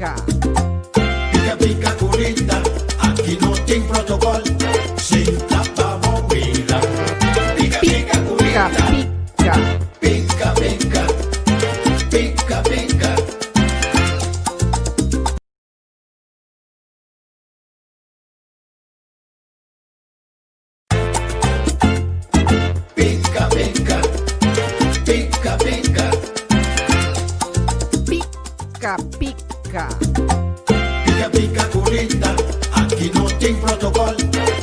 Pica. Pica pica curita, aki no tin protocol, sinta pa bo mira. Pica pica Pica curita, pica. pica pica, pica pica. Pica pica, pica pica. Pica pica. Pica pica curita, aki no tin protocol,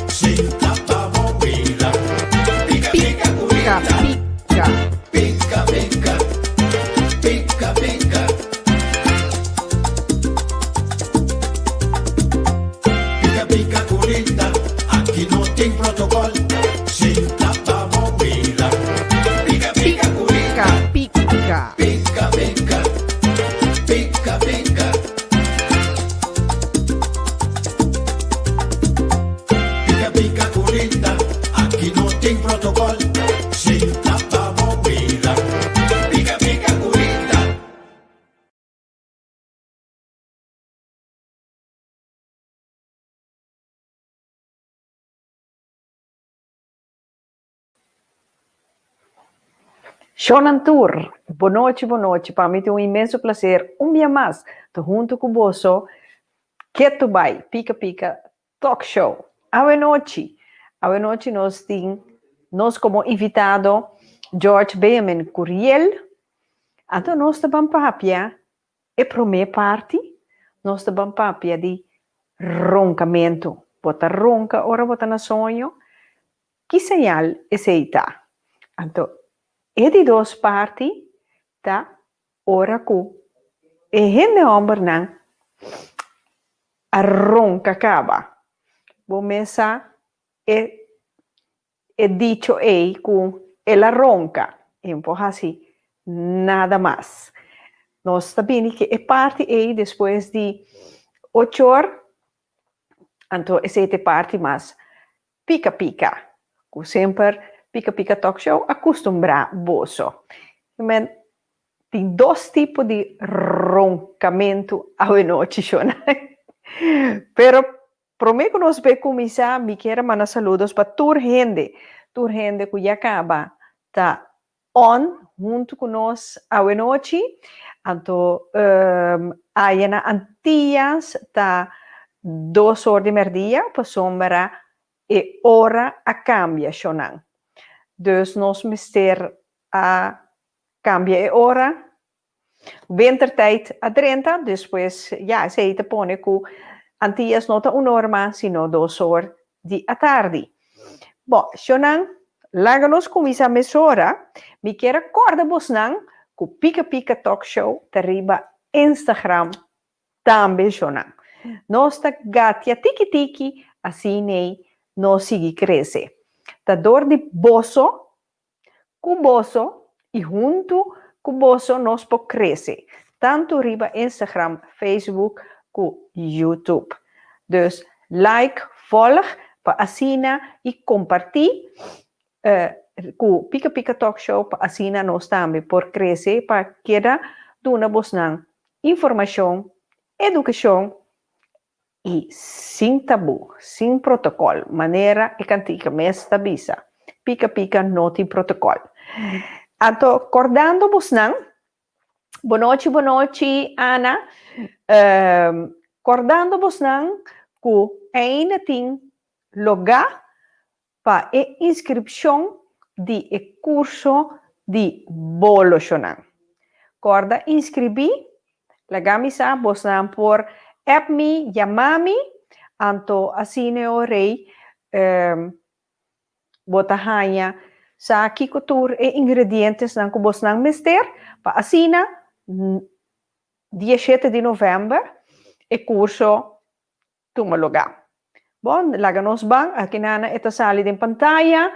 sinta pa bo mira. Pica pica Pica curita, pica. pica pica, pica pica. Pica pica curita, aki no tin protocol, sinta pa bo mira. Pica pica Pica curita, pica. pica pica, pica pica. Pica pica curita, aki no tin protocol, sinta pa bo mira. Pica pica curita. Shonan tur, bonochi bonochi, pa mi ta un inmenso placer un bia mas ta hunto cu boso ketu bai Pika Pika Talk Show. Awe nochi, awe nochi nos tin nos como invitado George Benjamin Curiel, anto nos ta ban papia E promé parti, nos ta ban papia di ronkamentu. Bo ta ronka ora bo ta na soño? Ki señal esei ta? Anto, e di dos parti ta ora ku e hende hòmbernan a ronka kaba. Bo mes sa e E dicho ei ku el a ronka i no por hasi nada mas. Nos ta bini ku e parti ei despues di ocho or, anto esei ta e parti mas pika pika, ku semper Pika Pika Talk Show a kustumbrá boso. Men tin dos tipo di ronkamentu awenochi, shona. Pero Promé ku nos bai kuminsá, mi kier a manda saludos pa tur hende, tur hende ku ya kaba ta on huntu ku nos awenochi. Anto aya na Antillas ta dos or di mèrdia pasobra e ora a kambia shonnan. Dus nos mester a kambia e ora. Wintertijd a drenta, despues ya esei ta pone ku Antillas no ta un or mas sino dos or di atardi. Bo, shonnan, laga nos kuminsá mesora. Mi kier a kòrda bosnan ku Pika Pika Talk Show ta riba Instagram tambe, shonnan. Nos ta gatia tiki tiki, asin'ei nos sigui krese. Ta dor di boso Ku boso i huntu ku boso nos por krese, tantu riba Instagram, Facebook ku YouTube. Dus like, volg pa asina i kompartí ku Pika Pika Talk Show pa asina nos tambe por krese pa keda duna bosnan informashon, edukashon I sin tabú, sin protokòl, manera e kantika mes ta bisa, Pika pika no tin protokòl. Anto kòrdando bosnan, bonochi bonochi Ana, kòrdando bosnan ku ainda tin logá pa e inskripshon di e kurso di Boloshonan. Kòrda inskribí, laga mi sa bosnan por app mi, yama mi, anto asina e ora ei bo ta haña sa kiko tur e ingredientesnan ku bosnan mester pa asina dia shete di novèmber e kurso tuma lugá. Bon, laga nos ban, akinana e ta sali den pantaya.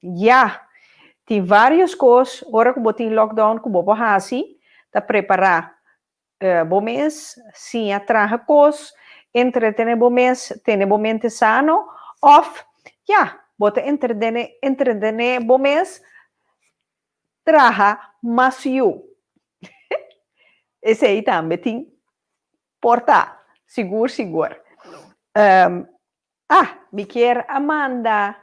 Ya. Tin vários kos ora ku bo tin lockdown ku bo por hasi, ta prepará bo mes, siña traha kos, entretené bo mes, tene bo mente sano, òf ya, bo ta entretené entretené bo mes traha mas yu. Esei tambe tin por ta, sigur sigur. Ah, mi kier a manda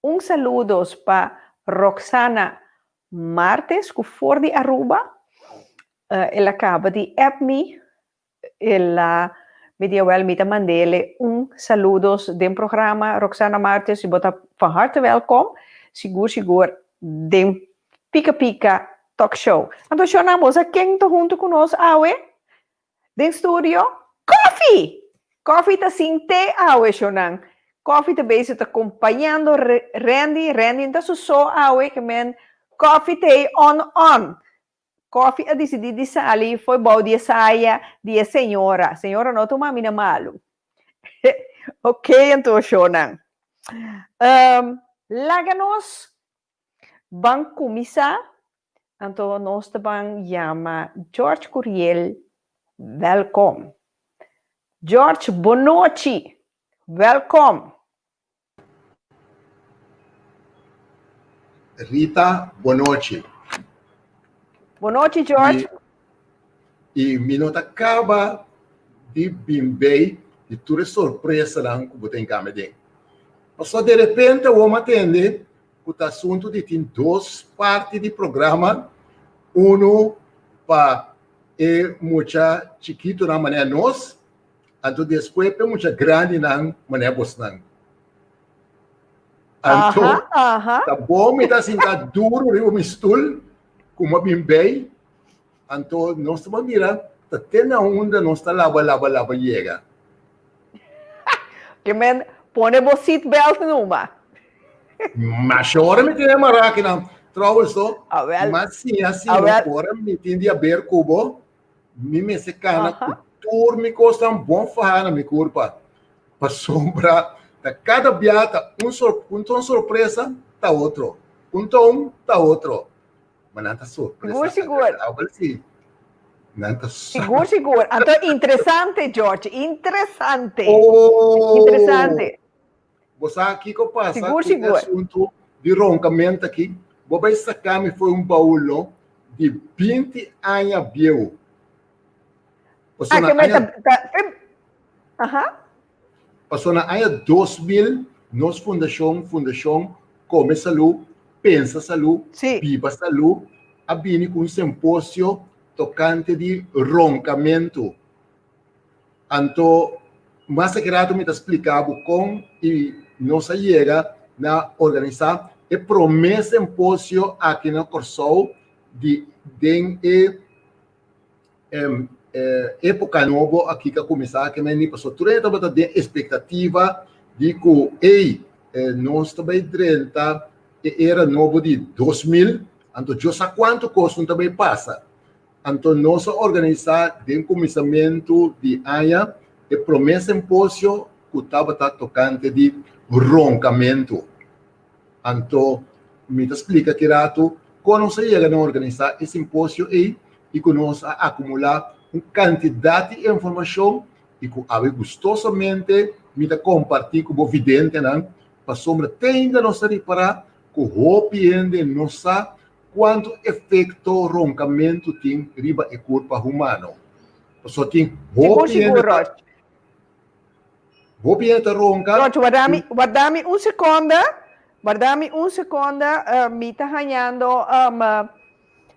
Un saludos pa Roxana Martes ku for di Aruba. El a kaba di app mi. El a mi di awel mi ta mandele un saludos den programa. Roxana Martes, bo ta van harte welkom. Sigur sigur den Pika Pika Talk Show. Anto shownan bo sa ken ta huntu ku nos awe? Den studio, Koffie! Koffie ta sin té awe, shownan. Koffie ta bezig ta kompañando Randy. Randy no ta su so awe, ke men Koffie t'ei on on. Koffie a disidí di sali fo'i bou di e saya di e señora. Señora no tuma mi na malu. Ok anto, shownan. Laga nos Ban kuminsá, anto nos ta ban yama George Curiel wèlkom. George, bonochi! Wèlkom! Rita, bonochi. Bonochi, George. I mi no ta kaba di bin bei di tur e sorpresanan ku bo ta hinka mi den. Pasobra derepente awor mi a tende ku ta asuntu di tin dos parti di programa, unu pa e mucha chikitunan manera nos, anto despues pa e mucha grandinan manera bosnan. Anto ta bon mi ta sinta duru riba mi stul ku mi a bin bei. Anto nos ta por mira ta te na unda nos ta laba laba laba yega. Ke men pone bo seat belt numa. Masha ora mi tene mará akinan. Trouwens to, m'a siña si no ora mi tin di haber ku bo, mi mester kana ku tur mi kosnan bon fahá na mi kurpa. Pasobra ta kada bia ta un un sorpresa ta otro, un ta un ta otro. Ma nan ta sorpresa Sigur, sigur. agradabel, sí. Nan ta Sigur, sigur. Anto interesante, George. Interesante. Oh! Interesante. Bo sa kiko pasa Sigur, ku e sigur. asuntu di ronkamentu aki? Bo bai saka mi foi un baul no di 20 aña bieu. Pasobra Ah, na ke me aña ta, ta, aha. Pasobra na aña 2000 nos fundashon, Fundashon Kome Salú, Pensa Salú, Biba Salú, a bini ku un semposio tokante di ronkamentu. Anto mas aki rato mi ta splika bo kon i nos a yega na organisá e promé semposio aki na Kòrsou di den e Époka nobo aki ka kuminsá ke meni pasobra tur hende tabata den espektativa di ku ey nos ta bai drenta e era nobo di 2000 anto Dios sa kuantu kos no ta bai pasa. Anto nos a organisá den kuminsamentu di aña e promé simposio ku tabata tokante di ronkamentu. Anto mi ta splika ki ratu kon nos a yega na organisá e simposio ei i ku nos a akumulá un kantidat di informashon i ku awe gustosamente mi ta kompartí ku bo videntenan pasobra te ainda nos ta ripará ku hopi hende no sa kuantu efekto ronkamentu tin riba e kurpa humano. Pasobra tin hopi hende ta. Hopi hende ta ronka. George, warda mi, warda mi un seconda. Warda mi un seconda. Mi ta hañando um,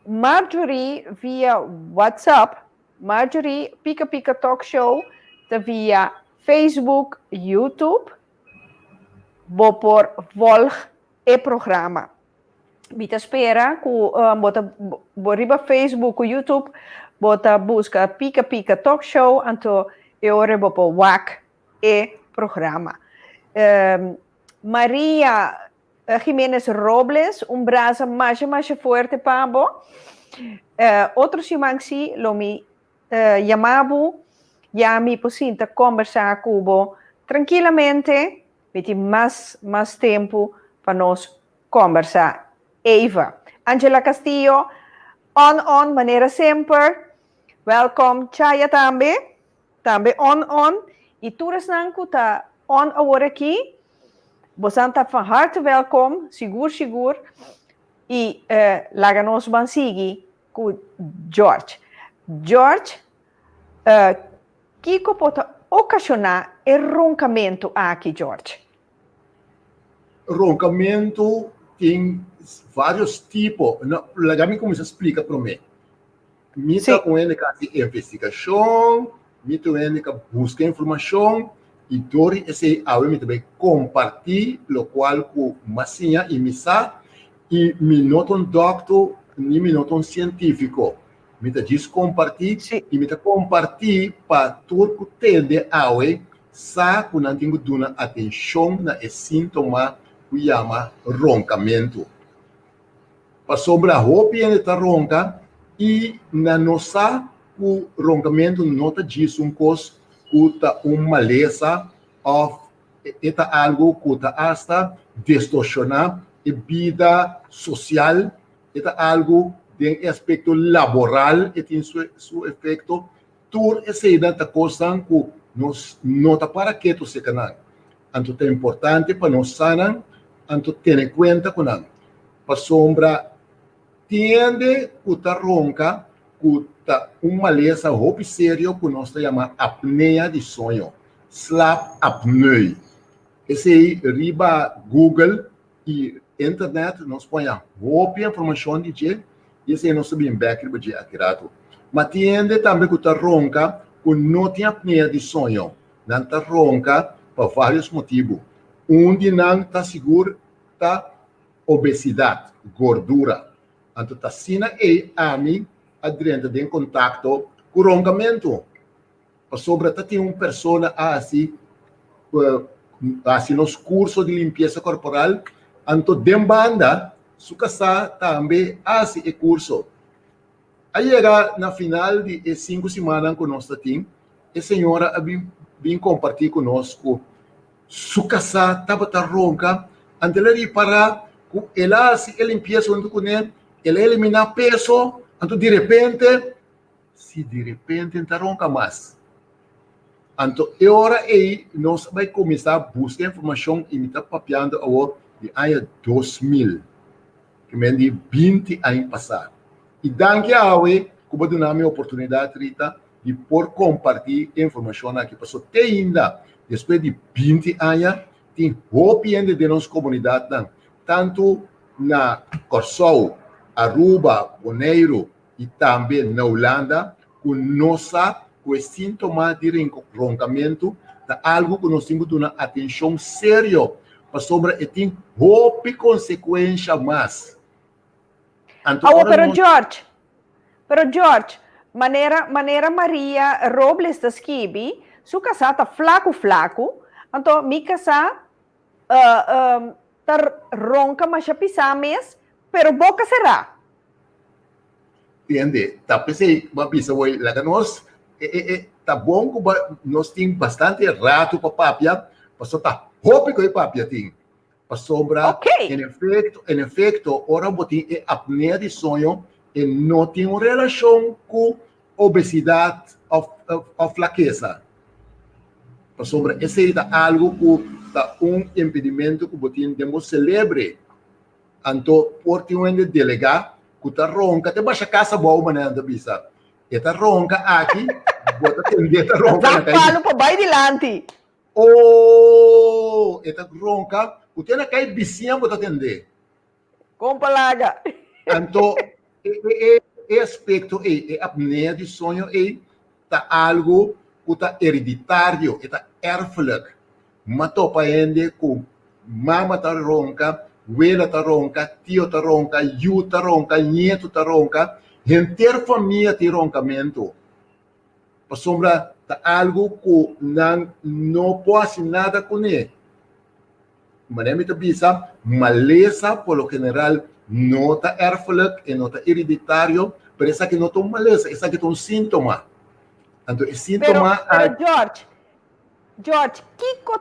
Marjorie via WhatsApp. Marjorie, Pika Pika Talk Show ta via Facebook, YouTube. Bo por volg e programa. Mi ta spera ku bo ta bo riba Facebook ku YouTube bo ta buska Pika Pika Talk Show anto e ora bo por wak e programa. Maria Jimenez Robles, un brasa masha masha fuerte pa bo. Otro siman si lo mi yama bo ya mi por sinta kombersá ku bo trankilamente. Mi tin mas mas tempu pa nos kombersá. Eva. Angela Castillo, on on manera semper. Welkom Chaya tambe. Tambe on on. I tur esnan ku ta on awor aki, bosan ta van harte welkom, sigur sigur. I laga nos ban sigui ku George. George, kiko por ta okashoná e ronkamentu aki, George? Ronkamentu tin vários tipo. No, laga mi kuminsá splika promé. Mi ta un hende ku hasi investigashon, mi ta un hende ku buska informashon i dor di esei awe mi ta bai kompartí lokual ku mi a siña i mi sa i mi no ta un dòkter ni mi no ta un sientífiko. Mi ta djis kompartí i mi ta kompartí pa tur ku tende awe sa ku nan tin ku duna atenshon na e síntoma ku yama ronkamentu. Pasobra hopi hende ta ronka i nan no sa ku ronkamentu no ta djis un kos ku ta un malesa òf e ta algu ku ta asta destorshoná e bida sosial, e ta algu den e aspekto laboral e tin su efekto. Tur eseinan ta kosnan ku nos no ta para ketu serka nan. Anto ta importante pa nos sa nan, anto tene kuenta ku nan. Pasobra tin hende ku ta ronka ku ta un malesa hopi serio ku nos ta yama apnea di soño, slaapapneu. Esei riba Google i internet nos por haña hopi informashon di dje i esei nos ta bin bek riba dje aki ratu. Ma tin hende tambe ku ta ronka ku no tin apnea di soño. Nan ta ronka pa vários motibu. Un di nan ta sigur ta obesidat, gordura. Anto ta asina ei ami a drenta den kontakto ku ronkamentu. Pasobra ta tin un persona a hasi hasi nos kurso di limpiesa korporal, anto den banda su kasá tambe a hasi e kurso. A yega na final di e sinku simannan ku nos ta tin, e señora a bin bin kompartí ku nos ku su kasá tabata ronka, anto el a ripará ku el a hasi e limpiesa huntu kuné, el a eliminá peso, anto direpente Si di repente N ta ronka mas. Anto e ora ei nos a bai kuminsá buska informashon i mi ta papiando awor di aña 2000, ke men di 20 aña pasá. I danki awe ku bo duna mi e oportunidat, Rita, di por kompartí e informashon aki, pasobra te ainda despues di 20 aña tin hopi hende den nos komunidatnan, tantu na Kòrsou, Aruba, Boneiru, i tambe na Hulanda ku no sa ku e síntoma di ronkamentu ta algu ku nos tin ku duna atenshon serio pasobra e tin hopi konsekuensha mas. Anto Awo, pero George, pero George, manera manera Maria Robles ta skibi, su kasá ta flaku flaku, anto mi kasá ta ronka masha pisá mes, pero boka será. Tende, ta p'esei bo a bisa woi, laga nos, e, e, e, ta bon ku bo, nos tin bastante ratu pa papia, pasobra ta hopi ku e papia tin. Pasobra, Ok. en efecto, en efecto, ora bo tin e apnea di soño, e no tin un relashon ku obesidad òf, òf, òf flakesa. Pasobra esei ta algu ku ta un impedimento ku bo tin den bo selebre. Anto por tin un hende delegá ku ta ronka te basha kas abou manera nan ta bisa. E ta ronka aki, bo ta tend'é ta ronka na Zak kai. palu pa bai dilanti. Oh, e ta ronka ku te na kai bisiña bo ta tend'é. Kompa laga. Anto e e e aspekto ei, e apnea di soño ei ta algu ku ta hereditario, e ta erfelijk. M'a topa hende ku mama ta ronka, wela ta ronka, tio ta ronka, yu ta ronka, ñetu ta ronka, henter famia tin ronkamentu. Pasobra ta algu ku nan no por hasi nada kuné. Manera mi ta bisa, malesa por lo general no ta erfelijk, e no ta hereditario, pero esaki no ta un malesa, esaki ta un síntoma. Anto e síntoma Pero, pero George, George, kiko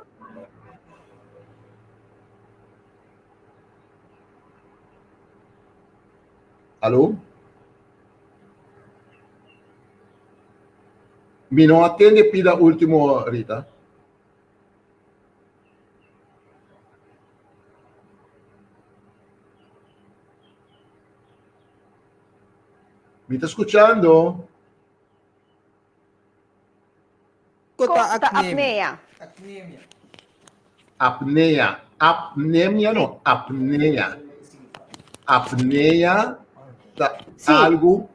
Alo? Mi no a tende pida último, Rita. Mi ta skuchando. Kiko ta apnea? Apnea. Apnemia no, apnea. Apnea ta algu,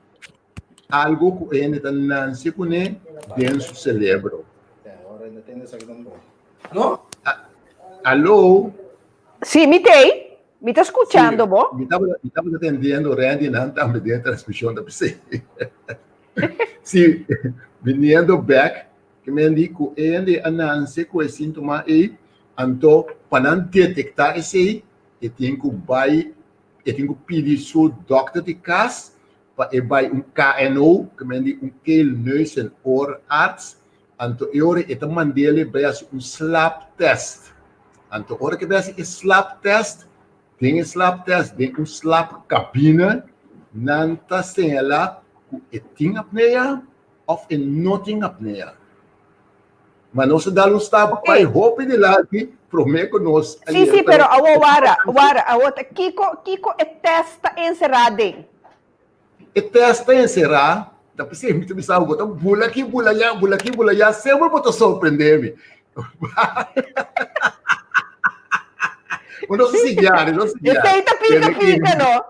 algu ku hende ta nanse kuné den su selebro. Alo? Sí, mi t'ei. Mi ta skuchando bo. Mi tabata, mi tabata tendiendo Randy nan tambe den transmishon ta p'esei. Sí, viniendo back, ke men di ku e hende a nanse ku e síntoma ei, anto pa nan detektá esei, e tin ku bai, e tin ku pidi su dòkter di kas pa e bai un KNO, ke men di un keel, neus en oorarts, anto e ora e ta mand'el e bai hasi un slaaptest. Anto ora ke bai hasi e slaaptest, Den e slaaptest den un slaapkabine nan ta señalá ku e tin apnea òf e no tin apnea. Ma nos a dal un stap bai hopi dilanti promé ku nos a yega. Sí, sí, pero awor wara, wara, awor ta kiko, kiko e test ta enserá den? E test ta enserá, ta p'esei mi ta bisa bo, bo ta bula aki, bula allá, bula aki, bula allá, semper bo ta sorprendé mi. Bo no sa sigui ari, no sigui ari. Esei ta pika pika, no?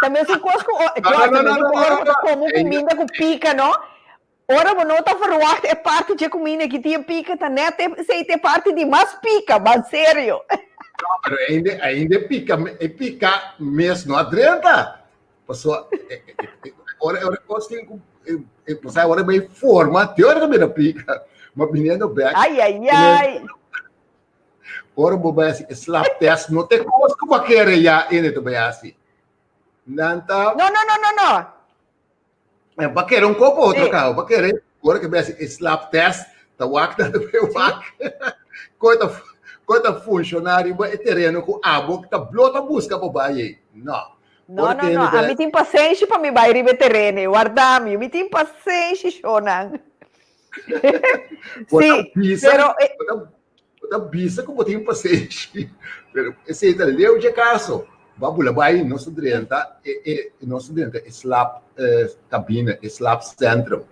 Ta mesun kos ku, George, ta mesun ku ora bo ta kome un kuminda ku pika, no? Ora bo no ta verwacht e parti dje kuminda ki tin pika, ta nèt esei ta e parti di mas pika, ban serio. No, pero ainda, ainda e pika, e pika mes no a drenta. Paso, ora, ora kos tin ku, o ora bai forma, te ora tambe na pika. Ma viniendo back. Ai, ai, ai. Ora bo bai hasi e slap test, no te kos ku bo kere ya ene te bai hasi. Nan ta. No, no, no, no, no. Eh, ba kere un kopo otro sí. Kao, ba kere, ora ke bai hasi e slap test, ta wak na te bai wak. Koi ta, koi ta funciona riba e tereno ku abo ta blo ta buska pa bai ei. No. No, no, no, ami tin pasenshi pa mi bai riba e tereno ei. Warda mi, mi tin pasenshi, shownan. Sí, pero... Bo ta bisa ku bo tin pasenshi, pero esei ta leu dje kaso. Bo a bula bai, nos ta drenta e, e, nos ta drenta e slaap eh, kabine, e slaapcentrum.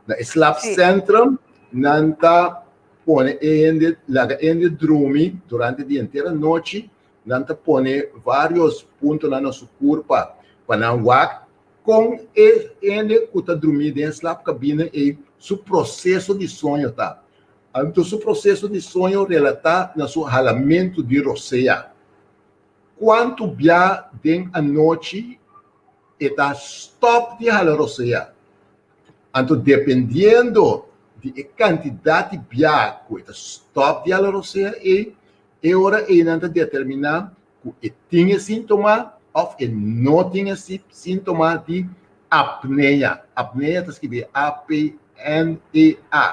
Na e slaapcentrum nan ta pone e hende, laga e hende drumi durante di henter anochi. Nan ta pone varios puntonan na su kurpa pa nan wak kon e hende ku ta drumí den e slaapkabine ei su proseso di soño ta. Anto su proseso di soño relatá na su halamentu di rosea. Kuantu bia den anochi e ta stòp di hala rosea? Anto dependiendo di e kantidat di bia ku e ta stòp di hala rosea ei, E ora ei nan ta determiná ku e tin e síntoma òf e no tin e síntoma di apnea. Apnea ta skibí A-P-N-E-A,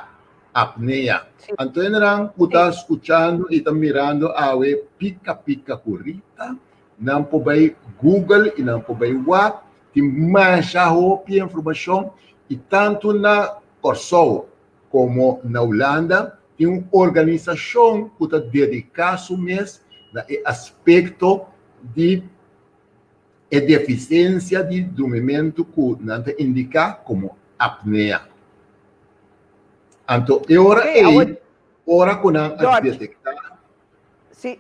apnea. Anto hendenan ku ta skuchando i ta mirando awe Pika Pika ku Rita, nan por bai Google i nan por bai wak, tin masha hopi informashon i tantu na Kòrsou komo na Hulanda tin un organisashon ku ta dediká su mes na e aspekto di e defisiensia di drumimentu ku nan ta indiká komo apnea. Anto e ora ei, ora ku nan a detektá. Sí,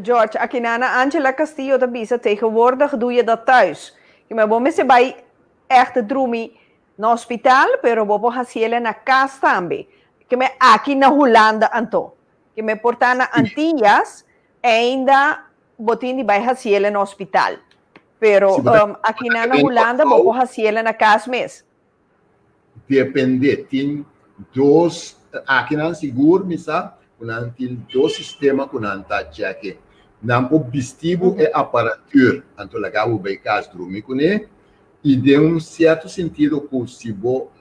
George, aki nana Angela Castillo ta bisa tegenwoordig doe je dat thuis. Kima bo mester bai echt drumi Na hospital, pero bo por haciele na cas tambe. Ke me aki na Hulanda anto. Ke me por ta na Antillas, ainda bo tin di bai haciele na hospital. Pero Si bo ta um, aki na na Hulanda bo por haciele na cas mes. Depende, tin dos, aki nan sigur mi sa ku nan tin dos sistema ku nan ta cheke. Nan por bisti bo e aparatuur, anto laga bo bai cas drumi kuné, I den un sierto sentido ku si bo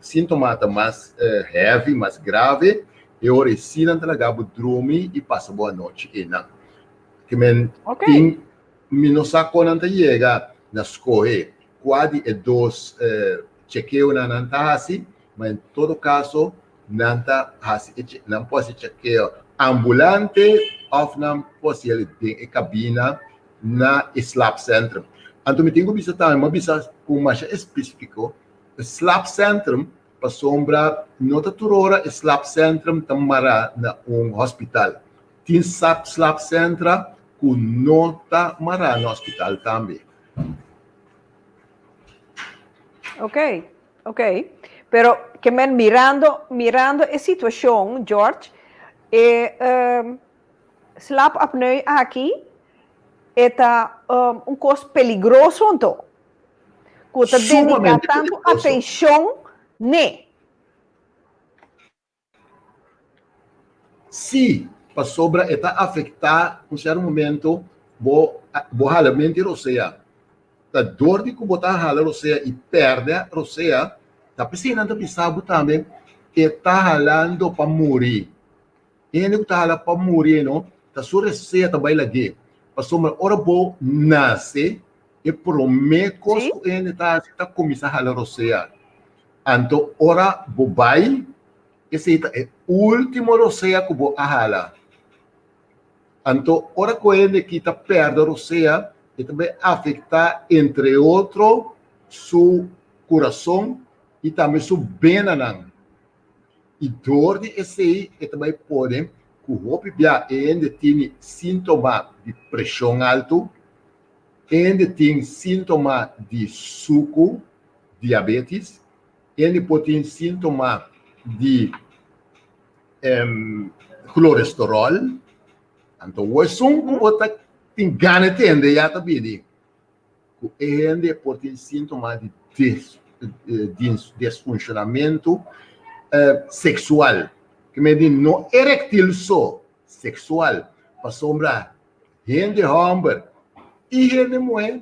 síntoma ta mas heavy, mas grave, e ora e si nan ta laga bo drumi i pasa bo anochi einan. Ke men tin, mi no sa kon nan ta yega. na skohe kua di e dos chekeonan nan ta hasi, ma en todo kaso nan ta hasi e nan por hasi e chekeo ambulante òf nan por hasi el den e kabina na e slaapcentrum. Anto mi tin ku bisa tambe, mi a bisa ku masha espesífiko, e slaapcentrum pasobra no ta tur ora e slaapcentrum ta mará na un hospital. Tin slaapcentra ku no ta mará na hospital tambe. Ok, ok. Pero ke men mirando, mirando e situashon, George, e um, slaapapneu aki e ta um, un kos peligroso anto. Ku ta dediká Sumamente tantu peligroso. atenshon n'e. Sí, pasobra e ta afektá un sierto momento bo bo halament di rosea. Ta dor di ku bo ta hala rosea i pèrdè rosea, ta p'esei nan ta bisa bo tambe e ta halando pa muri. E hende ku ta hala pa muri ei no, ta su rosea ta bai lag'é. Pasobra ora bo nase, e promé kos ku e hende ta hasi ta kuminsá hala rosea. Anto ora bo bai, esei ta e último rosea ku bo a hala. Anto ora ku hende ki ta pèrdè rosea, e ta bai afektá entre otro su kurason i tambe su benanan. I dor di esei e ta bai pone ku hopi bia e hende tini síntoma di preshon altu, e hende tin síntoma di suku, diabetes, hende por tin síntoma di cloresterol, anto wo esun ku bo ta tin gana tende ya ta bini ku e hende por tin síntoma di desfunshonamentu seksual, ke men di no erektil so, seksual, pasobra hende hòmber i hende muhé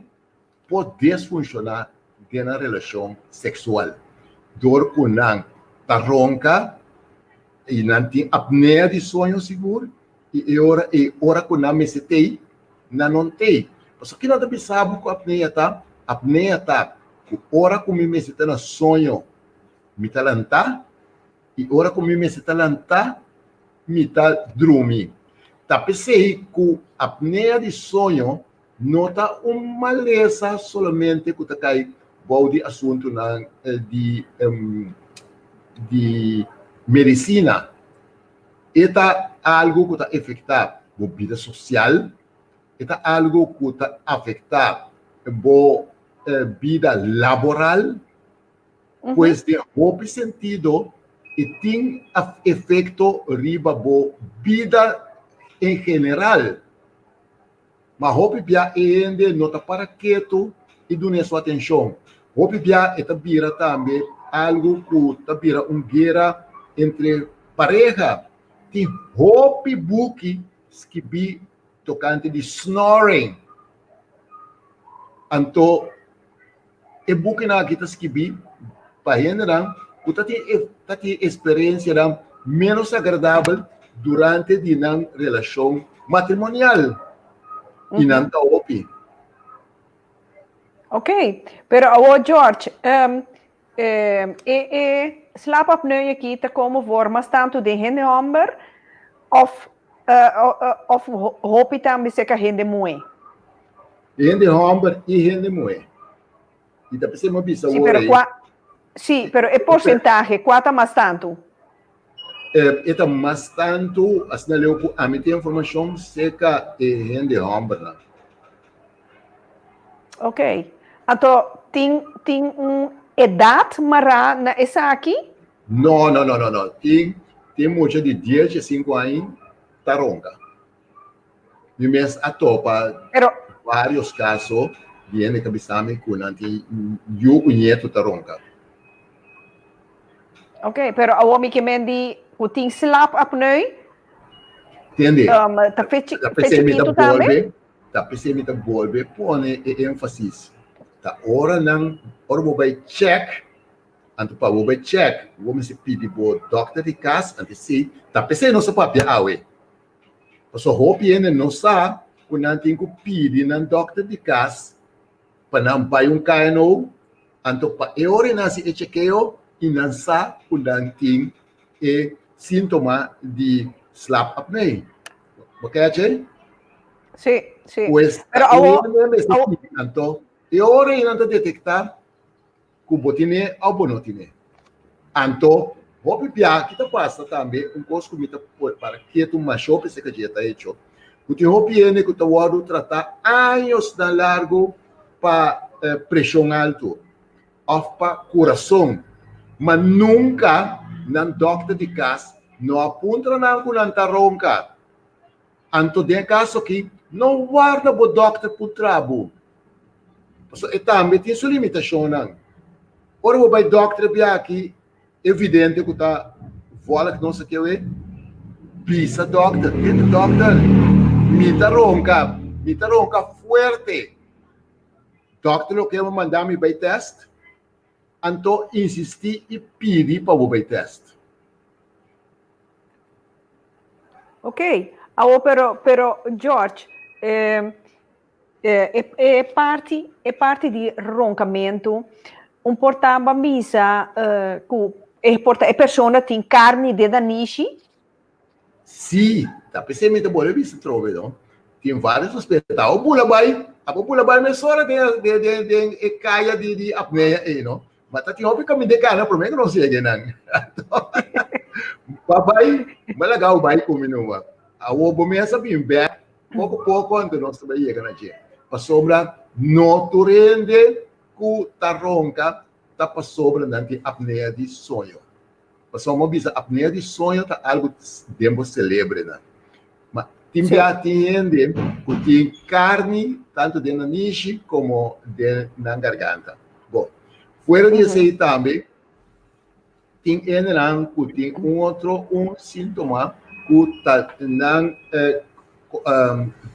por desfunshoná den nan relashon seksual dor ku nan ta ronka i nan tin apnea di soño sigur i e ora ei ora ku nan mester tei nan no tei. Pasobra ki nan ta bisa bo ku apnea ta? Apnea ta ku ora ku mi mester ta na soño mi ta lantá i ora ku mi mester ta lantá mi ta drumi. Ta p'esei ku apnea di soño No ta un malesa solamente ku ta kai bou di asuntunan di di medisina. E ta algu ku ta efektá bo bida sosial, e ta algu ku ta afektá bo bida laboral, pues den hopi sentido e tin efekto riba bo bida en general. Ma hopi bia e hende no ta para ketu i dun'é su atenshon. Hopi bia e ta bira tambe algu ku ta bira un guera entre pareha. Tin hopi buki skibí tokante di snoring. Anto E bukinan aki ta skibí pa hendenan ku ta tin e ta tin eksperensianan ménos agradabel durante di nan relashon matrimonial, i nan ta hopi. Ok, pero awor George, um, e, e slaapapneu aki ta como voor mas tantu den hende homber of, uh, of hopi tambe serka hende muhé? Hende hòmber i hende muhé. I ta p'esei mi a bisa Sí, awor pero ei. kua, sí, pero e porsentahe, kua ta mas tantu? E ta mas tantu, asina leu ku ami tin informashon, serka e hende hòmbernan. Ok. Anto tin tin un edat mará na esaki? No, no, no, no, no. Tin tin mucha di dies i sinku aña ta ronka. Mi mes a topa Pero varios caso di hende ta bisa mi cu nan tin yu cu nieto ta ronca. Ok, pero awor mi ke men di cu tin slaapapneu. Tende, Um, ta fe, ta fe p'esei mi ta chikitu tambe? bolbe, ta p'esei mi ta bolbe pone e énfasis. Ta ora nan, ora bo bai check, anto pa bo bai check, bo mester pidi bo dokter di cas, anto si, ta p'esei nos a papia awe. Pasobra hopi hende no sa ku nan tin ku pidi nan dòkter di kas. pa nan bai un KNO, anto pa e ora nan hasi e chekeo i nan sa ku nan tin e síntoma di slaapapnea. Bo kèche? Sí, sí. Pues, Pero awo, awo, anto, e ora nan ta detektá ku bo tine òf bo no tine. Anto, hopi bia ki ta pasa tambe, un kos ku mi ta por para ketu masha hopi esei dje ta hecho, ku tin hopi hende ku ta wòrdu tratá añosnan largu pa preshon altu òf pa kurason, ma nunka nan dòkter di kas no a puntra nan ku nan ta ronka. Anto den e kaso aki, no warda bo dòkter puntra bo. Pasobra e tambe tin su limitashonnan. Ora bo bai dòkter e bia aki, evidente ku ta vòlg nos a kewe, bisa dòkter, Tende dòkter, mi ta ronka, mi ta ronka fuerte. Dòkter lo ke manda mi bai tèst, anto insistí i pidi pa bo bai tèst. Ok, awo pero, pero George, eh, e, e parti, e parti di roncamento, un por ta ban bisa uh, ku e por ta e persona tin carni den nanishi? Sí, ta p'esei mi ta bolbe bisa trobe no. Tin varios aspecto. Ta bo bula bai, abo bula bai mesora den den den den e kaya di di apnea ei no. Ma ta tin hopi kaminda e kana promé ku nos yega einan. Ba bai, ba laga bo bai ku mi numa. Awor bo mes a bin bèk poko poko anto nos ta bai yega na dje. Pasobra no tur hende ku ta ronka ta pasobra nan tin apnea di soño. Pasobra bo bisa apnea di soño ta algu den bo selebrenan. Ma tin bia tin hende ku tin karni tantu den nan nishi komo den nan garganta. Bo, fuera di esei tambe tin hendenan ku tin un otro un síntoma ku ta nan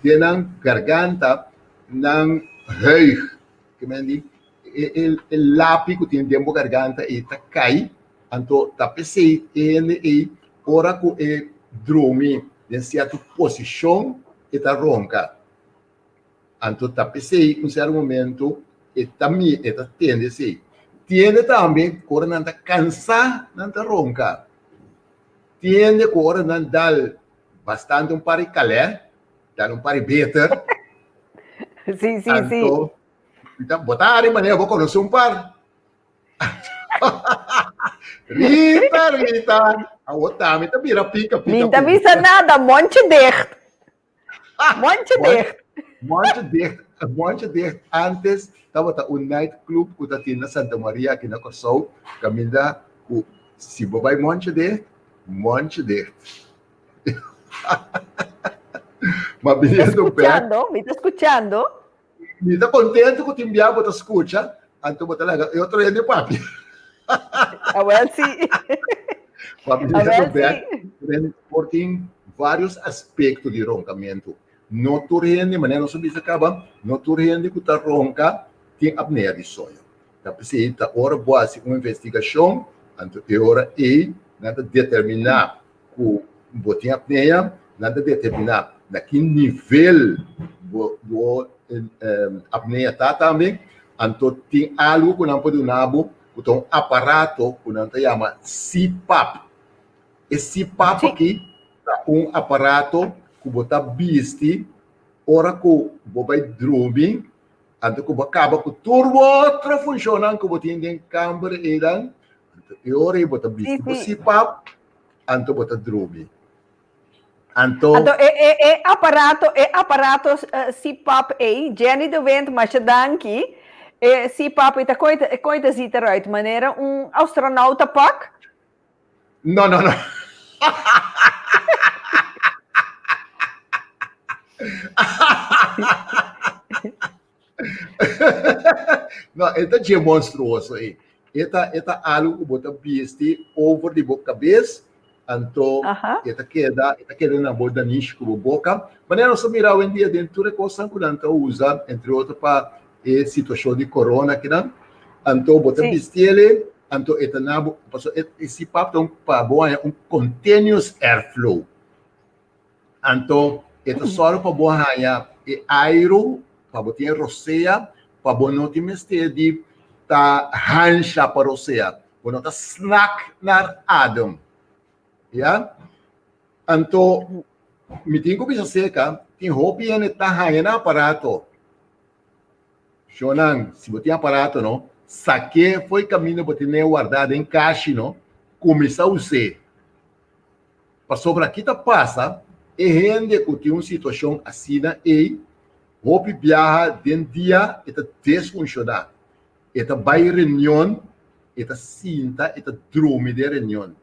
den nan garganta nan huig, ke men di e lapi ku tin den bo garganta ei ta kai. Anto ta p'esei e hende ei ora ku e drumi den sierto posishon e ta ronka. Anto ta p'esei un sierto momento e ta mi e ta tende esei. Tiende tambe ku ora nan ta kansá nan ta ronka. Tiende ku ora nan dal bastante un par di kalè, dal un par di beter. Sí, sí, sí. Anto bo ta hari manera bo konosé un par. Rita, Rita, awor tami ta bira pika pika. Mi ta bisa nada, mondje dicht. Mondje dicht. Mondje dicht, mondje dicht. Antes tabata un nightclub ku ta tin na Santa Maria aki na Kòrsou, kaminda ku si bo bai mondje dicht, mondje dicht. Ma biniendo bek. Escuchando, mi ta escuchando. Mi ta contento cu tin bia bo ta scucha, anto bo ta laga e otro hende papia. Awel si. Papia Awel si. Por tin varios aspecto di roncamento. No tur hende, manera nos a bisa caba, no tur hende cu ta ronca tin apnea di soño. Ta p'esei ta ora bo haci un investigacion, anto e ora ei nan ta determina ku bo tin apnea, nan ta determiná na ki nivel bo bo apnea ta tambe. Anto tin algu ku nan por duna bo ku ta un aparato ku nan ta yama CPAP. E CPAP aki ta un aparato ku bo ta bisti ora ku bo bai drumi, anto ku bo kaba ku tur bo otro funshonnan ku bo tin den kamber einan, anto e ora ei bo ta bisti bo CPAP. Anto bo ta drumi. Anto. Anto e e e aparato e aparato uh, CPAP ei, Jenny de Wind, masha danki. E CPAP ei ta kon e kon ta ziet eruit? Manera un astronauta pak? No, no, no. No, e ta dje monstruoso ei. E ta, e ta algo ku bo ta bisti over di bo kabes, anto Aha. e ta keda, e ta keda na bo danish ku bo boka. Manera nos ta mira awendia den tur e kosnan ku nan ta usa, entre otro pa e situashon di corona kinan. Anto bo ta Sí. bistiele, anto e ta na bo, pasobra e, e CPAP ta un pa bo haña un continuous airflow. Anto e ta sòru pa bo haña e airu, pa bo tin e rosea. pa bo no tin mester di ta hansha pa rosea, bo no ta snak naar adem. Ya? Anto, mi tin ku bisa seka, tin hopi hende ta haña nan aparato. Shonnan, si bo tin aparato no, sak'é fo'i kaminda bo tin'é wardá den kashi no, kuminsá us'é. Pasobra ki ta pasa, e hende ku tin un situashon asina ei, hopi biaha den dia e ta desfunshoná. E ta bai reunion, e ta sinta, e ta drumi den reunion.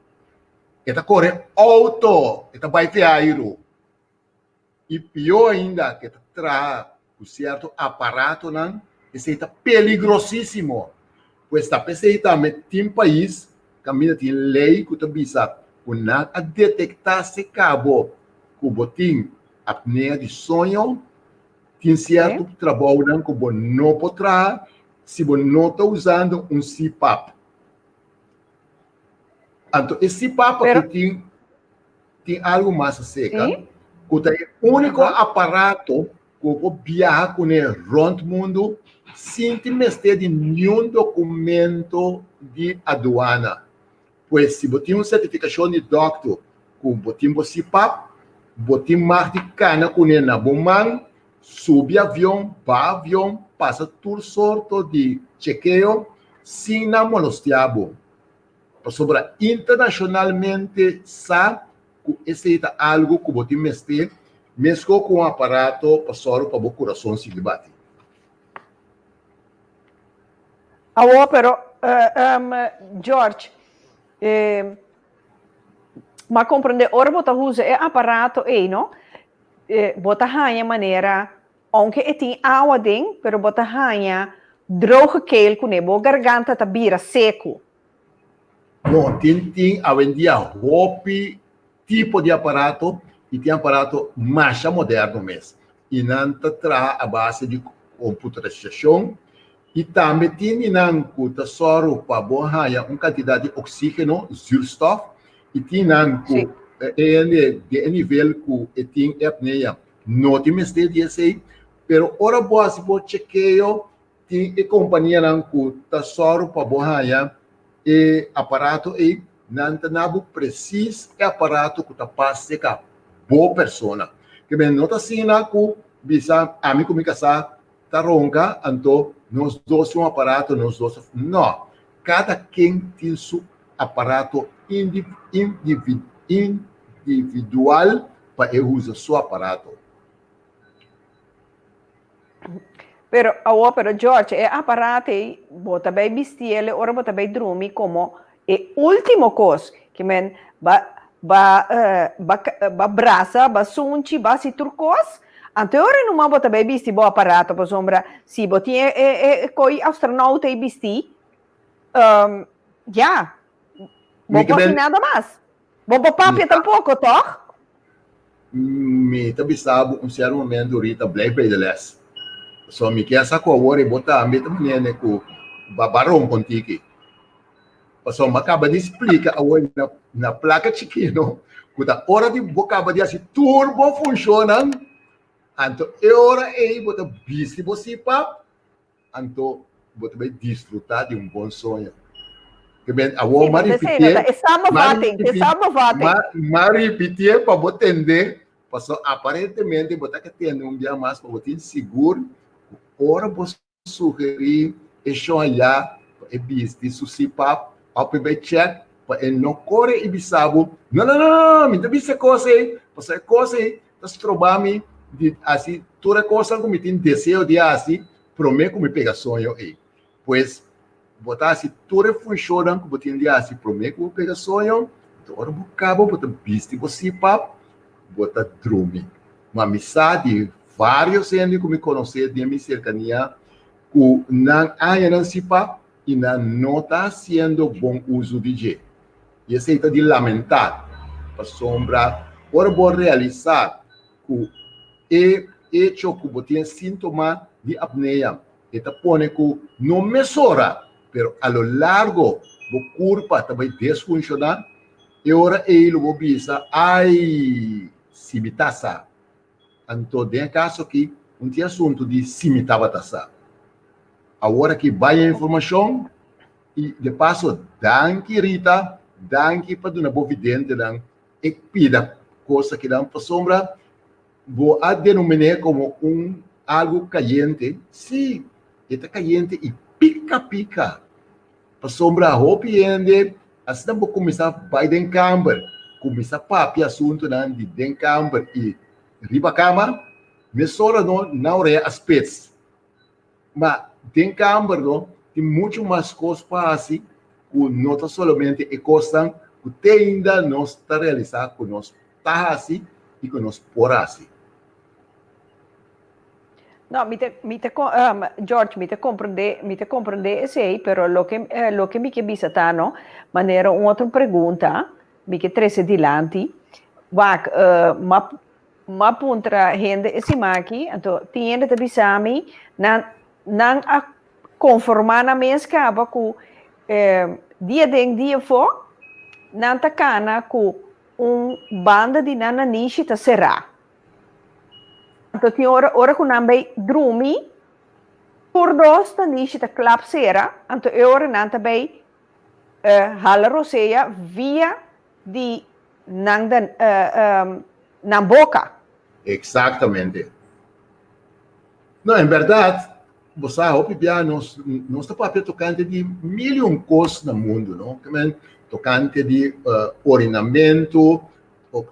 E ta kore outo, e ta bai te airu. I pió ainda ku e ta traha ku sierto aparatonan, esei ta peligrosísimo. Pues ta p'esei tambe tin pais kaminda tin lei ku ta bisa ku nan a detektá si kabo ku bo tin apnea di soño, tin sierto trabounan ku bo no por traha si bo no ta usando un CPAP. Anto e CPAP aki tin tin algu mas aserka ku ta e úniko aparato ku bo por biaha kuné rònt mundu sin tin mester di niun dokumento di aduana. Pues si bo tin un sertifikashon di dòkter ku bo tin bo CPAP, bo tin mag di kana kuné na bo man, subi avion, baha avion, pasa tur sorto di chekeo sin nan molostiá bo. Pasobra internashonalmente sa ku esei ta algu ku bo tin mester meskos ku un aparato pa sòru pa bo kurason sigui bati. Awor pero George, m'a komprendé ora bo ta usa e aparato ei no, bo ta haña manera ounke e tin awa den pero bo ta haña droge keel kuné, bo garganta ta bira seku. No, tin tin awendia hopi tipo di aparato y tin aparato masha moderno mes y nan ta traha a base di computarisacion y tambe tin di nan cu ta soru pa bo haya un cantidad di oxigeno, zuurstof, y tin nan cu e hende den e nivel cu e tin e apnea no tin mester di esey, pero ora bo haci bo chekeo Tin e kompanianan ku ta sòru pa bo haña e aparato ei, nan ta na bo presis e aparato ku ta pas seka bo persona. Ke men no ta asina ku bisa ami ku mi kasá ta ronka anto nos dos tin un aparato, nos dos ta. No, kada ken tin su aparato individual pa e usa su aparato. Pero awor, pero George, e aparato ei, bo ta bay bistiele ora bo ta bay drumi como e ultimo cos. Ke men ba ba ba ba brasa, ba sunchi, ba hasi tur cos. Anto e ora numa bo ta bay bisti bo aparato pasobra si bo tin e e e coi astronauta ei bisti, ya, bo por hasi nada mas. Bo por papia tampoco, toch? Mi ta bisa bo un sierto momento Rita blijf bij de les. So mi kier sa ku awor e bo tambe ta manera ku ba ba rompa un tiki. Pasobra mi a kaba di splika awor na na plaka chikino ku ta ora di bo kaba di hasi tur bo funshonnan anto e ora ei bo ta bisti bo sipa Anto bo ta bai disfrutá di un bon soño. Ke men awor Sí, m'a ta esei, no ripitié, ta e m'a samenvatting, e ripiti, samenvatting. m'a m'a ripitié pa bo tende, pasobra aparentemente bo ta ke tende un bia mas pa bo tin sigur ku ora bo sugerí e shon ayá pa e bisti su sipap òf pa e bai chèk pa e no kore i bisa bo, No, no, no, no, mi ta bisti e kos ei, pasobra e kos ei ta stroba mi di hasi tur e kosnan ku mi tin deseo di hasi promé ku mi pega soño ei. Pues, bo ta hasi tur e funshonnan ku bo tin di hasi promé ku bo pega soño, anto ora bo kaba bo ta bisti bo sipap, bo ta drumi. Ma mi sa di vários hende ku mi konosé den mi serkania ku nan haña nan sipap i nan no ta hasiendo bon uso di dje. I esei ta di lamentá, pasobra ora bo realisá ku e echo ku bo tin e síntoma di apnea, e ta pone ku no mesora, pero a lo largo bo kurpa ta bai desfunshoná, e ora ei lo bo bisa, Ai, si mi ta sa! Anto den e kaso aki, un tin asuntu di si mi tabata sa. Awor aki bai e informashon i de paso danki Rita, danki pa duna bo videntenan e pida kos akinan pasobra bo a denominé komo un algu kayente, sí, e ta kayente i pika pika pasobra hopi hende asina bo kuminsá bai den kamber, kuminsá papia asuntunan di den kamber i riba kama, mesora no nan orea a spits. Ma den kamber no tin muchu mas kos pa hasi ku no ta solamente e kosnan ku te ainda nos ta realisá ku nos ta hasi i ku nos por hasi. No, mi ta, mi ta, George, mi ta komprendé, mi ta komprendé esei, pero loke, loke mi ke bisa ta, no, manera un otro pregunta mi ke trese dilanti, wak, m'a M'a puntra hende e siman aki, anto tin hende ta bisa mi nan nan a konformá nan mes kaba ku dia den dia afó nan ta kana ku un banda di nan nanishi ta será. Anto tin ora ora ku nan bai drumi tur dos nanishi ta klap sera, anto e ora nan ta bai hala rosea via di nan den nan boka. Exactamente. No, en berdad, bo sa, hopi bia nos, nos ta papia tocante di mil y un cos na mundo, no? Ke men, tocante di uh, orinamento,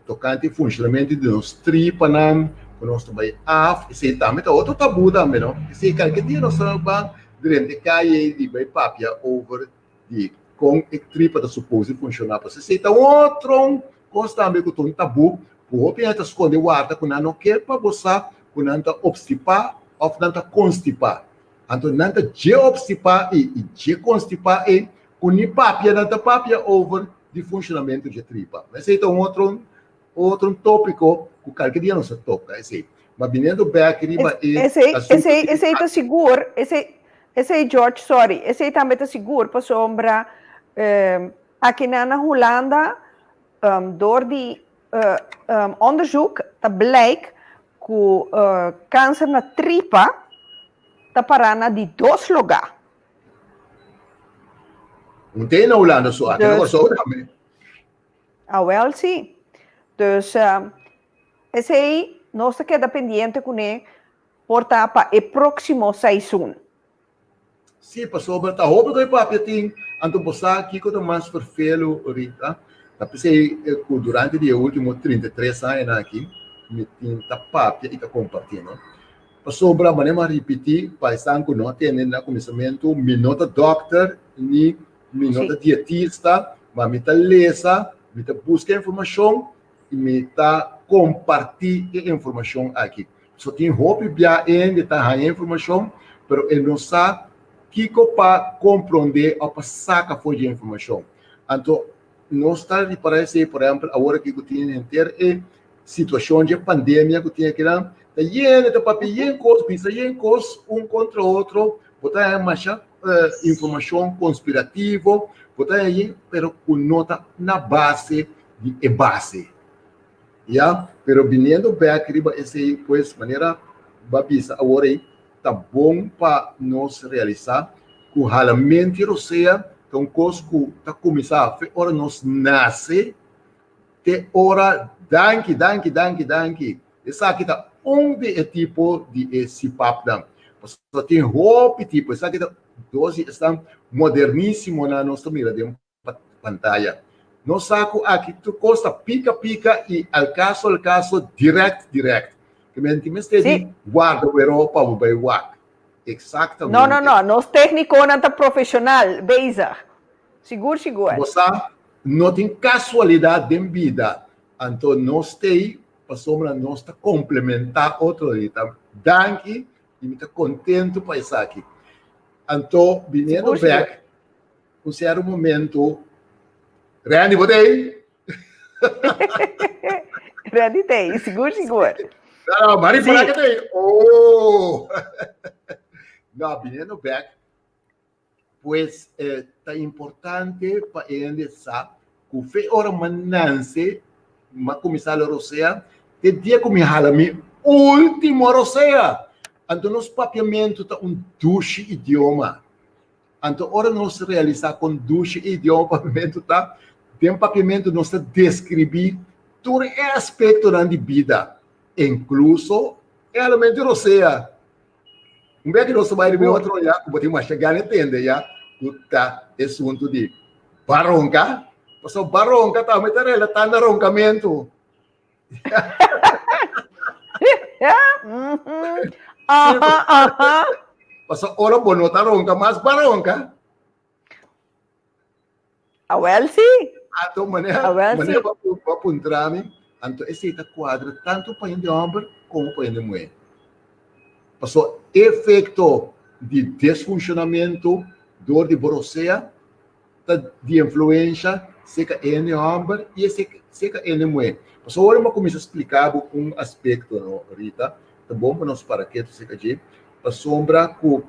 tocante funcionamento di nos tripanan, ku nos ta bai af, esei tambe ta otro tabu tambe, no? Esei kalke dia nos ta ban drenta e calle di bai papia over di kon e tripa ta supose funshoná. Pasobra esei ta otro kos tambe ku ta un tabú ku hopi hende ta skonde warda ku nan no ke pa bo sa ku nan ta opstipá òf nan ta konstipá. Anto nan ta dje opstipá ei i dje konstipá ei ku ni papia nan ta papia over di funshonamentu dje tripa. Ma esei ta un otro otro tópiko ku kalke dia nos ta toka esei. Ma biniendo bèk riba e Esei, esei, esei ta sigur, esei, Esei George, sorry, esei tambe ta sigur pasobra akinan na Hulanda door di onderzoek ta blijk ku kanser na tripa ta para na di dos lugá. Un te na Hulanda so, aki na Kòrsou tambe. Awel si. Dus esei nos ta keda pendiente kuné. Por ta pa e próksimo seizoen. Sí, pasobra ta hopi ku e papia tin, anto bo sa kiko ta mas ferfelu Rita? Ta p'esei ku durante di e último 33 añanan aki mi tin ta papia i ta kompartí, no? Pasobra manera mi a ripití pa esnan ku no a tende na kuminsamentu, mi no ta dòkter ni mi no ta dietista, ma mi ta lesa, mi ta buska informashon i mi ta kompartí e informashon aki. So tin hopi bia hende ta haña informashon, pero e no sa kiko pa komprondé òf pa saka for di e informashon. Anto nos ta ripará esei, por ehèmpel, awor aki ku tin henter e situashon dje pandemia ku tin akinan, ta yen ta papia yen kos, bisa yen kos un kontra otro, bo ta haña masha informashon konspirativo, bo ta haña yen, pero ku no ta na base di e base. Ya, pero biniendo bek riba esei, pues manera bo a bisa awor ei, ta bon pa nos realisá ku halamenti rosea ta un kos ku ta kuminsá fe ora nos nase te ora danki, danki, danki, danki. Esaki ta un di e tipo di e CPAP-nan. Pasobra tin hopi tipo, esaki ta dos di esnan modernísimonan nos ta mira den pantaya. Nos sa ku aki tur kos ta pika pika i al kaso al kaso, dirèkt dirèkt. Ke men tin mester di warda wero pa bo bai wak. Eksaktamente. No, no, no. Nos téknikonan ta profeshonal bezig. Sigur, sigur. Bo sa, no tin kasualidat den bida. Anto nos t'ei pasobra nos ta komplementá otro. Rita, danki i mi ta kontentu pa esaki. Anto, biniendo bèk. Un cierto momento, Randy, bo t'ei? Randy t'ei, sigur, sigur. No, no, Mari por que t'ei. Oh! No, viniendo back, pues eh, ta importante pa hende sa ku fe ora ma nanse, ma kuminsá la rosea, te dia ku mi hala mi último rosea. Anto nos papiamentu ta un dushi idioma. Anto ora nos realisá kon dushi e idioma papiamentu ta, den papiamentu nos ta deskribí tur e aspektonan di bida, inkluso e halamentu di rosea. Un bes ku nos ta bai riba e otro ya, ku bo tin masha gana tende ya, ku ta e asuntu di baronka, pasobra baronka tambe ta relatá na ronkamentu. Aha, aha. Paso ora bo no ta ronka mas baronka. Awel sí. Anto manera, Awel manera sí. bo puntra mi, anto esei ta kuadra tantu pa hende hòmber komo pa hende muhé. Paso efekto di desfunshonamentu dor di borosea ta di influensha seka e hende hòmber i e seka e hende muhé. Pasobra ora mi a kuminsá splika bo un aspekto no, Rita, ta bon pa nos para ketu seka dje, pasobra ku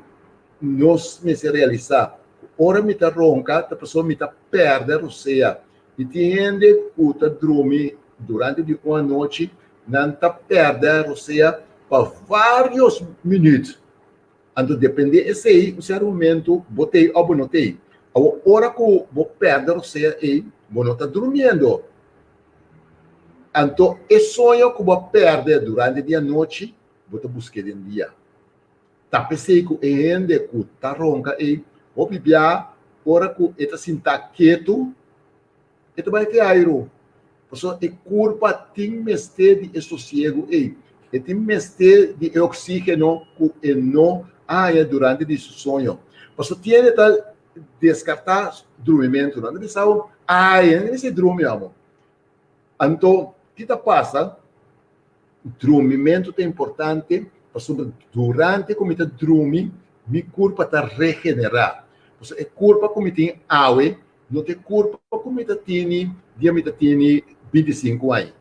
nos mester realisá ku ora mi ta ronka ta pasobra mi ta pèrdè rosea. I tin hende ku ta drumi durante di un anochi, nan ta pèrdè rosea pa vários minüt. Anto depende esei un sierto momento bo t'ei of bo no t'ei. Awor ora ku bo pèrdè rosea ei, bo no ta durmiendo. Anto e soño ku bo a pèrdè durante di anochi, bo ta busk'é den dia. Ta p'esei ku e hende ku ta ronka ei hopi bia ora ku e ta sintá ketu, E ta bai te airu. Pasobra e kurpa tin mester di e sosiegu ei. E tin mester di e oksígeno ku e no a haña durante di su soño. Pasobra tin hende ta deskartá drumimentu. Nan ta bisa bo, Ai, nan ta mester drumi amo. Anto, ki ta pasa? Drumimentu ta importante pasobra durante ku mi ta drumi, mi kurpa ta regenerá. Pasobra e kurpa ku mi tin awe No ta e kurpa ku mi ta tini dia mi ta tini 25 aña.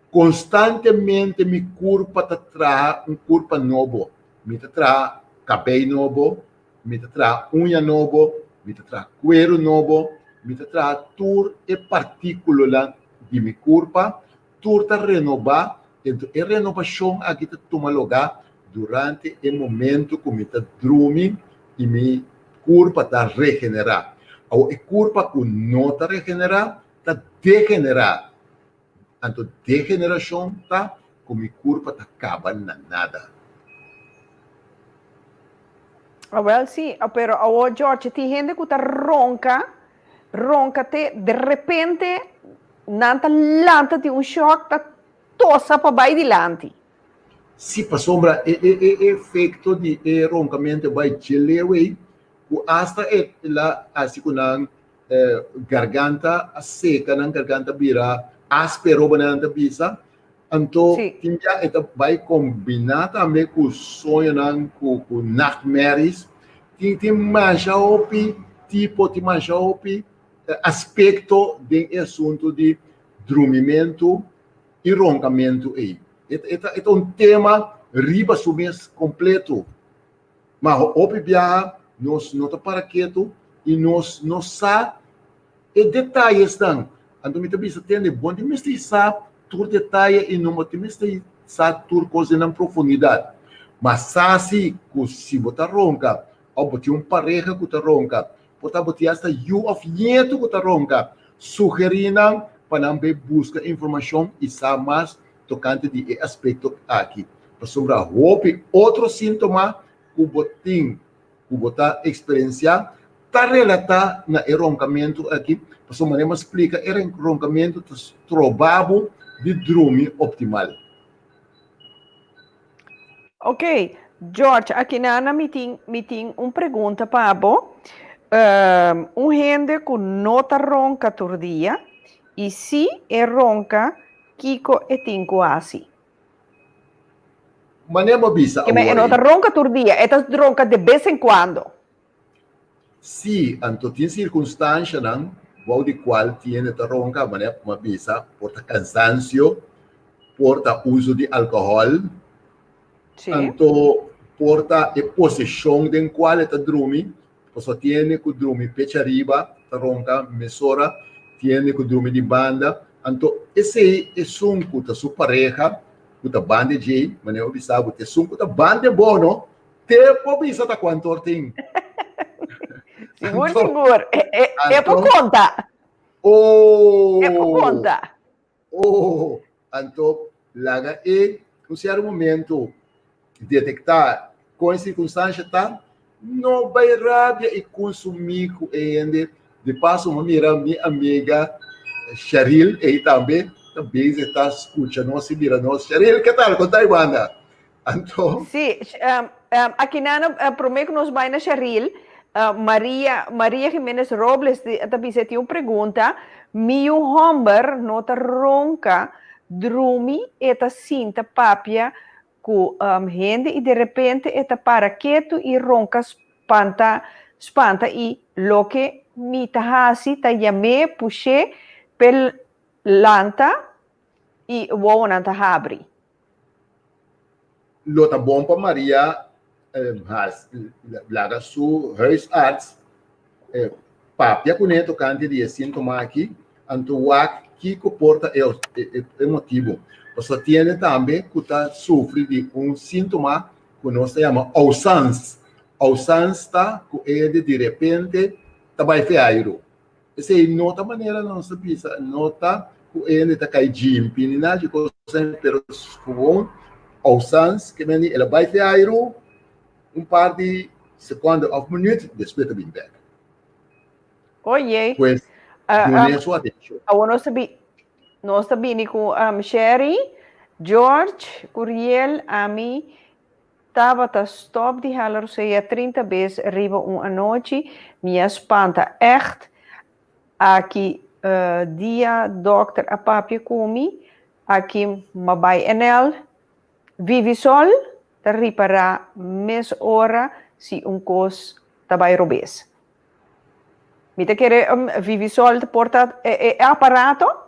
Konstantemente mi kurpa ta traha un kurpa nobo. Mi ta traha kabei nobo, mi ta traha uña nobo, mi ta traha kueru nobo, mi ta traha tur e partíkulonan di mi kurpa, tur ta renobá. Enton e renobashon aki ta tuma lugá durante e momento ku mi ta drumi i mi kurpa ta regenerá. Awor e kurpa ku no ta regenerá ta degenerá. Anto degenerashon ta ku mi kurpa ta kaba na nada. Awel si, pero awor George tin hende ku ta ronka, ronka te derepente nan ta lanta di un shòk ta tosa pa bai dilanti. Sí, pasobra e e e efecto di e roncamento bai dje leu ei, cu hasta e la haci cu nan garganta a seca, nan garganta bira aspero, bo nan ta bisa. Anto tin bia e ta bai combina tambe cu soñonan, cu cu nachtmerries. Tin tin masha hopi tipo, tin masha hopi aspecto den e asunto di drumimento i ronkamentu ei. E ta e ta un tema riba su mes kompleto. Ma hopi biaha nos no ta para ketu i nos no sa e detayesnan. Anto mi ta bisa tende, bo no tin mester sa tur detaye i no bo tin mester sa tur kos den nan profundidat. Ma sa si ku si bo ta ronka òf bo tin un pareha ku ta ronka, Por ta bo tin hasta yu òf nietu ku ta ronka. Sugerí nan pa nan bai buska informashon i sa mas tokante di e aspekto aki. Pasobra hopi otro síntoma ku bo tin ku bo ta eksperensiá ta relatá na e ronkamentu aki. Pasobra manera mi a splika e ronkamentu ta stroba bo di drumi optimal. Ok, George, aki nana mi tin, mi tin un pregunta pa bo. Um, un hende ku no ta ronka tur dia, i si e ronka, kiko e tin ku hasi? Manera bo bisa Ke men e awor no ei. ta ronka tur dia, e ta ronka de bes en kuando. Sí, anto tin sirkunstanshanan bou di kual tin hende ta ronka, manera ku mi a bisa, por ta kansansio, por ta uso di alkohòl, anto por ta e posishon den kual e ta drumi, pasobra tin hende ku drumi pecha riba ta ronka mesora, tin hende ku drumi di banda, anto esei esun ku ta su pareha. ku ta banda djei, manera bo bisa bo, te esun ku ta banda bo no, te por bisa ta kuantu or tin. Sigur, sigur. E por konta. Oh! E por konta. Oh! Anto laga e un sierto momento detektá kon e sirkunstansha ta, no bai rabia i kunsumí ku e hende. Di paso mi a mira mi amiga Sharil ei tambe ta bezig ta skucha nos i mira nos. Sharil, ke tal? Kon ta e banda? Anto. Sí, aki nan promé ku nos bai na Sharil, Maria, Maria Jimenez Robles ta bisa e tin un pregunta, Mi yu hòmber no ta ronka, drumi, e ta sinta papia ku hende i derepente e ta para ketu i ronka spanta spanta i loke mi ta hasi ta yam'é push'é p'e lanta i wowonan ta habri. Lo ta bon pa Maria laga su huisarts papia kuné tokante di e síntoma aki, anto wak kiko por ta e motibu. Pasobra tiene tambe ku ta sufri di un síntoma ku nos ta yama ousans. Ousans ta ku e hende direpente ta bai fe airu. Esei no ta manera nos ta bisa, no ta ku hende ta kai djimpi ni nada di kos asina, pero gewoon ousans ke men di el a bai fe airu un par di sekonde òf minüt, despues ta bin bèk. Oye. Pues, dun'é su atenshon. Awor nos ta bi, nos ta bini ku Sherry, George, Curiel, ami, Tabata stop di hala rosea 30 bes riba un anochi, mi a spanta echt. Aki dia dokter a papia ku mi, aki m'a bai NL. Vivisol ta ripará mes ora si un kos ta bai robes. Mi ta kere Vivisol ta por ta e aparato?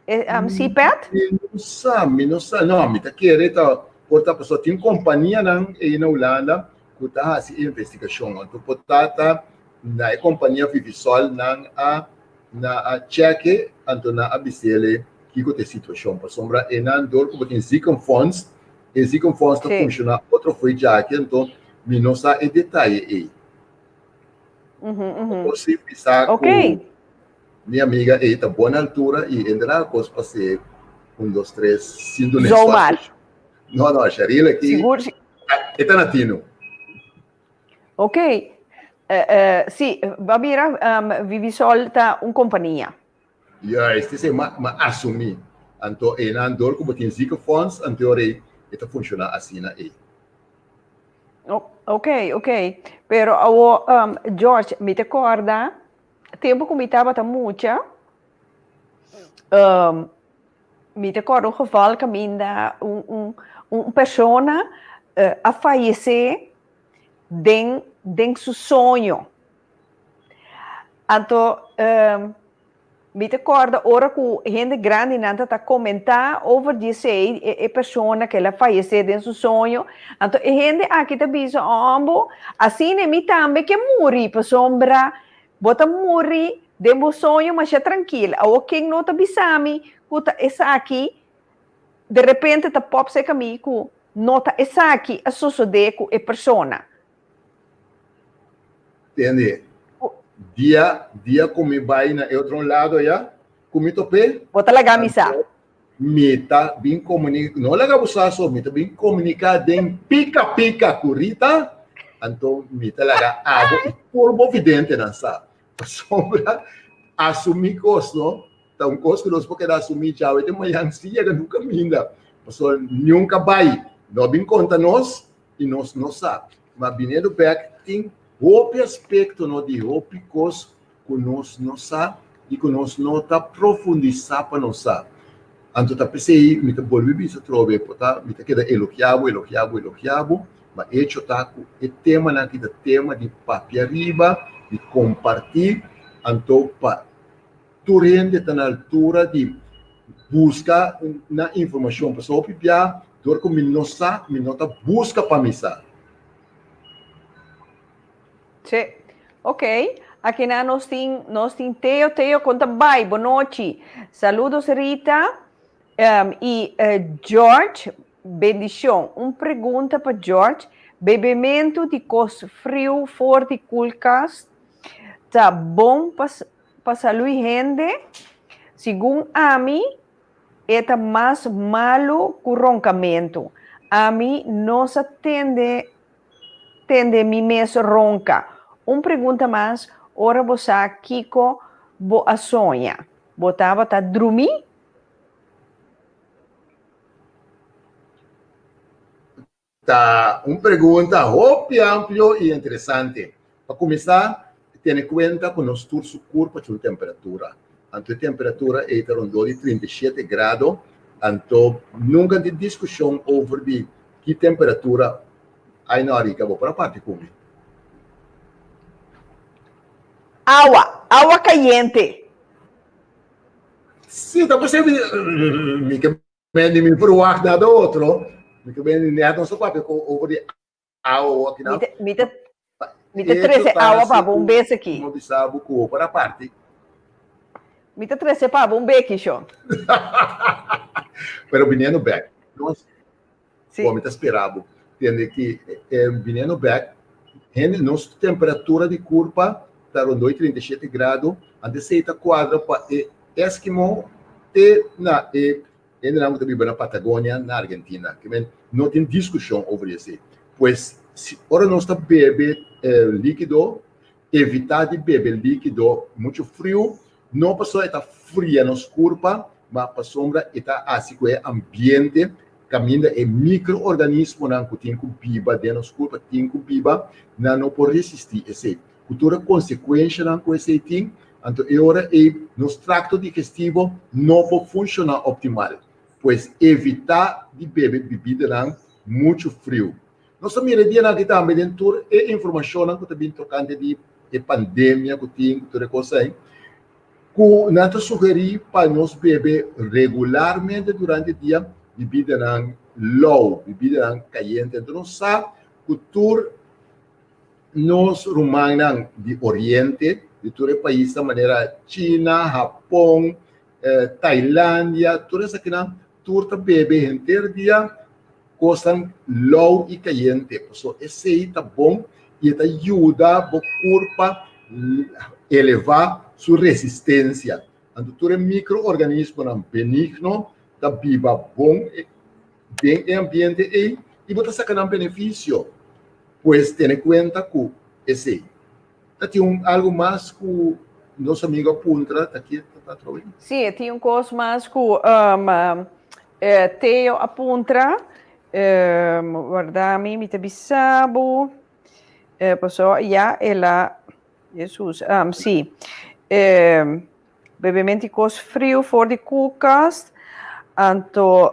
E CPAT? Mi no sa, mi no sa. No, mi ta kere ta por ta pasobra tin kompanianan ei na Hulanda ku ta hasi e investigashon. Anto por ta ta na e kompania Vivisol nan a nan a chèk anto nan a bis'el kiko ta e situashon. Pasobra einan dor ku bo tin ziekenfonds, e ziekenfonds ta funshoná otro fo'i djaki, anto mi no sa e detaye ei. Por si bisa ku mi amiga ei ta bon altura i enderá kos pas'é un dos tres sin dun'é Zomaar. No, no, Sharil aki Sigur. e ta na tinu. Ok. Si, ba bira Vivisol ta un kompania. Juist, esei m'a m'a asumí. Anto einan dor ku bo tin ziekenfonds, anto ora ei e ta funshoná asina ei. Ok, ok. Pero awo, George, mi ta kòrda tempu ku mi tabata mucha, mi ta kòrda un geval kaminda un un un persona a fayesé den den su soño. Anto mi ta kòrda ora ku hende grandinan ta ta komentá over di esei, e persona ku el a fayesé den su soño, anto e hende aki ta bisa, Òmbo, asina mi tambe ke muri, pasobra bo ta muri den bo soño masha trankil. Awor ken no ta bisa mi ku ta esaki derepente ta pòp serka mi ku no ta esaki a sosodé ku e persona. Tende, dia, dia ku mi bai na e otro lado ya, ku mi top'é. Bo ta laga mi sa. Mi ta bin komunika, no laga bo sa so, mi ta bin komuniká den pika pika ku Rita, anto mi ta laga abo i tur bo videntenan sa. Pasobra asumí kos no ta un kos ku nos por keda asumí djawe te mañan si yega nunka minda. Pasobra niun ka bai no a bin konta nos i nos no sa. Ma biniendo bek tin hopi aspekto no di hopi kos ku nos no sa i ku nos no ta profundisá pa nos sa. Anto ta p'esei mi ta bolbe bisa atrobe por ta mi ta keda elogiá bo, elogiá bo, elogiá bo, ma echo ta ku e temanan aki ta tema di papia riba, di kompartí, anto pa Tur hende ta na altura di buska nan informashon, pasobra hopi bia dor ku mi no sa, mi no ta buska pa mi sa. Sí, ok. Akinan nos tin, nos tin Teo. Teo, kon ta bai? Bonochi. Saludos Rita. I George, bendishon. Un pregunta pa George, bebementu di kos friu for di koelkast ta bon pa pa salui hende? Segun ami e ta mas malu ku ronkamentu. Ami no sa tende tende mi mes ronka. Un pregunta mas, ora bo sa kiko bo a soña, bo tabata drumí? Ta un pregunta hopi amplio i interesante. Pa kuminsá, tene kuenta ku nos tur su kurpa tin un temperatura. Anto e temperatura ei ta rondó di 37 grado. Anto nunka tin diskushon over di ki temperatura. Ai no, Rika, bo por a parti ku mi. Awa, awa kayente. Sí, ta posibel. Mi ke men di mi verwacht nada otro. Mi ke men di net nos a papia ku over di awa aki nan. Mi ta, mi ta trese awa pa bo un bes aki. Mo bisa bo ku bo por a parti. Mi ta trese pa bo un beki, shon. Pero biniendo bek, nos Sí. Bo mi ta spera bo. Tende ki eh, biniendo bek, hende nos temperatura di kurpa ta rondó di 37 grado, antes sei ta kuadra pa e Eskimo te na e hendenan ku ta biba na Patagonia na Argentina. Ke men no tin diskushon over di esei. Pues si ora nos ta bebe eh, líkido, evitá di bebe líkido muchu friu, No pasobra e ta fria nos kurpa, ma pasobra e ta hasi ku e ambiente kaminda e mikroorganismonan ku tin ku biba den nos kurpa tin ku biba, nan no por resistí esei. Ku tur e konsekuenshanan ku esei tin, anto e ora ei nos trakto digestivo no por funshoná optimal. Pues evitá di bebe bibidanan muchu friu. Nos ta mira e dianan aki tambe den tur e informashonnan ku ta bin tokante di e pandemia ku tin, ku tur e kos ei, ku nan ta sugerí pa nos bebe regularmente durante dia bibidanan lou, bibidanan kayente. Anto nos sa ku tur nos rumannan di oriente, di tur e paisnan manera China, Hapon, Tailandia, tur esakinan tur ta bebe henter dia Kosnan lou i kayente, pasobra esei ta bon i e ta yuda bo kurpa elevá su resistensia. Anto tur e mikroorganismonan benigno ta biba bon den e ambiente ei i bo ta saka nan benefisio. Pues tene kuenta ku esei. Ta tin un algu mas ku nos amigo a puntra ta ki ta atrobe? Sí, e tin un kos mas ku Theo a puntra. Warda mi, mi ta bisa bo. Paso ya el a, Jesus, sí. Bebemento di kos friu for di koelkast. Anto,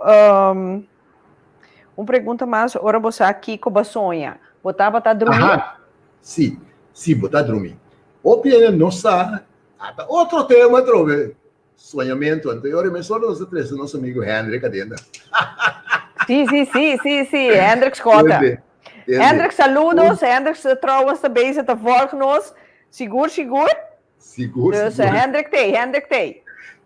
un pregunta mas, ora bo sa kiko bo a soña, bo tabata drumí? Aha, sí, sí, bo ta drumí. Hopi hende no sa, ata otro tema atrobe, soñamentu. Anto e ora mesora nos ta trese nos amigo Hendrik adenda. Sí, sí, sí, sí, sí, Hendrik Schotte. Tende, tende. Hendrik, saludos. Hendrik trouwens ta bezig ta volg nos. Sigur, sigur. Sigur, Dus sigur. Hendrik tei, Hendrik tei.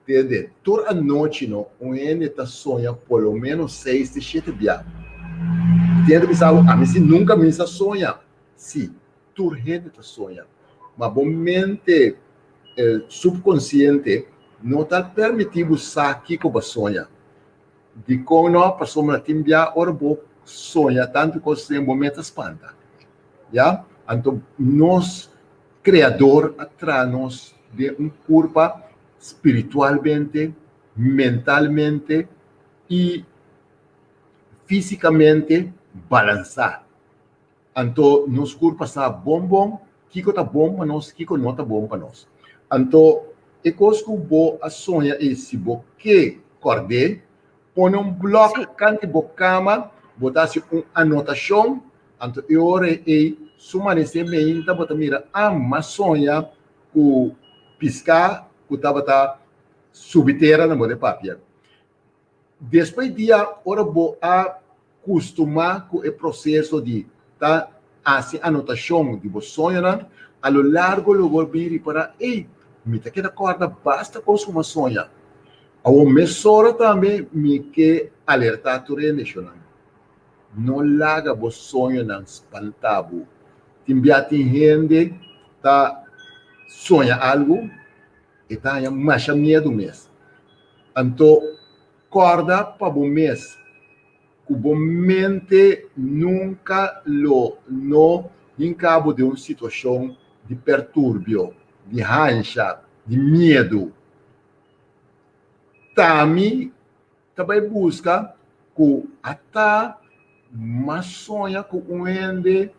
Tende, tur anochi no, un hende ta soña por lo menos seis te shete bia. Tin hende ta bisa bo, ami si nunka mi sa soña. Si, tur hende ta soña. Ma bo mente subkonsiente no ta permití bo sa kiko bo a soña. Dikon no? Pasobra tin bia ora bo soña tantu kos den bo mes ta spanta. Ya? Anto nos Kreador a traha nos den un kurpa spiritualmente, mentalmente i físikamente balansá. Anto nos kurpa sa bon bon kiko ta bon pa nos, kiko no ta bon pa nos. Anto e kos ku bo a soña ei si bo ke kòrd'é, Pone un blòk kant di bo kama, bo ta hasi un anotashon, anto e ora ei su manesé meinta bo ta mira, ah, m'a soña ku piská ku tabata subi tera na bo de papia. Despues dia ora bo a kustumá ku e proseso di ta hasi anotashon di bo soñonan, a lo largo lo bo bin ripará, ey, mi ta keda kòrda basta kos ku mi a soña. Awor mesora tambe mi ke alertá tur hende, shonnan, no laga bo soñonan spantá bo. Tin bia tin hende ta soña algu, e ta haña masha miedu mes. Anto kòrda pa bo mes ku bo mente nunka lo no hinka bo den un situashon di perturbio, di hansha, di miedu. Tami ta bai buska ku a ta mas soña ku un hende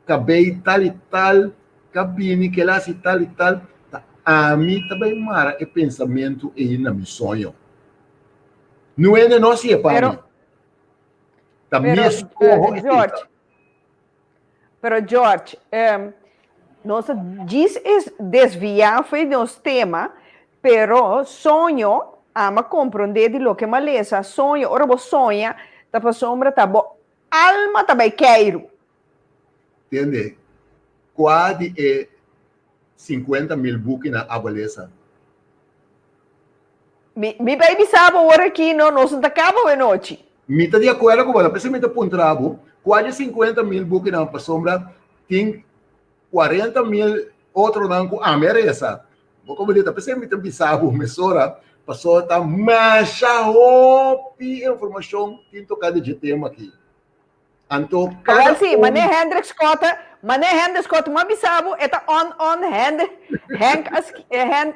kabei tal i tal ka bini kel hasi tal i tal, ta ami ta bai mara e pensamentu ei na mi soño. Niun hende no hasié pa mi. Ta mi eskoho e ta. Pero George, nos a djis es desviá fo'i nos tema, pero soño, ama komprondé di loke m'a lesa, soño, ora bo soña, ta pasobra ta bo alma ta bai keiru. Tende, kua di e 50.000 bukinan abo lesa? Mi, mi bai bisa bo ora aki, no, nos no ta kaba awe nochi. Mi ta di akuerdo ku bo, la p'esei mi ta puntra bo, kua di e 50.000 bukinan pasobra tin 40.000 otronan ku ami a resa. Bo komo di ta p'esei mi ta bisa bo mesora, pasobra ta masha hopi informashon tin tokante dje tema aki. Anto cada Awel si, mane Hendrik Scott, mane Hendrik Scott, m'a bisa bo, e ta on on Hendrik, Henk a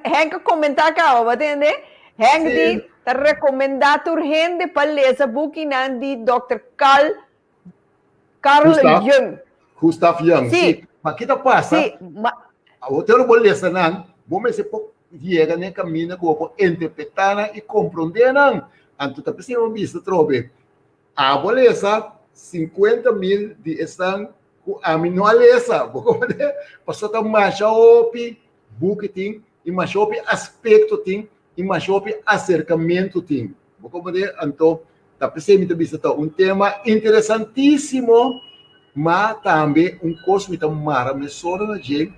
Henk a comenta caba, bo tende? Henk di ta recomenda tur hende pa lesa bukinan di Dòkter Carl, Carl Gustav, Jung. Gustav Jung, si. Ma ki ta pasa? Si, ma Awor te ora bo lesa nan, bo mester por yega na e caminda cu bo por interpreta nan y compronde nan. Anto ta p'esei bo bisa atrobe, Abo a lesa 50.000 di esnan ku ami no a lesa. Bo komprende? Pasobra ta masha hopi buki tin i masha hopi aspekto tin i masha hopi aserkamentu tin. Bo komprende? Anto ta p'esei mi ta bisa ta un tema interesantísimo, ma tambe un kos mi ta mara mesora na dje,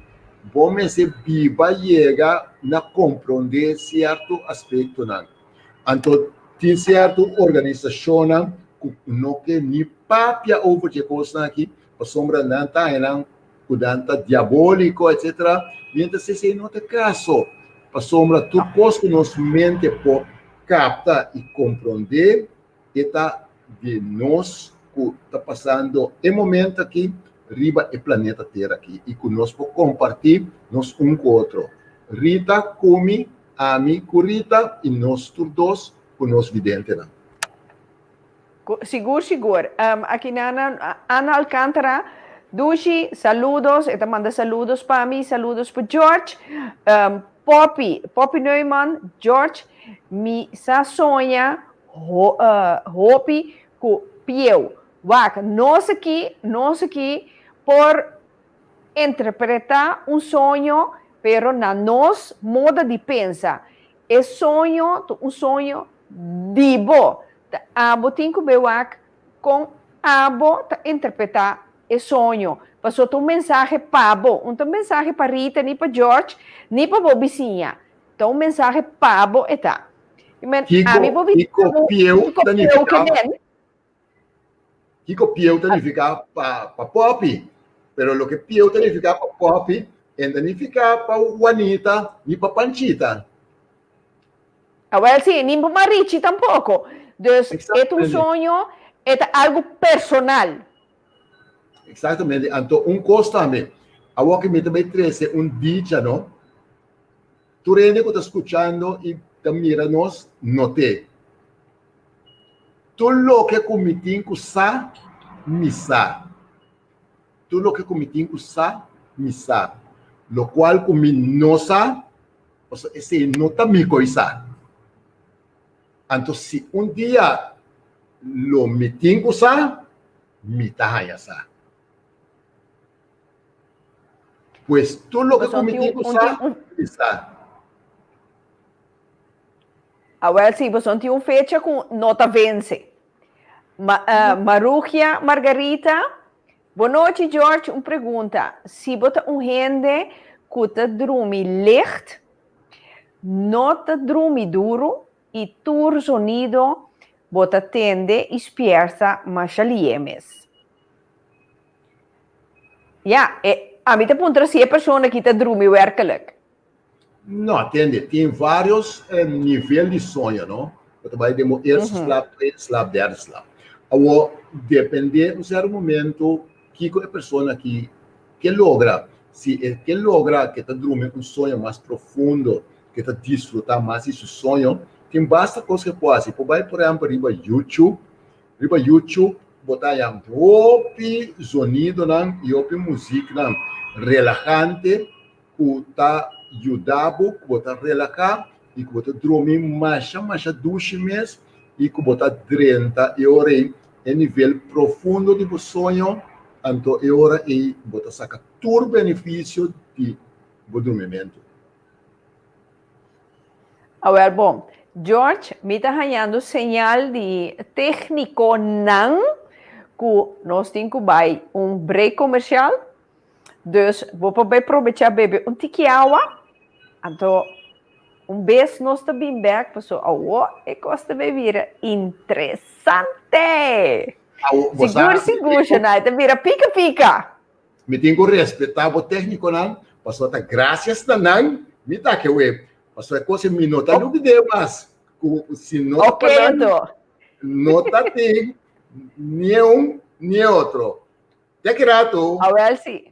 bo mester biba yega na komprondé sierto aspektonan. Anto tin sierto organisashonnan ku no ke ni papia over dje kosnan aki pasobra nan ta haña nan ku nan ta diabóliko etsetera, mientras esei no ta e kaso pasobra tur kos ku nos mente por kapta i komprondé e ta di nos ku ta pasando e momento aki riba e planeta Tera aki i ku nos por kompartí nos un ku otro. Rita ku mi, ami ku Rita i nos tur dos ku nos videntenan. Sigur sigur. Aki nan Ana Alcantara, Dushi, saludos, e ta manda saludos pa mi, saludos pa George. Poppy, Poppy Neumann, George, mi sa soña hopi ku pieu. Wak, nos aki, nos aki por interpretá un soño, pero na nos moda di pensa. E soño ta un soño di bo. Ta abo tin ku be wak kon abo ta interpretá e soño. Pasobra ta un mensahe pa bo. Un ta un mensahe pa Rita, ni pa George, ni pa bo bisiña. Ta un mensahe pa bo e ta. Men, ami bo Kiko, kiko pieu ta nifiká? Kiko pieu ta nifiká pa pa Poppy? Pero loke pieu ta nifiká pa Poppy, en ta nifiká pa Juanita ni pa Panchita. Awel si, ni pa Marichi tampoko. Dus e ta un soño, e ta algu personal. Exactamente. Anto un kos tambe, awor ku mi ta bai trese un dicha, no? Tur hende ku ta skuchando i ta mira nos, not'é. Tur loke ku mi tin ku sa, mi sa. Tur loke ku mi tin ku sa, mi sa. Lokual ku mi no sa, pasobra esei no ta mi koi sa. Anto si un dia lo mi tin ku sa, mi ta haña sa. Pues tur loke ku mi tin ku sa, mi sa. Awel si, boso tin un fecha ku no ta vense. Ma, uh, Marugia Margarita, bonochi George, un pregunta. Si bo ta un hende ku ta drumi licht, no ta drumi duru. I tur zonido bo ta tende i spierta masha lié mes. Ya, e, ami ta puntra si e persona aki ta drumi werkelijk. No, tende, tin varios nivel di soño, no? Bo ta bai den bo eerste slaap, tweede slaap, derde slaap. Awor, depende un sierto momento kiko e persona aki ke logra. Si e ke logra ke ta drumi un soño mas profundo, ke ta disfruta mas di su soño, tin basta kos ke por hasi. Por bai por ehempel riba YouTube, riba YouTube bo ta haña hopi zonidonan i hopi muziknan relahante ku ta yuda bo ku bo ta relahá i ku bo ta drumi masha masha dushi mes i ku bo ta drenta e ora ei e nivel profundo di bo soño, anto e ora ei bo ta saka tur benefisio di bo drumimentu. Awel bon, George, mi ta hañando señal di técniconan ku nos tin ku bai un break komersial. Dus bo por bai probechá bebe un tiki awa, anto un bes nos ta bin bèk paso awo e kos ta bai bira interesante. Awo, bo sa, Sigur sigur, Shanay, ta bira pika pika. Mi tin ku respetá bo técniconan, pasobra ta gracias na nan mi ta aki awe. Pasobra e kos ei mi no ta lubid'é mas, ku si no ta pa Oké, nan, anto. no ta tin ni e un ni e otro. Te ki rato. Awel si.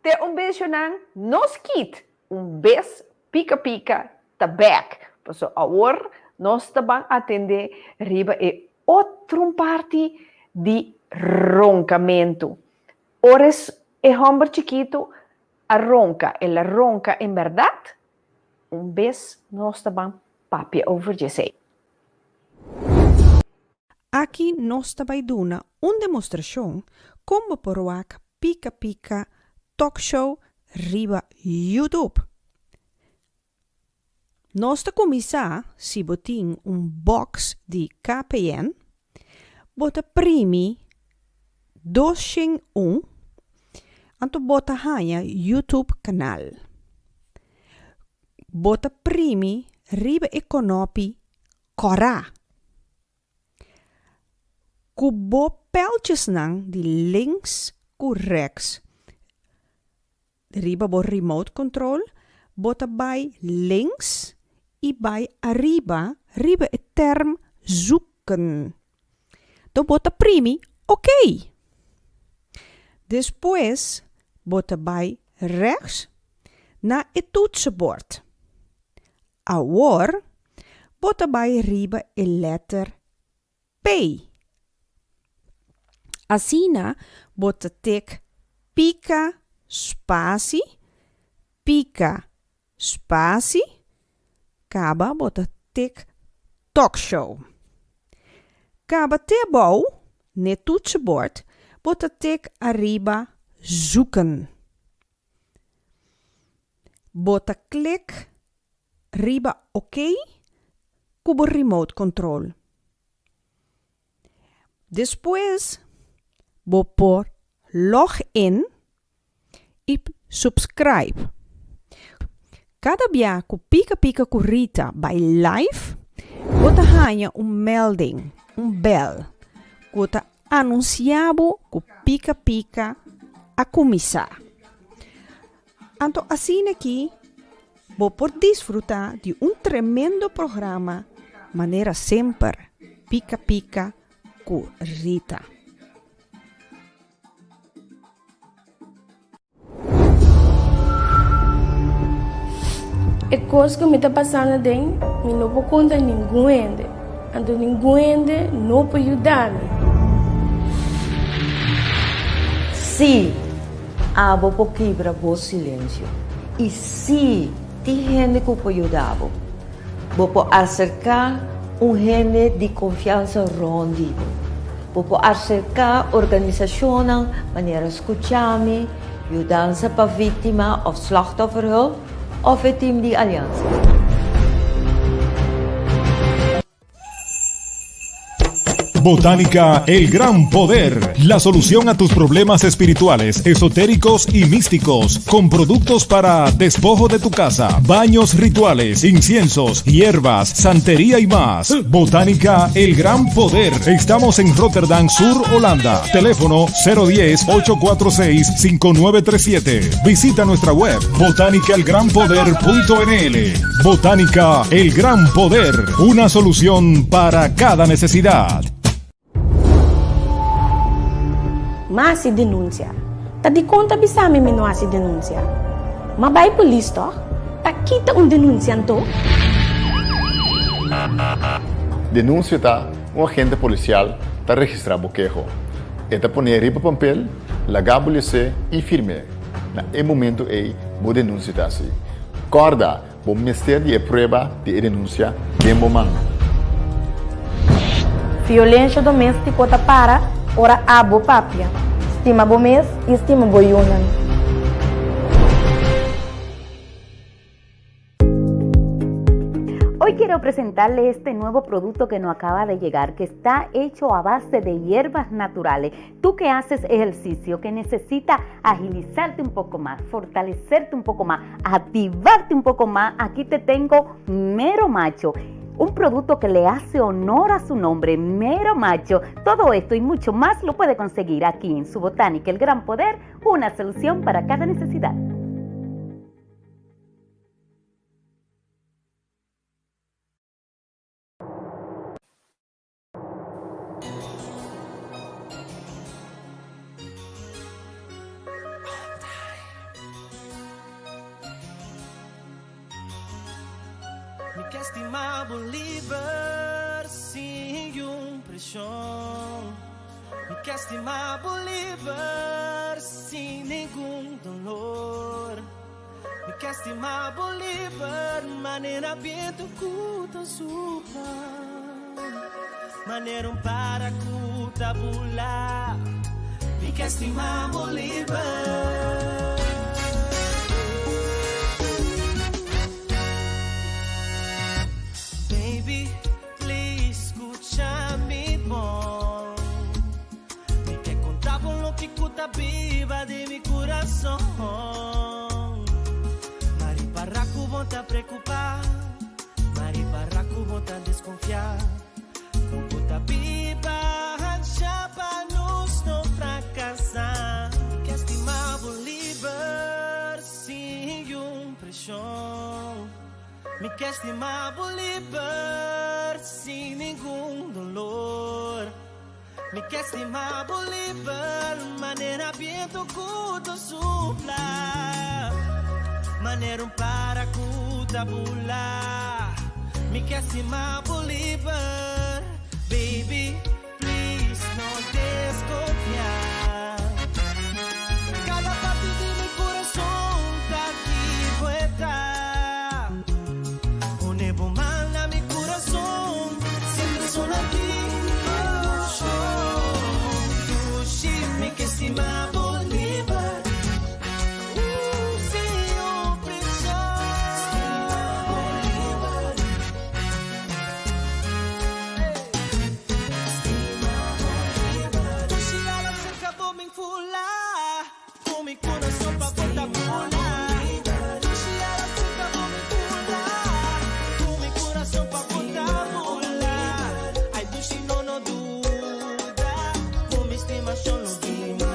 Te un beshonan no skit un bes pika pika ta bek paso awor nos ta ban atende riba e otro parti di ronkamentu. Ora e homber chikitu a ronka el a ronka en berdad? Un bes nos ta ban papia over djesei. Aki nos ta bai duna un demostrashon kon bo por wak Pika Pika Talk Show riba YouTube. Nos ta kuminsá si bo tin un box di KPN, bo ta primi 201 anto bo ta haña YouTube kanal. Bo ta primi riba e konopi Kòrá. Ku bo pèltjesnan di links ku rèks riba bo remote control, bo ta bai links i bai ariba riba e tèrm zoeken. Do bo ta primi ok. Despues bo ta bai rèks na e toetsenbord. Awor bo ta bai riba e lèter P. Asina bo ta tek pika spasi, pika spasi, kaba bo ta tek talkshow. Kaba te abou n'e toetsenbord bo ta tek ariba zoeken. Bo ta klik riba OK ku bo remote control. Despues bo por log in i subscribe. Kada bia ku Pika Pika ku Rita bai live, bo ta haña un melding, un bèl, ku ta anunsiá bo ku Pika Pika a kuminsá. Anto asina ki bo por disfruta di un tremendo programa manera semper Pika Pika ku Rita. E kos ku mi ta pasando aden, mi no por konta ningun hende, anto ningun hende no por yuda mi. Sí, Abo por kibra bo silensio. I sí, tin hende ku por yuda bo. Bo por aserká un hende di konfiansa rònt di bo. Bo por aserká organisashonnan manera Skuchami, Yudansa pa Víktima òf Slachtofferhulp òf e tim di Aliansa. Botánica El Gran Poder, la solución a tus problemas espirituales, esotéricos y místicos, con productos para despojo de tu casa, baños rituales, inciensos, hierbas, santería y más. Botánica El Gran Poder. Estamos en Rotterdam Sur, Holanda. Teléfono 010-846-5937. Visita nuestra web botánicaelgranpoder.nl. Botánica El Gran Poder, una solución para cada necesidad. M'a hasi denunsia. Ta dikon ta bisa mi mi no hasi denunsia? M'a bai polis tòg? Ta kita un denunsia anto? Denunsia ta un agente polisial ta registrá bo keho. E ta pon'é riba pampel, laga bo les'é i firm'é. Na e momentu ei bo denunsia ta hasi. Kòrda! Bo mester di e prueba di e denunsia den bo man. Violencia domestico ta para ora abo papia. Stima bo mes y stima bo yunan. Hoy quiero presentarle este nuevo producto que nos acaba de llegar, que está hecho a base de hierbas naturales. Tú que haces ejercicio, que necesita agilizarte un poco más, fortalecerte un poco más, activarte un poco más, aquí te tengo Mero Macho. Un producto que le hace honor a su nombre, Mero Macho. Todo esto y mucho más lo puede conseguir aquí en su Botánica El Gran Poder, una solución para cada necesidad. Mi ke stima bo liber sin yun preshon. Mi ke stima bo liber sin ningun dolor. Mi ke stima bo liber manera bientu ku ta supla. Manera un para ku ta bula. Mi ke stima bo liber. Baby, please skucha mi bon. Mi ke konta bo loke ku ta biba den mi kurason. Ma ripará ku bo ta preokupá, ma ripará ku bo ta deskonfiá. Ku bo ta biba hansha pa nos no frakasá. Mi ke stima bo liber sin yun preshon. Mi ke stima bo liber sin ningun dolor. Mi ke stima bo liber manera bientu ku ta supla, manera un para ku ta bula. Mi ke stima bo liber, baby, please no deskonfia. Kada parti di mi kurason ta ki bo e ta. Pone bo man na mi kurason, siempre solo a ti, oh, oh. Dushi, mi ke stima bo liber, sin opreshon. Stima bo liber, stima bo liber. Dushi, ala serka bo min fula. Ku mi kurason pa bo ta bula. Dushi ala serka bo mi fula. Ku mi kurason pa bo ta bula. Ay dushi no no duda. Ku mi stimashon lo dura.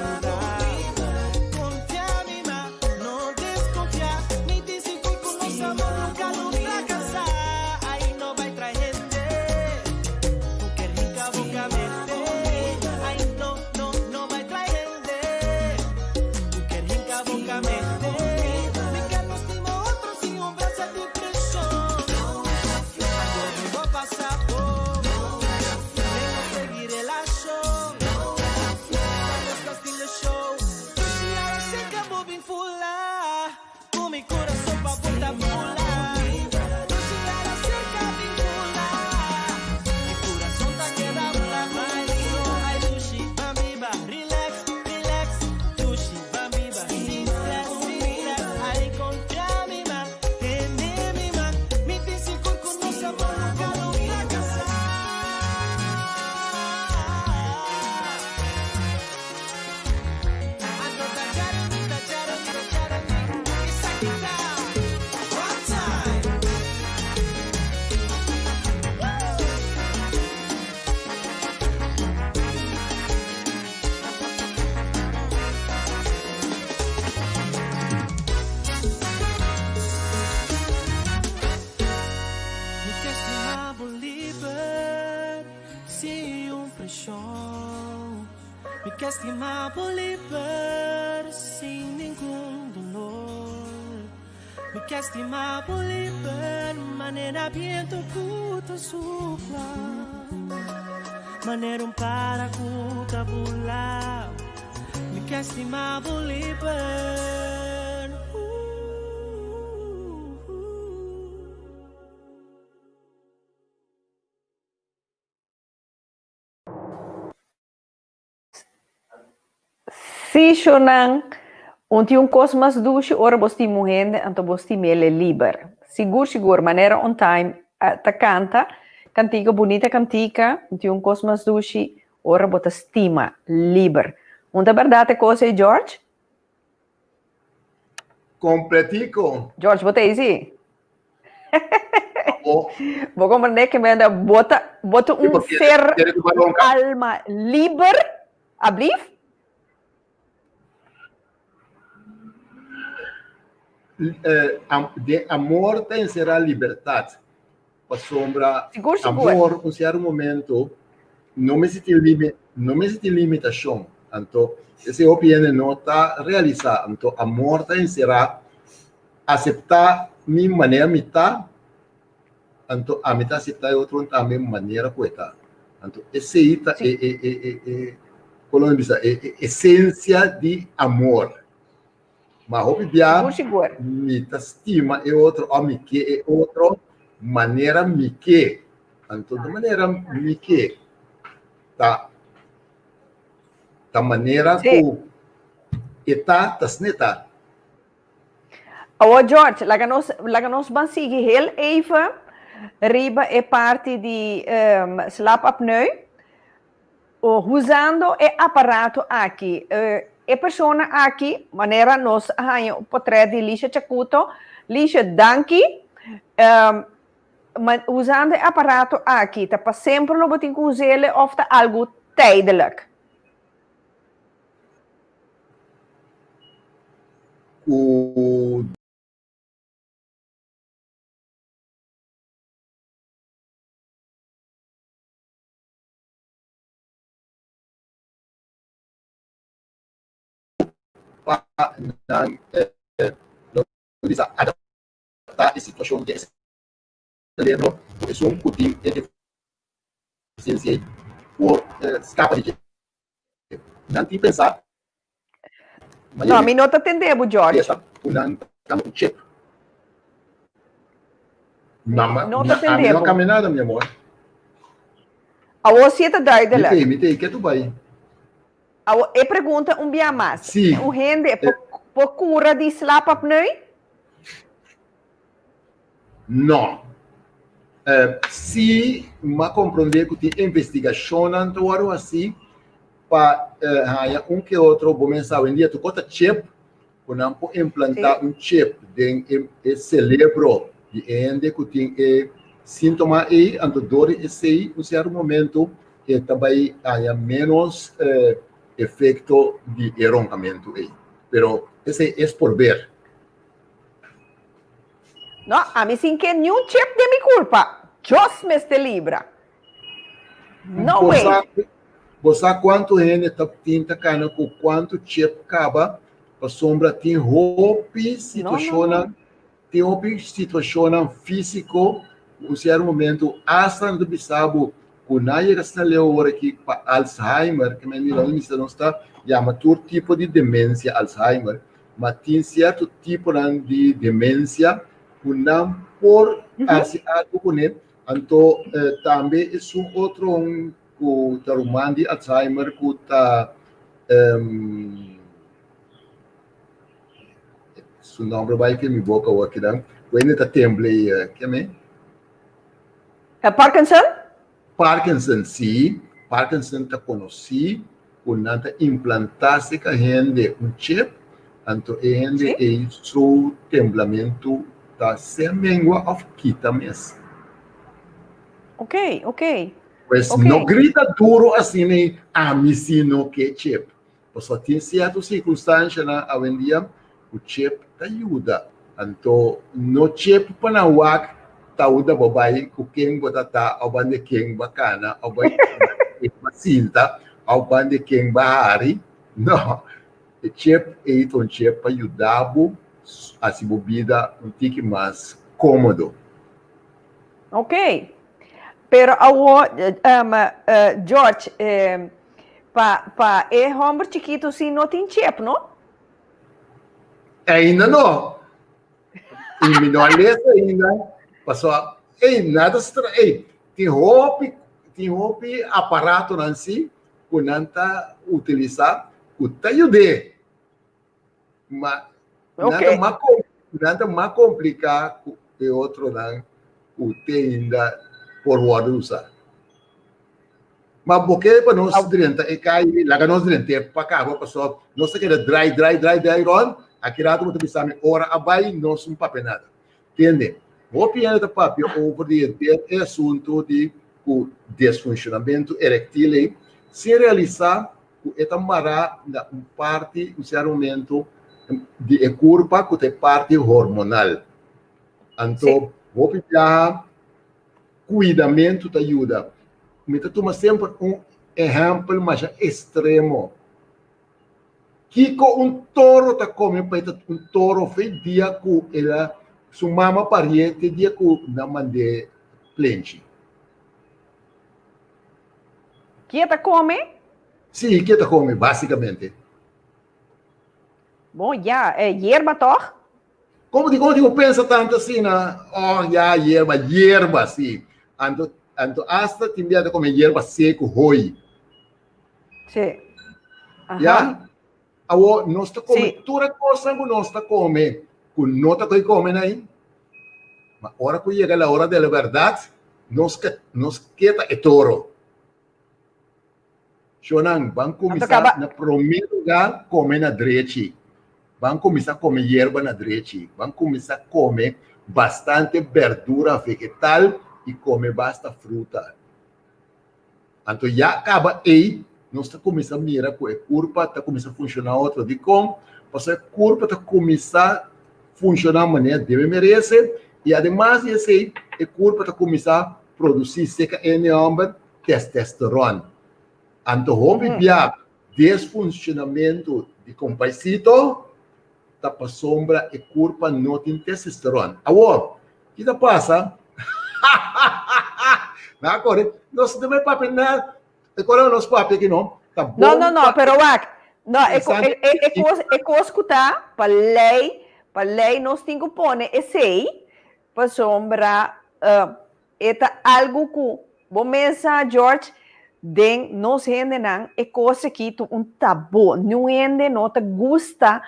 Konfia mi ma no deskonfia. Mi tin sigur ku nos amor nunka lo frakasá. Ay no bai trae hende ku ker hinka boka mete. Ay no no no bai trae hende. Ku ker hinka boka mete. Mi ke no stima otro sin un brasa di preshon. Algo mi bo pasa por. Den nos sigui relashon. Pa nos ta steal the show. Dushi ala serka bo bin fula. Ku mi kurason pa bo ta bula. Dushi ala serka bin fula. Mi kurason ta keda bula. Ay no ay dushi ban biba. Relax, relax. Dushi ban biba. Sin stress, sin stress. Ay konfia mi ma. Tene mi man. Mi tin sigur ku nos amor nunka lo frakasá. ke stima bo liber sin ningun dolor. Mi ke stima bo liber manera biento ku ta supla, manera un para ku ta bula. Mi ke stima bo liber. Sí, shonnan, un tin un kos mas dushi ora bo stima un hende, anto bo stim'el e liber. Sigur, sigur, manera On Time ta kanta, kantika, bunita kantika, un tin un kos mas dushi ora bo ta stima liber. Un ta bèrdat e kos ei, George? Kompletiko. George, bo ta ei sí? Bo comprende que me da bota bota un ser un alma liber, ablief? Eh, de amor ta encerrar libertad. Pasobra sigur, sigur. amor, un cierto momento, no me senti limi, no me senti limitacion. Anto, ese hopi hende no ta realisa. Anto, amor ta encerrar Aseptá mi manera mi ta, anto ami ta aseptá e otro tambe manera ku e ta. Anto esei ta e e e e e kon lo mi bisa e e esensia di amor. Ma hopi bia mi ta stima e otro òf mi ke e otro manera mi ke. Anto di manera mi ke ta ta manera ku e ta ta asina e ta. Awor George, laga nos, laga nos ban sigui heel even riba e parti di um, slaapapneu. Usando e aparato aki, uh, e persona aki, manera nos a haña un portret di Lisha Chacuto. Lisha, danki. Um, ma, usando e aparato aki, ta pa semper lo bo tin ku us'ele of ta algu tijdelijk? Ku pa nan lo bisa adaptá e situashon di e selebro ku esun ku tin e defisiensia ei por skapa di dje. Nan tin pensá. No, mi no ta tende bo, George. Ku nan ta un chip. Mama, no ta tende bo. Mi no kambia nada, mi amor. Awor si e ta duidelijk. Mi tei, mi tei, ke tu bai? Awor, e pregunta un bia mas. Si. Un hende por kura di slaapapneu? No. Si m'a komprondé ku tin investigashonnan ta wòrdu hasí pa haña un ke otro, bo mester sa awendia tur kos ta chip, ku nan por implantá un chip den e selebro di e hende ku tin e síntoma ei, anto dor di esei un sierto momento e ta bai haña ménos efekto di e ronkamentu ei. Pero esei es por ber. No, ami sin ke niun chip den mi kurpa. Dios mester libra. No way. Bo sa kuantu hende ta tin ta kana ku kuantu chip kaba pasobra tin hopi situashonnan, tin hopi situashonnan físiko ku un sierto momentu asta nan ta bisa bo ku nan yega asina leu ora ki pa Alzheimer, ke men mira nos ta yama tur tipo di demensia Alzheimer, Ma tin sierto tiponan di demensia ku nan por hasi algu kuné. Anto tambe esun otro un ku ta ruman di Alzheimer ku ta su nomber bai ke mi boka awor kinan ku hende ta tembla ei keme? Parkinson? Parkinson, sí. Parkinson ta konosí ku nan ta implantá serka hende un chip, anto e hende ei su temblamentu ta sea mengua òf kita mes. Oké, oké. Pues no grita duru asina ei, ami sí no ke chip. Pasobra tin sierto sirkunstanshanan awendia ku chip ta yuda. Anto no chip pa nan wak ta uda bo bai ku ken bo ta ta o banda ken bo a kana o bai ken bo a sinta. òf banda di ken bo a hari. No, e chip ei ta un chip pa yuda bo hasi bo bida un tiki mas kómodo. Ok. Pero awor, George, pa pa e hòmber chikitu si no tin chip, no? Ainda no. I mi no a lesa ainda, pasobra, ey, nada stra, ey, tin hopi, tin hopi aparatonan si ku nan ta utilisá ku ta yud'é. Ma nan ta mas nan ta mas kompliká ku e otronan ku te ainda por wòrdu usá. Ma bo ke pa nos drenta e kai, laga nos drent'é pa kaba pasobra nos ta keda drai drai drai drai rònt, aki rato bo ta bisa mi ora a bai nos no papia nada. Tende, hopi hende ta papia over di henter e asuntu di ku desfunshonamentu erektil ei sin realisá ku e ta mará na un parti, un sierto momento, di e kurpa ku ta e parti hormonal. Anto hopi biaha kuidamentu ta yuda. Mi ta tuma semper un ehèmpel masha ekstremo. Kiko un toro ta kome pa e ta un toro fe dia ku el a su mama parié te dia ku nan mand'é plenchi? Ki e ta kome? Sí, ki e ta kome básikamente? Bon, ya, yerba tòg? Komo di komo di bo pensa tantu asina? Oh, ya, yerba, yerba, sí. Anto, anto asta tin bia ta kome yerba seku, hoi. Sí. Aha. Ya? Awo, nos ta kome Sí. tur e kosnan ku nos ta kome, ku no ta koi kome nai. Ma ora ku yega la ora de la bèrdat, nos ke, nos ke ta e toro. Shonnan, ban Anto kuminsá kaba. na promé lugá kome na drechi. Ban kuminsá kome yerba na drechi. Ban kuminsá kome bastante bèrdura vegetal i kome basta fruta. Anto ya kaba ei nos ta kuminsá mira ku e kurpa ta kuminsá funshoná otro. Dikon? Pasobra e kurpa ta kuminsá funshoná manera debe merese i ademas di esei e kurpa ta kuminsá produsí seka ene hòmber testosteron. Anto hopi bia desfunshonamentu di kompaisito ta pasobra e kurpa no tin testosteron. Awor, ki ta pasa? Nan a kore, nos no ta papia nada. E kore nos papia aki no, ta bon. No, no, no, pero wak, no, e, e, e, e kos, e kos ku ta pa lei, pa lei nos tin ku pone esei, pasobra uh, E ta algu ku bo mes sa, George, den nos hendenan e kos aki ta un tabú. Niun hende no ta gusta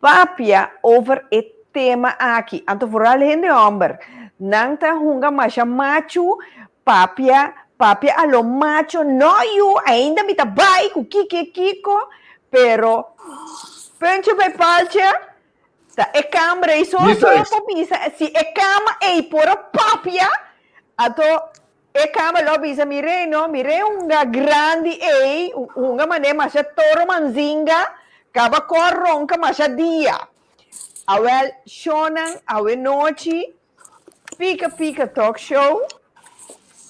papia over e tema aki. Anto vooral hende hòmber, nan ta hunga masha machu, papia, papia a lo macho, no yu, ainda mi ta bai ku kiko kiko, pero puntje bij paaltje, Ta e kamber ei so so por bisa, si e kama ei por a papia, anto e kama lo bisa, mir'e no, mir'e hunga grandi ei, hunga manera masha toro manzinga, kaba kor ronka masha dia. Awel, shownan awe nochi, Pika Pika Talk Show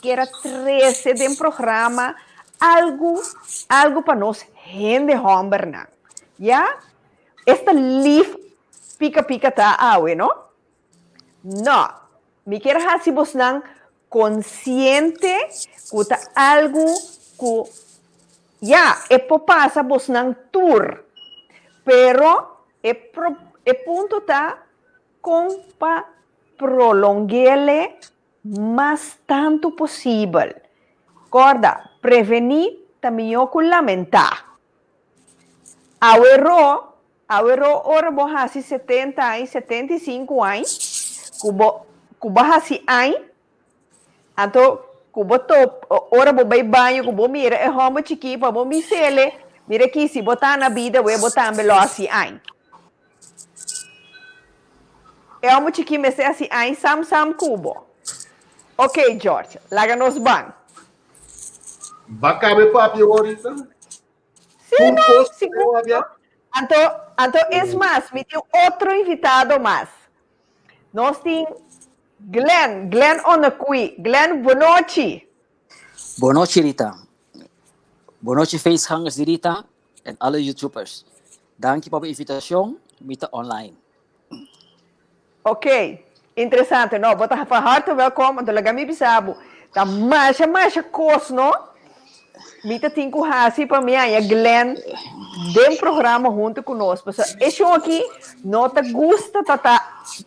kier a trese den programa algu, algu pa nos hende hòmbernan, ya. Esta lief pika pika ta awe, no? No, mi kier hasi bosnan konsiente ku ta algu ku, ya, e por pasa bosnan tur, pero e pro, e punto ta kon pa prolonguele mas tantu posibel. Kòrda, prevení ta mihó ku lamentá. Aweró, aweró ora bo hasi setenta añ, 75 añ, ku bo, ku bo hasi añ, anto ku bo top, ora bo bai baño ku bo mira e hòmber chikí pa bo bis'ele, mira aki si bo ta na bida wei bo tambe lo hasi añ. E hòmber chikí mester hasi añ sam sam ku bo. Ok George, laga nos ban. Ba kabe papia ahorita? Sí, no, sigur. Anto, anto es mas, mi tin otro invitado mas. Nos tin Glenn, Glenn Onekui. Glenn, bonochi. Bonochi, Rita. Bon nochi feestgangers di Rita en alle YouTubers. Danki pa bo invitacion, mi ta online. Ok, interesante no, bo ta van harte welkom, anto laga mi bisa bo, ta masha masha kos no, mi ta tin ku hasi pa mi haña Glenn den programa huntu ku nos, pasobra e shon aki no ta gusta ta ta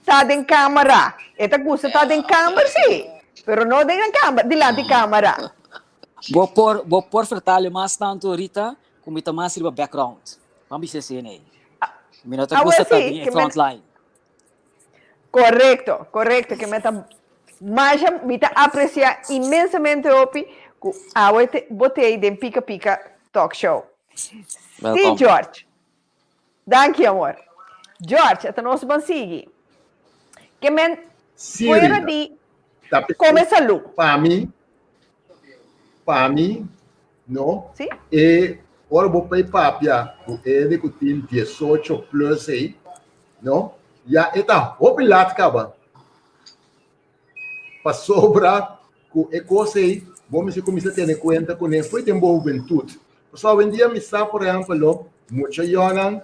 ta den kamera, e ta gusta ta den kamber si, pero no den kamber, dilanti kamera. Bo por bo por vertale mas tantu Rita ku mi ta mas riba background. Ban bisa esei nei. Mi no ta gusta ta den e front line. Korekto, korekto ke mi ta masha mi ta apresia inmensamente hopi ku awe te bo tei den Pika Pika Talk Show. Si George. Danki amor. George, ata nos ban sigui. Ke men fuera di kome salú. Pa mi, pa mi, no, Sí. e ora bo pei papia ku hende ku tin 18 plus ei, no, ya e ta hopi lat kaba. Pasobra ku e kos ei bo mester kuminsá tene kuenta kuné fo'i den bo hubentut. Pasobra awendia mi sa, por ehèmpel, lo mucha yònan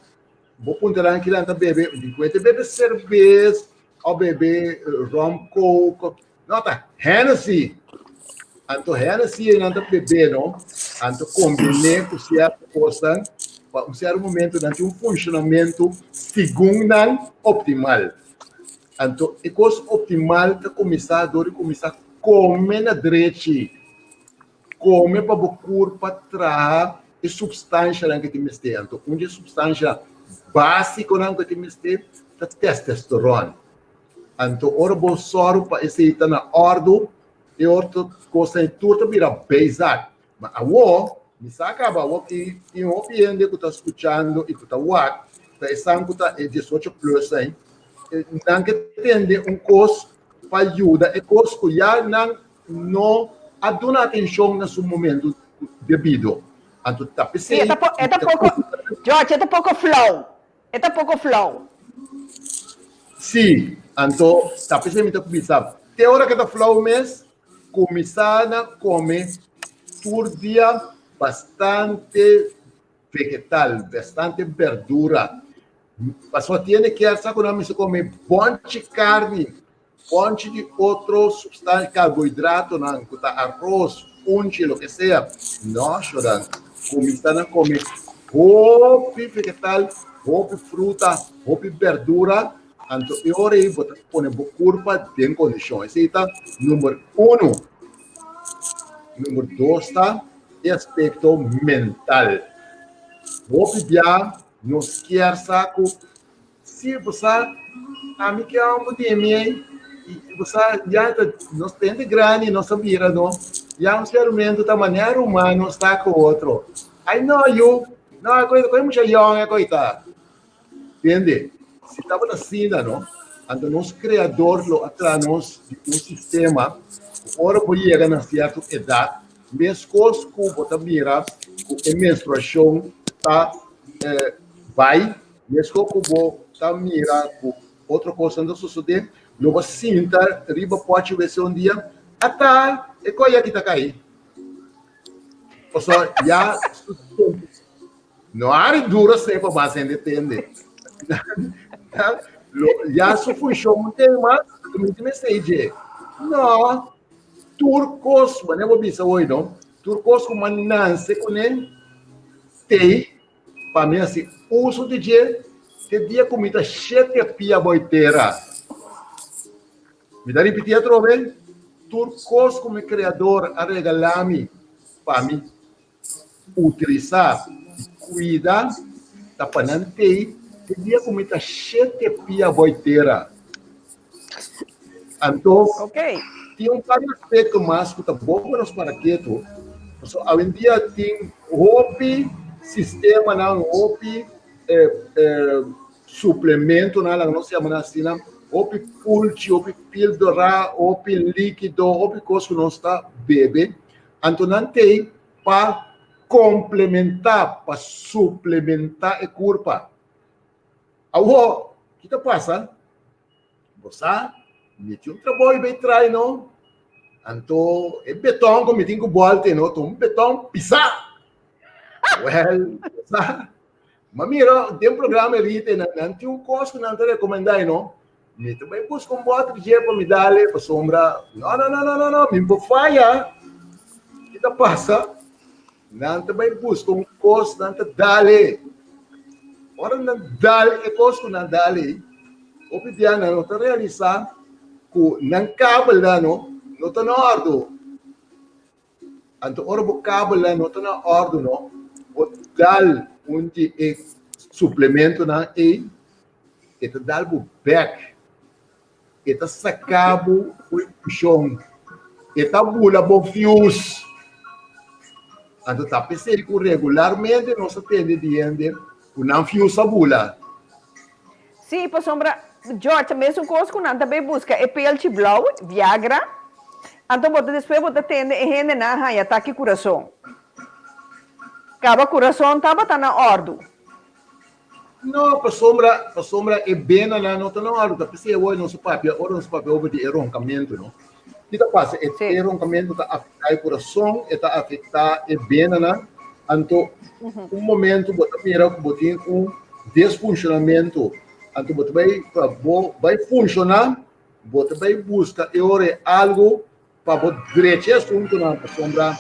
bo puntra nan kilan ta bebe, un tin ku te bebe serbes òf bebe rum coke, no ta Hennessy. Anto Hennessy ei nan ta bebe no, anto kombiné ku sierto kosnan pa un sierto momento nan tin un funshonamentu segun nan optimal. Anto e kos optimal ta kuminsá dor di kuminsá kome na drechi. Kome pa bo kurpa traha e supstanshanan ku e tin mester. Anto un di e supstansha básikonan ku e tin mester ta testosteron. Anto ora bo sòru pa esei ta na òrdu, e otro kosnan ei tur ta bira bezak. Ma awor, mi sa kaba awor ki tin hopi hende ku ta skuchando i ku ta wak, ta esnan ku ta e diesocho plus ei, nan ke tende un kos pa yuda e kos ku ya nan no a duna atenshon na su momento debido. Anto ta p'esei. Sí, e ta poko, George, e ta poko flou. E ta poko flou. Sí, anto ta p'esei mi ta bisa, te ora ke ta flou mes, Kuminsá na kome tur dia bastante vegetal, bastante berdura. Pasobra tiene kier sa ku nan mester kome bonchi karni, bonchi di otro supstansha, karbohidratonan ku ta aros, funchi, loke sea. No, shodan. Kuminsá na kome hopi vegetal, hopi fruta, hopi berdura. Anto e ora ei bo ta pone bo kurpa den kondishon. Esei ta number uno. Number dos ta e aspekto mental. Hopi bia nos kier sa ku si bo sa ami ke homber di mi ei i bo sa ya ta nos ta hende grandi nos a bira no ya un ser humano ta manera humano sta ku otro. Ai no yu no e koe mucha yòn e koe ta. Tende, si tabata asina, no, anto nos Kreador lo a traha nos di un sistema ku ora bo yega na sierto edat, meskos ku bo ta mira ku e menstruashon ta bai, meskos ku bo ta mira ku otro kosnan ta sosodé, lo bo sinta riba pòchi wc un dia, ata e koi aki ta kai. Pasobra ya su tempu. No ari duro se pa mas hende tende. Ya su funshon no tin mas, mi tin mester dje. No, tur kos, manera bo bisa hoy no, tur kos ku mi a nanse kuné tei pa mi hasi uso di dje te dia ku mi ta shete pia boi tera. Mi ta ripití atrobe, tur kos ku mi Kreador a regalá mi pa mi Utilisá i kuida ta pa nan tei te dia ku mi ta shete pia boi tera. Anto, tin un par di aspekto mas ku ta bon pa nos para ketu, pasobra awendia tin hopi sistemanan, hopi suplementonan, laga nos yama nan asina, hopi pulchi, hopi píldora, hopi líkido, hopi kos ku nos ta bebe. Anto nan tei pa komplementá, pa suplementá e kurpa. Awor, ki ta pasa? Bo sa, mi tin un trabou i bai trai no. Anto e beton ku mi tin ku bòlta no, ta un beton pisá. Well, sa. Ma mira, den programa Rita, nan, nan tin un kos ku nan ta rekomendá, no? Mi ta bai buska un bòter dje pa mi dale, pasobra, no, no, no, no, no, no, mi por faya. Ki ta pasa? Nan ta bai buska un kos, nan ta dale. Ora nan dal e kos ku nan dale ei, hopi bia nan no ta realisá ku nan kabelnan no, no ta na òrdu. Anto ora bo kabelnan no ta na òrdu no, bo dal un di e suplementonan ei, e ta dal bo bèk. E ta saka bo for di fushon. E ta bula bo fuse. Anto ta p'esei ku regularmente nos ta tende di hende ku nan fuse a bula. Sí, pasobra George, ta mesun kos ku nan ta bay buska e pelchi blou, Viagra, anto bo ta despues bo ta tende e hendenan a haña atake kurason. Kaba kurason tabata na òrdu. No, pasobra, pasobra e benanan no ta na òrdu. Ta p'esei awor nos a papia, ora nos a papia over di e ronkamentu, no? Ki ta pasa? E, Sí. e ronkamentu ta afektá e kurason, e ta afektá e benanan. Anto, un momento bo ta mira ku bo tin un desfunshonamentu. Anto bo ta bai, pa bo bai funshoná, bo ta bai buska e ora e algu Pa bo drecha e asuntunan pasobra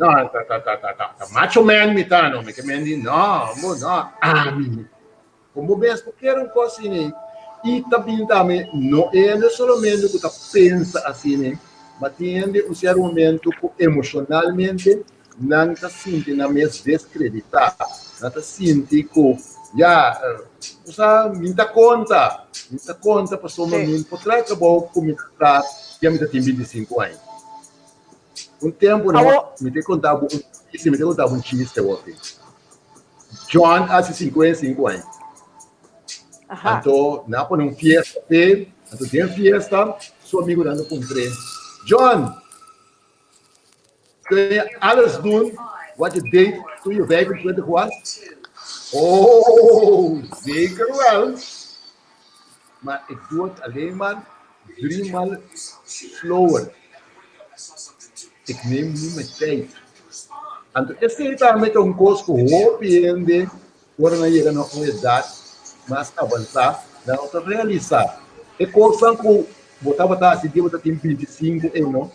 no ta ta ta ta ta macho man mi ta no mi ke men di no bo no ami kon bo bes bo kere un kos asina i ta bin tambe no e hende solamente ku ta pensa asina ma tin hende un sierto momento ku emoshonalmente nan ta sinti nan mes deskreditá nan ta sinti ku ya bo sa mi ta konta mi ta konta pasobra mi por traha e trabou ku mi ta traha ya mi ta tin bintisinku aña. Un tempu no mi ta konta bo un chiste mi ta konta bo un chiste hopi. John a hasi 55 aña. Anto nan a pone un fiesta p'e anto den fiesta su amigunan ta puntr'é John Kun je alles doen wat je deed toen je 25 was? Oh, zeker wel. Maar ik doe het alleen maar driemaal slower. Ik neem nu mijn tijd. Anto esei tambe ta un kos ku hopi hende ora nan yega na un edat mas avansá nan no ta realisá. E kosnan ku bo tabata hasi dia bo ta tin 25 ei no,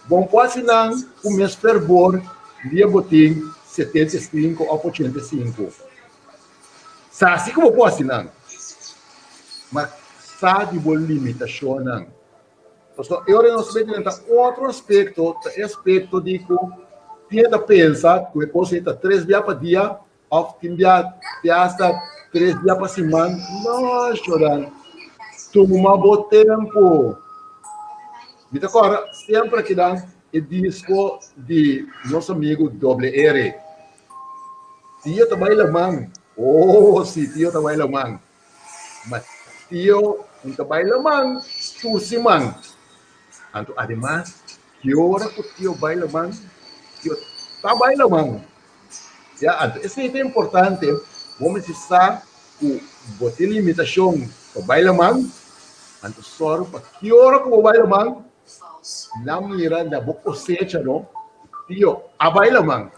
Bon por hasi nan ku mes fervor dia bo tin 75 òf 85. Sa si ku bo por hasi nan, ma sa di bo limitashonnan. Pasobra e ora nos mete den ta otro aspekto, ta e aspekto di ku tin ta pensa ku e kos ei ta tres bia pa dia Of tin bia te hasta tres dia pa siman. No, Shoran. Tuma bo tempo. Mi ta kòrda semper akinan e disko di nos amigu Doble R. Tio ta bai laman. Oh, si, tio ta bai laman. Ma tio no ta bai laman tur siman. Anto ademas, ki ora ku tio bai laman, tio ta bai laman. Ya, anto esei ta importante, bo mester sa ku bo tin limitashon pa bai laman, anto sòru pa ki ora ku bo bai laman, nan mira na bo kosecha no, tio a bai laman.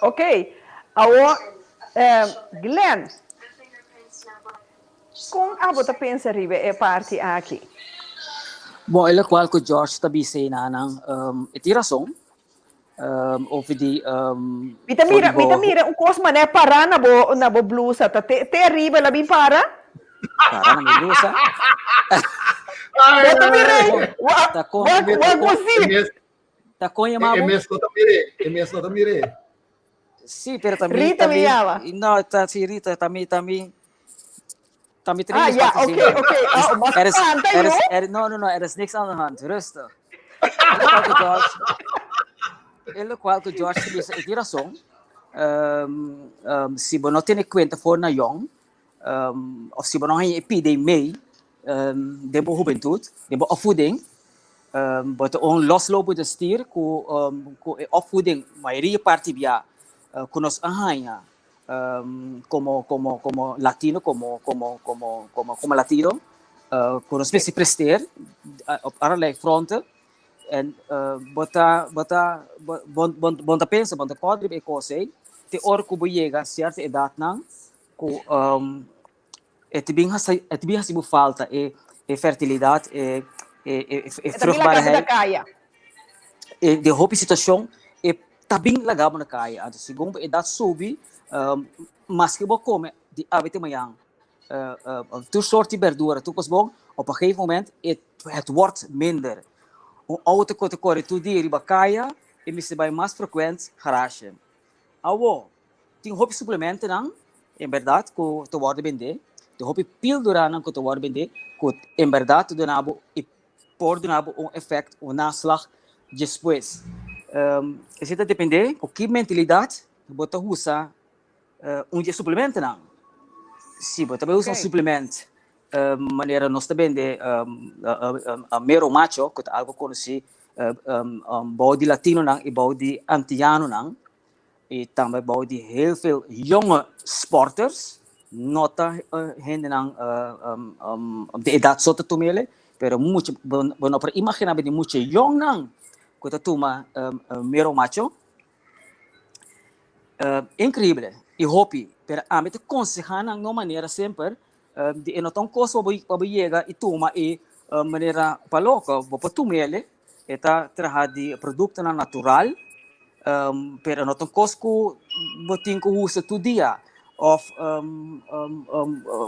Ok, awor Glenn, Kon abo ta pensa riba e parti aki? Bon, e lokual ku George ta bisa einanan, e tin rason. Over di Mi ta mira, mi ta mira un kos manera pará na bo, na bo blusa. Ta te, te ariba el a bin para? Para na mi blusa. Bo ta mira ei? Wak, wak, wak bo zip. Ta kon yama E bo? mes no ta mir'é, e mes no ta mir'é. Sí, pero también Rita mi llama. No, ta, sí, Rita, también, también. También Ah, ja, oké, oké. Oh, maar Er is, spanta, er is, joh. er, no, no, no, er is niks aan de hand. Rustig. E lokual ku George, e lokual ku George ta bisa, e tin rason. Um, um, si bo no tene kuenta for na yong, um, of si bo no haña e pide mee, um, den bo hubentut, den bo opvoeding, Bo ta un loslopende stier ku ku e opvoeding mayoria parti bia ku nos a haña komo komo komo latino komo komo komo komo komo latino ku nos mester presteer op allerlei fronten. En bo ta, bo ta, bo, bo, bo ta pensa, bo ta kòrda riba e kos ei, te ora ku bo yega sierto edatnan ku um, e ta bin hasi, e ta bin hasi bo falta e, e fertilidat, e, e, e, e E ta bin laga bo na vruchtbaarheid. kaya. E, den hopi situashon e ta bin laga bo na kaya. Anto segun bo edat subi, um, maske bo kome di awe te mañan, tur soort di berdura, tur kos bon, op een gegeven moment het, het wordt minder. Un auto ku ta kore tur dia riba kaya, e mester bai mas frekwent garage. Awo, tin hopi suplementonan, en bèrdat, ku ta wòrdu bendé, tin hopi pílduranan ku ta wòrdu bendé, ku en bèrdat ta duna bo i por duna bo un efèkt, un naslag despues. Esei ta dependé ku ki mentalidat bo ta usa Un di e suplementonan. Si bo ta bai usa un suplement manera nos ta bende mero macho ku ta algo konosí bou di latinonan i bou di antianonan i tambe bou di heel veel jonge sporters no ta hendenan di edat so ta tuma ele pero mucha bo no por imaginá bo di mucha yongnan ku ta tuma mero macho. Increíble y hopi, pero ami ta conseha nan no manera semper di e no ta un cos pa bo pa bo yega y tuma y manera pa loco, bo por tuma ele, e ta traha di productonan natural, pero no ta un cos cu bo tin cu usa tur dia of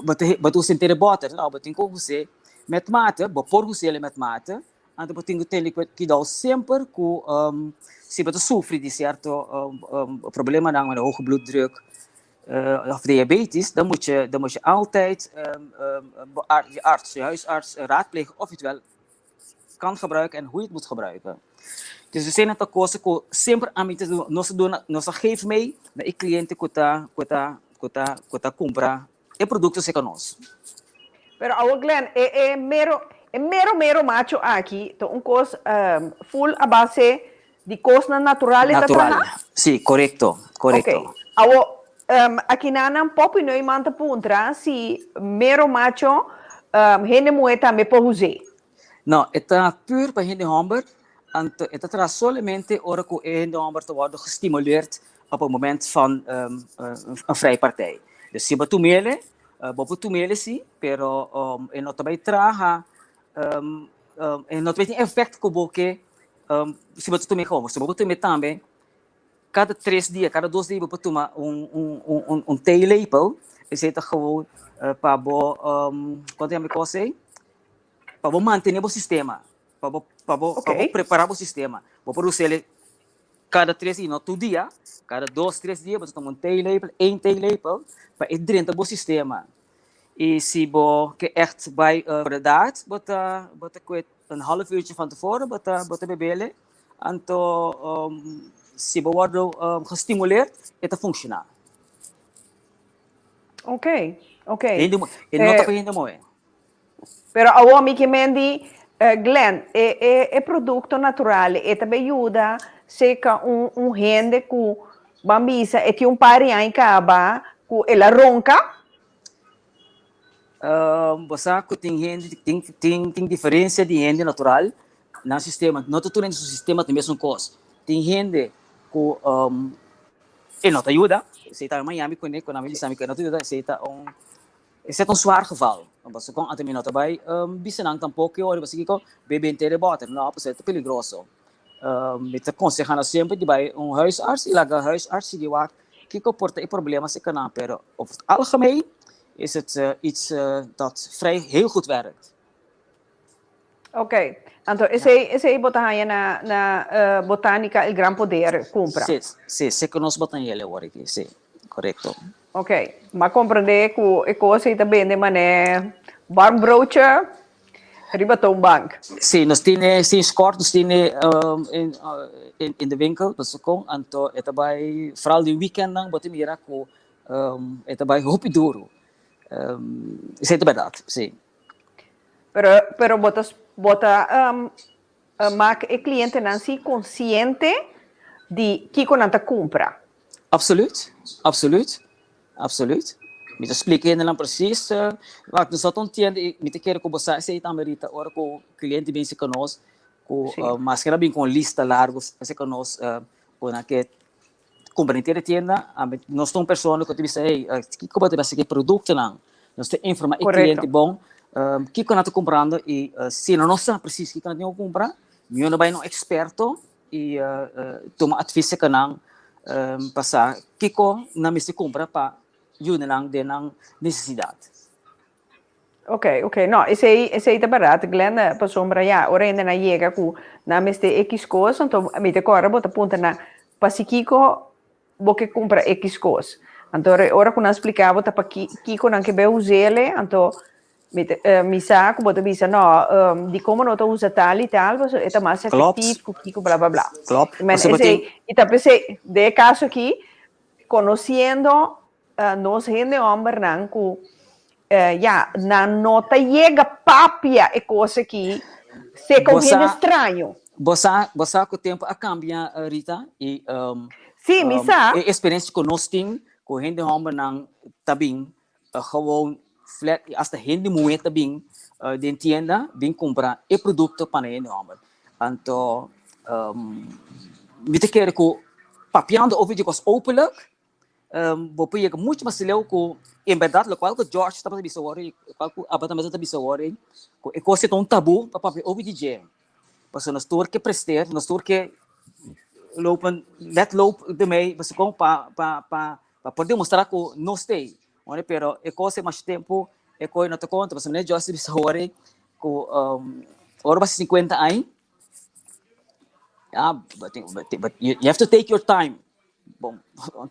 bo ta bo ta usa henter e boter, no, bo tin cu us'e met mate, bo por us'e met mate. Anto bo tin ku tene kuidou semper ku si bo ta sufri di sierto problemanan manera hoge bloeddruk of diabetes, dan moet je, dan moet je altijd bo je arts, je huisarts raadplegen of je het wel kan gebruiken en hoe je het moet gebruiken. Dus esei ta cosa ku semper ami ta duna, nos ta duna, nos ta geef mee na e kliente ku ta ku ta ku ta ku ta kumpra E produkto seka nos. Pero awor Glenn, e e mero e mero mero macho aki ta un kos full a base di kosnan natural e ta Natural, traha? si, korekto, korekto. Ok, awor akinanan Poppy Neuman ta puntra si mero macho hende muhé tambe por us'é. No, e ta pur pa hende hòmber, anto e ta traha solamente ora ku e hende hòmber ta wòrdu gestimuleerd op e moment van un vrijpartij. Dus si bo tum'ele, bo por tum'ele si, pero e no ta bai traha, e no ta bai tin efèkt ku bo ke si bo ta tum'e komo. Si bo por tum'e tambe kada tres dia, kada dos dia bo por tuma un theelepel, esei ta gewoon pa bo, kon ta yama e kos ei? Pa bo mantene bo sistema, pa bo pa bo pa bo prepara bo sistema. Bo por us'el kada tres dia, no tur dia, kada dos tres dia bo ta tuma un theelepel, één theelepel, pa e drenta bo sistema. I si bo ke ègt bai inderdaad, bo ta bo ta kue un half uurtje van tevoren bo ta bo ta bebele, anto si bo wòrdu gestimuleerd e ta funshoná. Ok, ok. Hende e no ta pa hende moe. Pero awor mi ke men di Glenn, e e e produkto natural e ta bay yuda seka un un hende ku ban bisa e tin un par di aña kaba ku el a ronka? Bo sa ku tin hende tin tin tin diferensia di hende natural nan sistema no ta tur hende su sistema ta mesun kos. Tin hende ku e no ta yuda, esei ta Miami kuné ku nan a bisa mi ku e no ta yuda esei ta un Esei ta un zwaar geval. Pasobra kon anto mi no ta bai bisa nan tampoco ora pasobra kiko bebe henter e boter. No, pasobra ta peligroso. Mi ta konseha nan semper di bai un huisarts i laga huisarts sigui wak kiko por ta e problema serka nan. Pero over het algemeen is het iets dat vrij heel goed werkt. Ok, anto esei esei bo ta haña na na Botanica El Gran Poder kumpra? Si, si, si ku nos bo ta haña el awor aki, si, korekto. Ok, m'a komprendé ku e kos ei ta bende manera warm broodje riba toonbank. Si, nos tene sinds kort nos tene in in de winkel, pasobra kon anto e ta bai vooral den weekendnan bo ta mira ku e ta bai hopi duru. Esei ta bèrdat, si. Pero pero bo ta bo ta mak e klientenan si konsiente di kiko nan ta kumpra. Absoluut, absoluut, absoluut. Mi ta splika hendenan precies, wak nos no ta entiende, mi ta kere ku bo sa esei tambe Rita, ora ku kliente bin serka nos. Ku maske nan bin ku un lista largu aserka nos ku nan ke kumpra den e tienda, nos ta un persona ku ta bisa hey kiko bo ta bisa ki produktonan, nos ta informa e kliente bon kiko nan ta kumprando i si nan no sa presis kiko nan tin ku kumpra mihor nan bai na un eksperto i tuma advis serka nan pa sa kiko nan mester kumpra pa yuda nan den nan nesesidat. Ok, ok. No, esei, esei ta barat, Glenn, pasobra ya, ora hende nan yega ku nan mester X kos, anto mi ta kòrda bo ta puntra nan, pasikiko bo ke kumpra X kos? Anto ora ku nan splika bo ta pa kiko nan ke bai us'el, anto mi ta, mi sa ku bo ta bisa, no, dikon bo no ta usa tal i tal, pasobra e ta mas efektif ku kiko bla bla bla. Klopt. Men esei, i ta p'esei, den e kaso aki, konosiendo Nos hende hombernan ku ya nan no ta yega papia e kos aki seka un hende straño. Bo sa, bo sa ku tempu a kambia Rita i Sí, mi sa. e eksperensia ku nos tin ku hende hombernan ta bin gewoon flat i asta hende muhé ta bin den tienda bin kumpra e produkto pa nan hende homber. Anto mi ta kere ku papiando over di kos openlijk Bo por yega mucho mas leu ku en bèrdat lokual ku George tabata bisa awor i lokual ku Abba tambe tabata bisa awor ei, ku e kos ei ta un tabú pa papia over di dje. Pasobra nos tur ke presteer, nos tur ke lopen, let loop ermee, pasobra kon pa pa pa pa por demostrá ku nos ta ei. Pero e kos ei masha tempu e kos ei no ta konta, pasobra manera George ta bisa awor ei ku ora bo hasi sinkuenta aña, ya, but you have to take your time. Bon,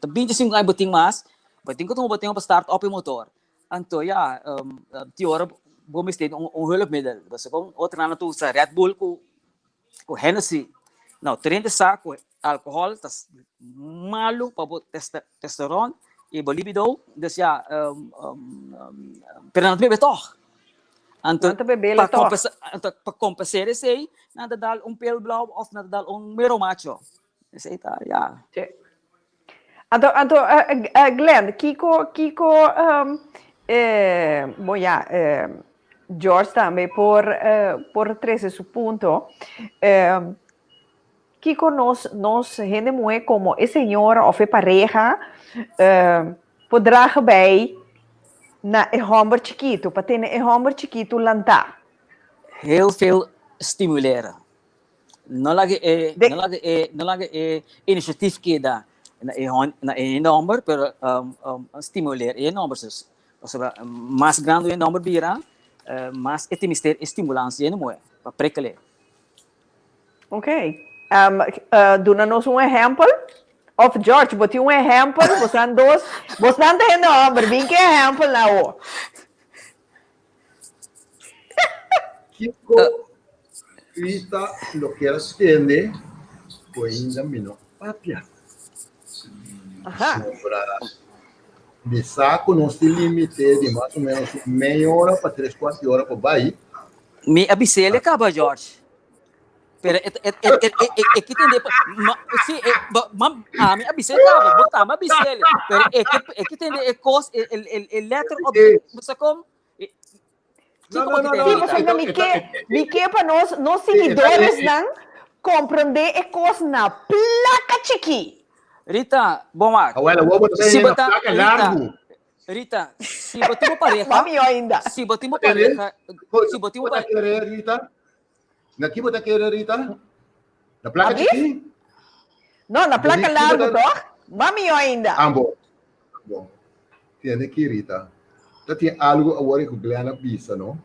ta 25 aña bo tin mas, bo tin ku tuma bo tempu pa start up e motor. Anto ya, tin ora bo mester un hulpmiddel. Pasobra kon otro nan ta usa Red Bull ku ku Hennessy. No, tur hende sa ku alkohòl ta malu pa bo testosteron i bo libido. Dus ya, pero nan ta bebe tòg. Anto Nan ta bebele pa tòg. kompensa, anto pa kompensera esei, nan ta dal un pil blou òf nan ta dal un mero macho. Esei ta, ya. Sí. Anto, anto, uh, uh, Glenn, kiko, kiko, um, eh, bon ja, eh, George tambe por, eh, por trece su punto. Eh, kiko nos, nos hende muhé como e señora of e pareha, eh, por dragen bij na e homber chikitu, pa tene e homber chikitu lantá? Heel veel stimuleren. No laga e, De no laga e, no laga e initiatief keda na e hon, na e hende homber, pero um, um, stimuleer e hende homber sus. Pasobra mas grande e hende homber bira, uh, mas e tin mester e stimulans di hende muhe pa prikkele. Ok. Um, uh, duna nos un ehempel. Of George, bo tin un ehempel? Bosan dos, bosnan ta hende homber, bin ke ehempel na o. Kiko Rita lo kier a tende ku ainda mi no papia? Aha. Pasobra mi sa ku nos tin limite di mas o menos un meia ora pa tres kuart di ora pa bai. Mi a bis'el e kaba, George. Pero e e e e e e ki tende pa ma si e ba ma ami a bis'el kaba, bo tambe a bis'el. Pero e ke e ki tende e kos e e e letter op bo sa kon? No, no, no, Sí, pasobra mi ke, mi ke pa nos, nos siguidoresnan komprondé e kos na plaka chikí. Rita, bon wak. Awel, awor bo ta Si bo na ta, plaka Rita, largu. Rita, si bo tin bo pareha, Mami yo ainda. si bo tin bo pareha, si bo tin bo Bo ta pareha, kere, Rita? Na ki bo ta kere, Rita? Na plaka Abi? chikí? No, na plaka Bo di- largu, toch? Mami yo ainda. Ah, bon. Bon. Tende ki, Rita. Ta tin algu awor ku Glenn a bisa, no?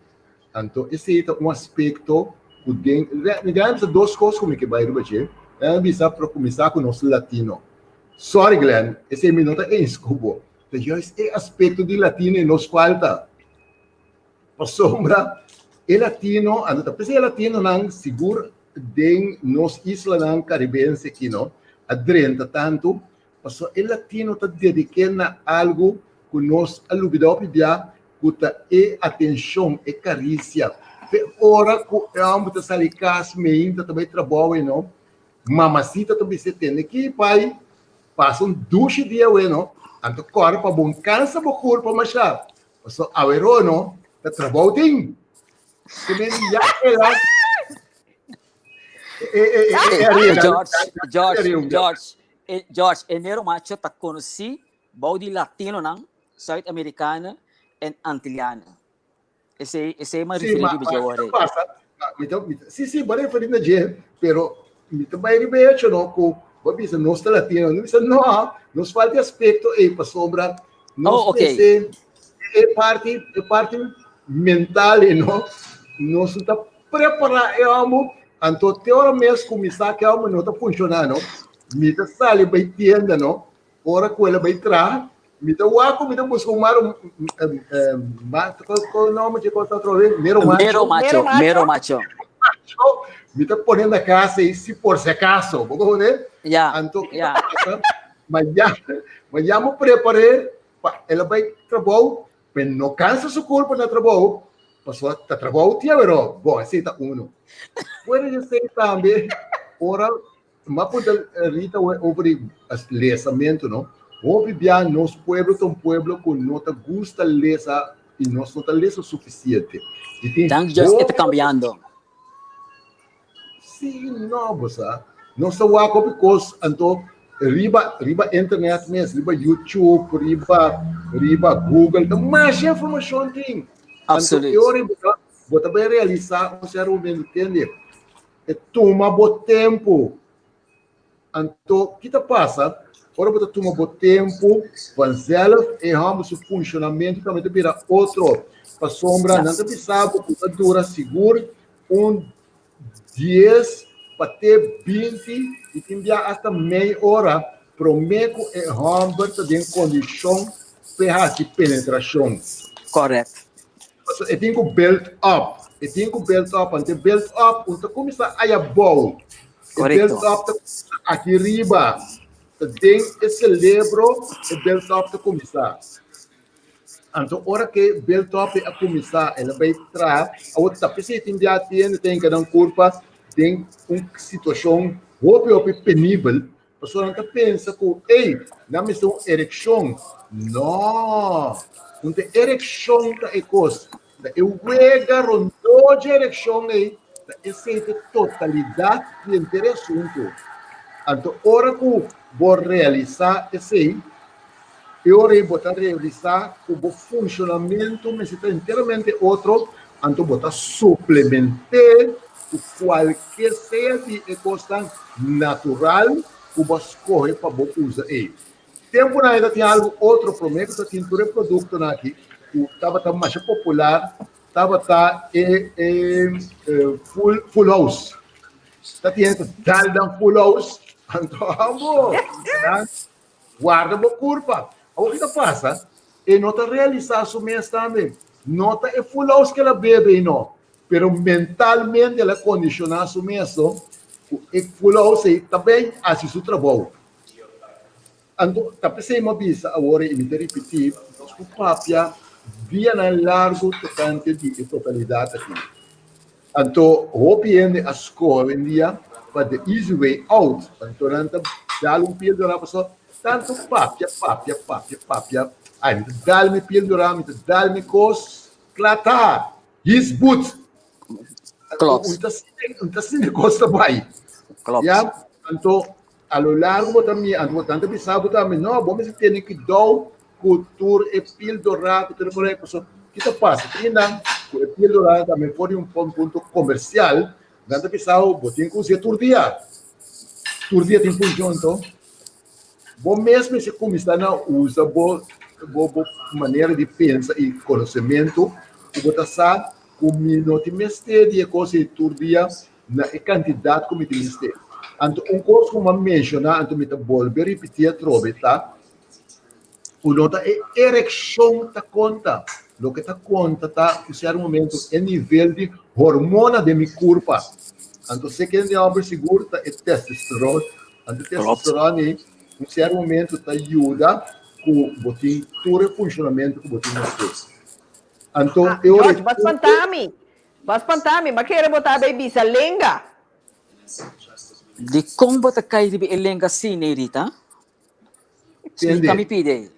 Anto esei ta un aspekto ku den Glenn a bisa dos kos ku mi ke bai riba dje. Glenn a bisa pa kuminsá ku nos latino. Sorry Glenn, esei mi no ta eens ku bo. Ta juist e aspekto di latino e nos falta. Pasobra e latino, anto ta p'esei e latinonan sigur den nos islanan karibense aki, no, a drenta tantu. Pasobra e latino ta dediké na algu ku nos a lubidá hopi bia, ku ta e atenshon, e karisia. Te ora ku e hòmber ta sali kas meinta ta bai trabou ei no, mamasita ta bis'é tende ki pai, pasa un dushi dia awe no, anto kòrda pa bo kansa bo kurpa mashá, pasobra aweró no ta trabou tin. Te mende ya el a. George, George, George, George, enero macho ta konosí bou di latinonan, Zuid-Amerikanen en Antillianen. Esei, esei m'a Sí, referí ma, riba ma dje kita ora ei. pasa, ma, mi ta, mi ta, sí, sí, bo referí na dje, pero mi ta bai riba e hecho, no, ku bo bisa nos ta latino, mi bisa no, nos falta e aspekto ei pasobra nos Oh, ok. mester e parti, e parti mental ei, no, nos no ta prepará e hòmber, anto te ora mes ku mi sa ku e hòmber no ta funshoná, no, mi ta sali bai tienda, no, Ora ku el a bai traha, mi ta wak ku mi ta buska un maro, kon nòmber dje kos otro bes? Mero macho. Mero macho, mero macho. Macho, mi ta pone na kas ei si por si akaso, bo kononé? Ya, Anto kiko ya. pasa? Ma ya, ma ya mi prepar'é pa el a bai trabou, pero no kansa su kurpa na trabou, pasobra ta trabou tin aweró. Bon, esei ta uno. Fuera di esei tambe, ora M'a puntra Rita over di lesamentu, no? Hopi bia nos pueblo ta un pueblo ku no ta gusta lesa i nos no ta lesa sufisiente. I tin Dank Dios e ta hopi kambiando. Sí, no, bo sa. Nos ta wak hopi kos anto riba riba internet mes, riba YouTube, riba riba Google, ta masha informashon tin. Anto Absoluut. e ora bo ta bo ta bai realisá un sierto momento, tende, E tuma bo tempu. Anto, ki ta pasa? Ora bo ta tuma bo tempu, vanzelf e hòmber su funshonamentu tambe ta bira otro. Pasobra nan ta bisa bo ku ta dura sigur un dies pa te binti i tin bia asta mei ora promé ku e hòmber ta den kondishon p'e hasi penetrashon. Correct. Pasobra e tin ku build up. E tin ku build up. Anto e build up un ta kuminsá aya bou. E Korekto. build up ta kuminsá aki riba. Ta den e selebro e build up ta kuminsá. Anto ora ku e build up ei a kuminsá, el a bai traha. Awor ta p'esei tin bia tin hende ta hinka nan kurpa den un situashon hopi hopi penibel. Pasobra nan ta pensa ku, ey, nan mester un erekshon. No! No ta erekshon ta e kos. Ta e wega rondó dje erekshon ei, ta esei ta e totalidat di henter e asuntu. Anto ora ku bo realisá esei, e ora ei bo ta realisá ku bo funshonamentu mester ta enteramente otro, anto bo ta suplement'é ku kualke sea di e kosnan natural ku bo a skohe pa bo usa ei. Tempunan ei ta tin algu otro promé ku ta tin tur e produktonan aki ku tabata masha popular tabata e e full full house. Ta tin hende ta dal nan full house anto amo nan Warda bo kurpa. Awor ki ta pasa? E no ta realisá su mes tambe. No ta e fulous ku el a bebe ei no, pero mentalmente el a kondishoná su mes no ku e fulous ei ta bin hasi su trabou. Anto ta p'esei mi a bisa awor i mi ta ripití, nos por papia dianan largu tokante di e totalidat aki. Anto hopi hende a scohe awendia pa the easy way out, anto nan ta dal un pildora pasobra tanto papia, papia, papia, papia, ay mi ta dal mi pildora, mi ta dal mi cos, cla ta, his boot. Anto Klopt. un ta sinti, un ta sinti cos ta bay. Klopt. Ya, anto a lo largo bo ta mira, anto nan ta bisa bo tambe, no, bo mester tene cuidou ku tur e pildora ku tur e por pasobra ki ta pasa tin nan ku e pildora tambe for di un punto komersial nan ta bisa bo bo tin ku us'é tur dia tur dia tin funshon anto bo mes mester kuminsá na usa bo bo bo manera di pensa i konosementu ku bo ta sa ku mi no tin mester di e kos ei tur dia na e kantidat ku mi tin mester anto un kos ku mi a menshoná anto mi ta bolbe ripití atrobe ta Ku no ta e erekshon ta konta. Loke ta konta ta ku sierto momento e nivel di hormona den mi kurpa. Anto se ken di hòmber sigur ta e testosteron. Anto e testosteron ei un sierto momento ta yuda ku bo tin tur e funshonamentu ku bo tin mester. Anto Ah, e ora George, bo a spanta mi. Bo a spanta mi. Bo a kere bo ta bay bisa lenga. Dikon bo ta kai riba e lenga asina, Rita? Tende. Splika mi pide.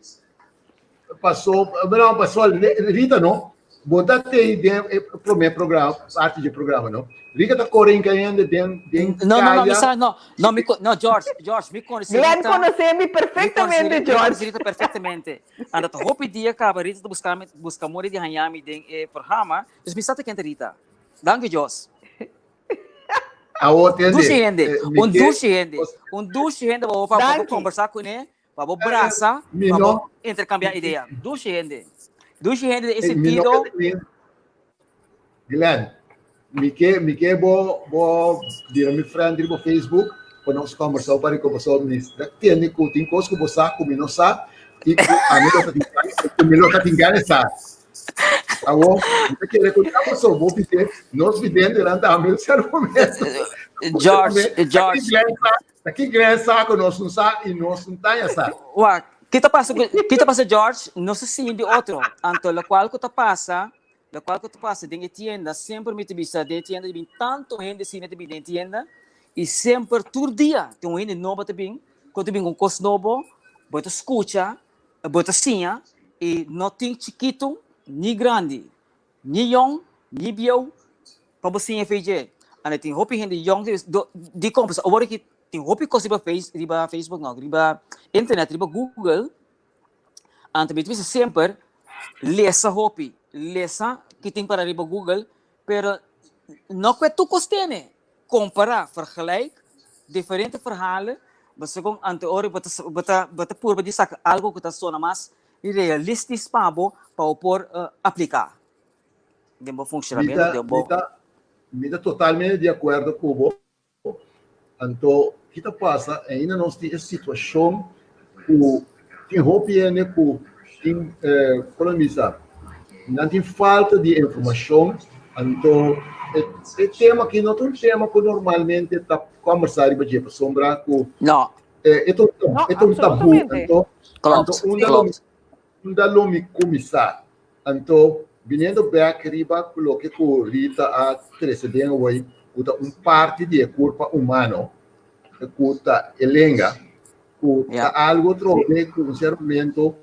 Pasó, no, pasó, Rita no. Bo ta tei den e promé programa, parti di programa, no? Rita ta kore inka hende den den No, no, no, mi kaya. sa, no, no, mi, no, George, George, mi konocí Glenn Rita. konosé mi Mi konocí, perfectamente, mi George. konocí Rita perfectamente. Anda ta hopi dia kaba Rita ta buska mi, buska mori di haña mi den e programa. Dus mi sa ta kende Rita. Danki, George. Awo tende. Dushi hende, Mi un ke dushi hende, un dushi hende pa bo pa bo Danki. kombersá kuné. Pa bo brasa, Mi pa no. bo intercambiar idea. Dushi hende. Dushi hende den e Mi no sentido. ke mi, Glenn, mi ke mi ke bo bo bira mi friend riba Facebook pa nos conversa pa rico paso mi ta tende ku tin kos ku bo sa ku mi no sa i ku ami lo ta tin gana ku mi lo ta tin gana sa. Awo, mi ta kere ku ta paso bo fite nos videntenan tambe un ser momento. George, Aki George. Glenn sa Ta ki gran sa ku nos no sa i nos no taña sa? Wak, ki ta pasa ku, ki ta pasa George, nos ta siña di otro. Anto lokual ku ta pasa, lokual ku ta pasa den e tienda, semper mi ta bisa den e tienda ta bin tantu hende asina ta bin den e tienda i semper tur dia tin un hende nobo ta bin, ku ta bin ku un kos nobo, bo ta skucha, bo ta siña i no tin chikitu ni grandi. Ni yong, ni bieu, pa bo siña fe dje. Anda tin hopi hende yong do di kompra. Awor aki tin hopi kos riba face, riba Facebook no, riba internet, riba Google. Anto mi ta bisa semper, lesa hopi, lesa ki tin para riba Google, pero no ku e tur kos tene. Kompara, vergelijk, diferente verhalen, bo sa kon anto ora bo ta bo ta bo ta purba di saka algo ku ta sona mas realistisch pa bo pa bo por apliká den bo Mi funshonamentu, ta, den mi bo. ta, mi ta totalmente di akuerdo ku bo. Anto, ki ta pasa? Ainda nos tin e situashon ku tin hopi hende ku tin, kon lo bisa, nan tin falta di informashon. Anto, e, e tema aki no ta un tema ku normalmente ta kòmbersá riba dje, pasobra ku No. E ta un, No, e ta un tabú. absolutamente. Anto, Klopt, anto unda lo mi, klopt. unda lo mi kuminsá? Anto, biniendo bèk riba ku loke ku Rita a trese den awor, ku ta un parti di e kurpa humano, ku ta e lenga, ku ta Ja. algu trobe ku un sierto momento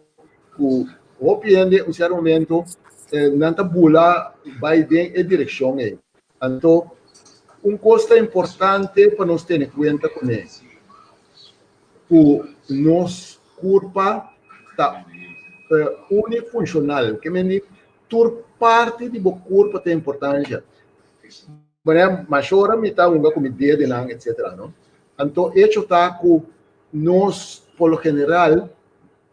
ku hopi hende un sierto momento nan ta bula bai den e direkshon ei. Anto, un kos ta importante pa nos tene kuenta kuné, ku nos kurpa ta unifunshonal, ke mende tur parti di bo kurpa ta importansha. Manera masha ora mi ta hunga ku mi dedenan etsetera no. Anto echo ta ku nos por lo general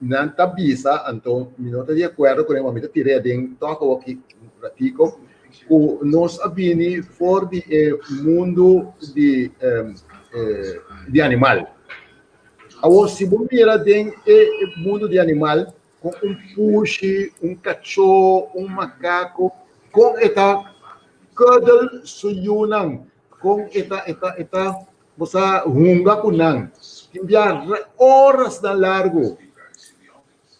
Nan ta bisa, anto mi no ta di akuerdo ku nan, ma mi ta tir'é aden tòg awoki un ratiko, ku nos a bini for di e mundu di di animal. Awor, si bo mira den e mundu di animal, kon un pushi, un kachó, un makako, kon e ta cuddle su yunan, kon e ta e ta e ta Bo sa hunga ku nan. Tin bia orasnan largu.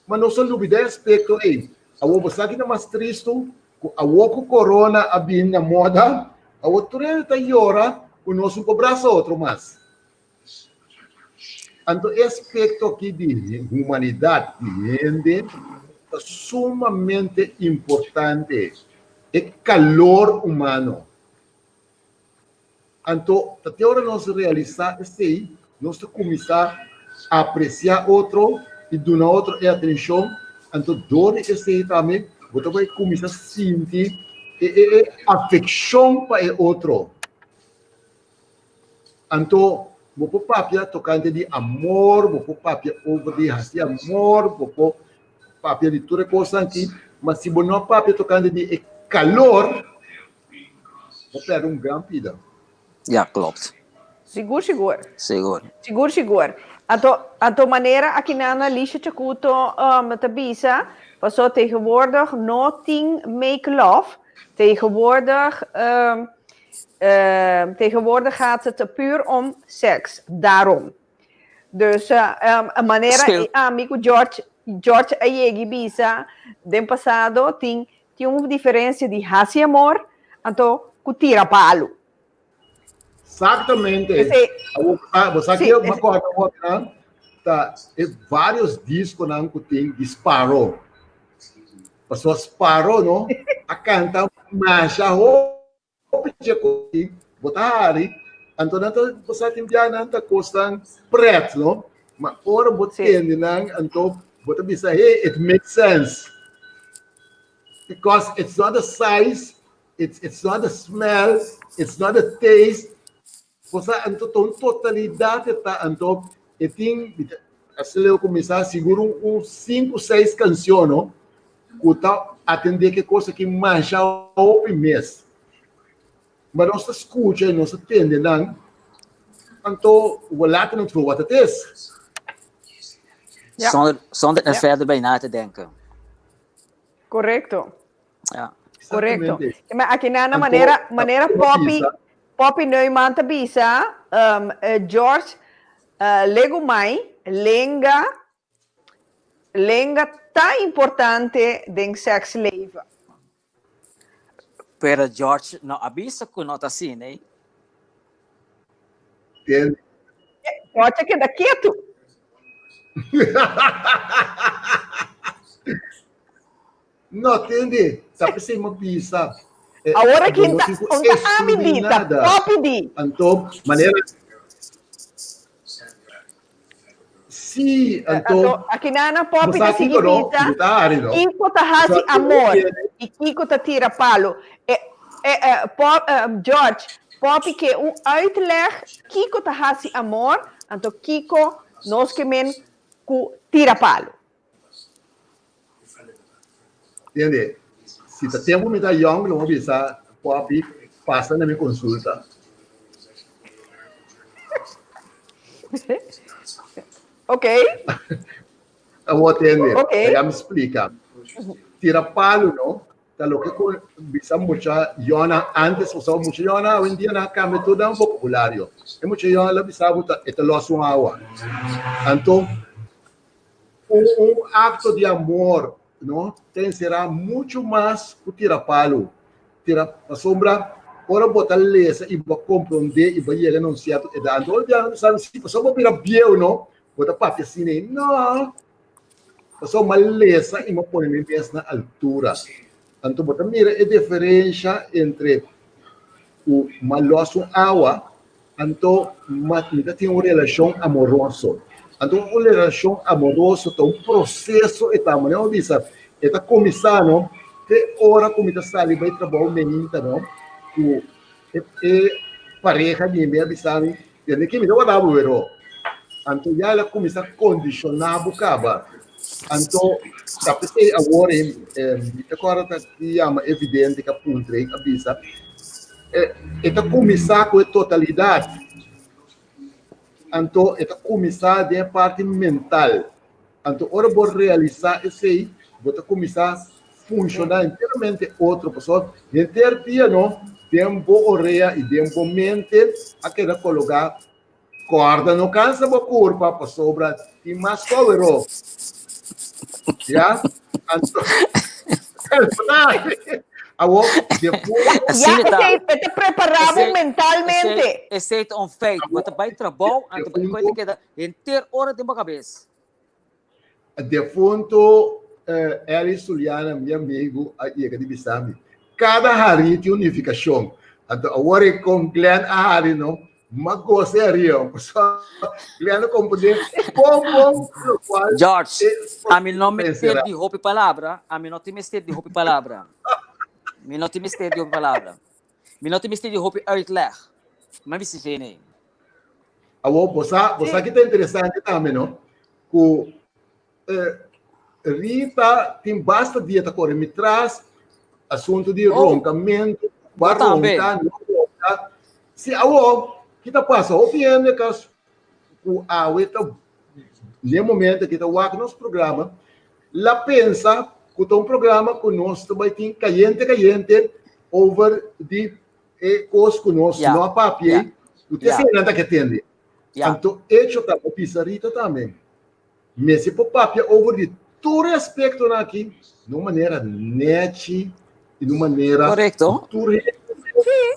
Ma nos a lubida e aspekto ei. Awor bo sa ki ta mas tristu? Ku awor ku korona a bini na moda, awor tur hende ta yora ku nos no por brasa otro mas. Anto e aspekto aki di humanidat di hende ta sumamente importante. E kalor humano. Anto, ta te ora nos realisá esei, nos ta kuminsá apresiá otro i duna otro e atenshon. Anto, dor di esei tambe bo ta bai kuminsá sinti e e afekshon pa e otro. Anto, bo por papia tokante di amor, bo por papia over di hasi amor, bo por papia di tur e kosnan aki, ma si bo no papia tokante di e kalor, Bo perde un gran pida. Ja, klopt. Sigur, sigur. Sigur. Sigur, sigur. Anto, anto manera akinan Alicia Chacuto um, ta bisa, paso tegenwoordig no tin make love. Tegenwoordig, um, um, tegenwoordig gaat het puur om seks. Daarom. Dus um, manera Speel. ami ku George, George a yegi bisa den pasado tin Tin un diferencia di haci amor anto cu tira palu. Exactamente. Esey. Awor, ah, bo sa Sí, ke es- me acorda awor, nan, ta e varios disconan ku tin di Sparrow. Pasobra Sparrow, no? A kanta masha hopi dje kos bo ta hari, anto nan ta bo sa tin bia nan ta kosnan pret no, ma ora bo tende nan anto bo ta bisa hey it makes sense because it's not the size, it's it's not the smell, it's not the taste, bo sa anto ta un totalidat e ta anto e tin asina leu kuminsá sigur un sinku seis kanshon no ku ta atendé ku e kos aki masha hopi mes. Ma nos ta skucha i nos ta tende nan, anto we laten het voor wat het is. Ja. Zonder, zonder er Ja. verder bij na te denken. Correcto. Ja. Correcto. Exactamente. Maar aki na Anto, manera, manera ta Poppy, bisa. Poppy Neumann ta bisa, um, eh, George, uh, legumai, lenga, Lenga ta importante den seksleven. Pero George no a bisa ku no ta asina, eh? Tende. George a keda ketu. No, tende, ta p'esei mi a bisa. Eh, Awor bo aki no ta, tin ku un ta ami excluí di, ta nada. Poppy di. Anto, manera Sí, anto, Anto, aki na na bo Poppy sa ta sigui kiko no, bisa, mi ta hari no. Kiko ta Bo hasi sa kiko amor tiene. i kiko ta tira palo. E, e, e, Pop, eh, George, Poppy ke un uitleg kiko ta hasi amor, anto kiko nos ke men ku tira palo. Tende, si ta tempu mi ta yong, lo mi bisa Poppy pasa na mi konsulta. Ok. Awor tende, Ok. laga mi splika. Tira palu no, ta loke ku bisa mucha yònnan antes, pasobra mucha yònnan awendia nan a kambia tur nan vokabulario. E mucha yòn lo bisa bo ta e ta lòs un awa. Anto Un un acto di amor no ta encerá mucho mas cu tira palu. Tira pasobra ora bo ta lesa y bo a comprende y bo a yega na un cierto edad, anto ora bia sabi si pasobra bo bira bieu no, bo ta papia asina ei, no, pasobra mi a lesa y mi a pone mi mes na altura. Anto bo ta mira e diferencia entre cu mi a los un awa Anto mi ta tin un relashon amoroso. Anto un relashon amoroso ta un proseso e ta, manera mi bisa, e ta kuminsá no te ora ku mi ta sali bai trabou meinta no ku e e pareha di mi a bisa mi, Tende ki mi ta wada bo wero. Anto ya el a kuminsá kondishoná bo kaba. Anto ta p'esei awor mi ta kòrda ta yama e vidente ku a puntra ei a bisa, E ta kuminsá ku e totalidat. Anto e ta kuminsá den e parti mental. Anto ora bo realisá esei, bo ta kuminsá funshoná enteramente otro. Pasobra henter dia no, den bo orea i den bo mente a keda kologá Kòrda no kansa bo kurpa pasobra tin mas kòwero. Ya? Anto, Awor, depues. Ya, esei e ta prepará bo mentalmente. Esei ta un feit. Bo ta bai trabou, anto bo ta keda henter ora den bo kabes. Defunto Elly Suliana, mi amigu, a yega di bisa mi, Kada hari tin un nifikashon. Anto awor e kon Glenn a hari no, m'a gosa e hari yo. Pasobra Glenn a komprendé bon bon lokual George, e ami no mester pensera. di hopi palabra, ami no tin mester di hopi palabra. Mi no tin mester di hopi palabra. Mi no tin mester di hopi uitleg. Mi a bisa esei nei. Awor, bo sa, bo sa ki ta interesante tambe no? Ku Rita tin basta dia ta kore mi tras, asuntu di Oh, ronkamentu, bo ba tambe. ronka, no ronka. Si awor, ki ta pasa? Hopi hende ka ku awe ta n'e momento aki ta wak nos programa, la pensa ku ta un programa ku nos ta bai tin kayente kayente over di e kos ku nos Ya, no a papia ya, ei, ku te ya. esei nan ta ke tende. Ya. Anto echo ta bo bisa Rita tambe, mester por papia over di tur e aspectonan aki na un manera nechi y na un manera Correcto. cu tur hende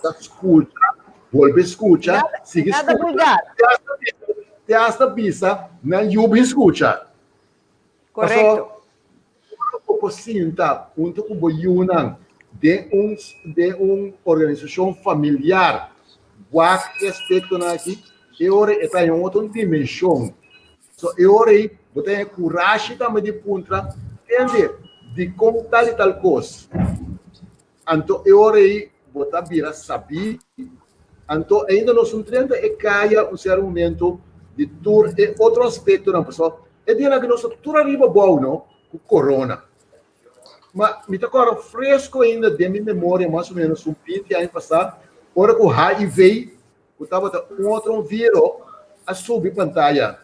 ta scucha, bolbe scucha, Nada, sigui nada scucha, vulgar. te hasta bisa, te hasta bisa nan yu bin scucha. Correcto. Paso, ora bo por sinta hunto cu bo yunan. Den un den un organisashon familiar wak e aspektonan aki, e ora e ta haña un otro dimenshon. So e ora ei bo ta haña kurashi tambe di puntra, Tende, dikon tal i tal kos? Anto e ora ei bo ta bira sabí. Anto ainda nos un drenta e kaya un sierto momento di tur e otro aspektonan, pasobra e dianan aki nos ta tur ariba bou no ku korona. Ma mi ta kòrda fresco ainda den mi memoria mas o menos un binti aña pasá ora ku HIV ku tabata un otro un viro a subi pantaya.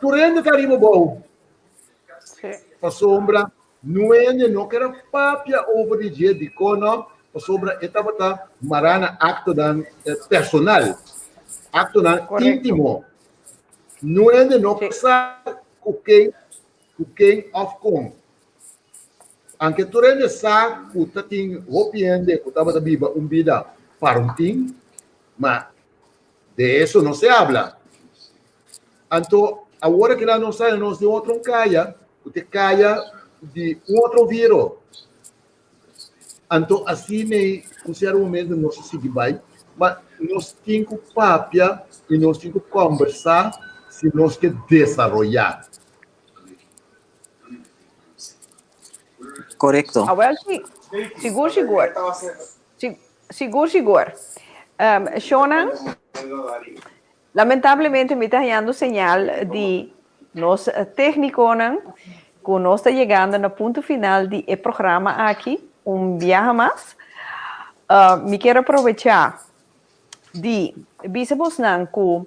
Tur hende ta ariba bou pasobra Nuende no ker a papia over di dje, dikon no? Pasobra e tabata mará na aktonan personal, aktonan íntimo. Nuende no sa ku ken, ku ken òf kon. Anke tur hende sa ku ta tin hopi hende ku tabata biba un bida paruntin, ma de eso no se habla. Anto awor aki nan nos ta nos den otro kaya ku ta e kaya di un otro viro. Anto asina ei un sierto momento nos a sigui bai, ma nos tin ku papia i nos tin ku kòmbersá si nos ke desaroyá. Korekto. Awel si, sigur sigur. Sigur sigur. Shona? Lamentablemente mi ta hañando señal di nos técniconan cu nos ta yegando na punto final di e programa aki un biaha mas. Mi kier aprovecha di bisa bosnan cu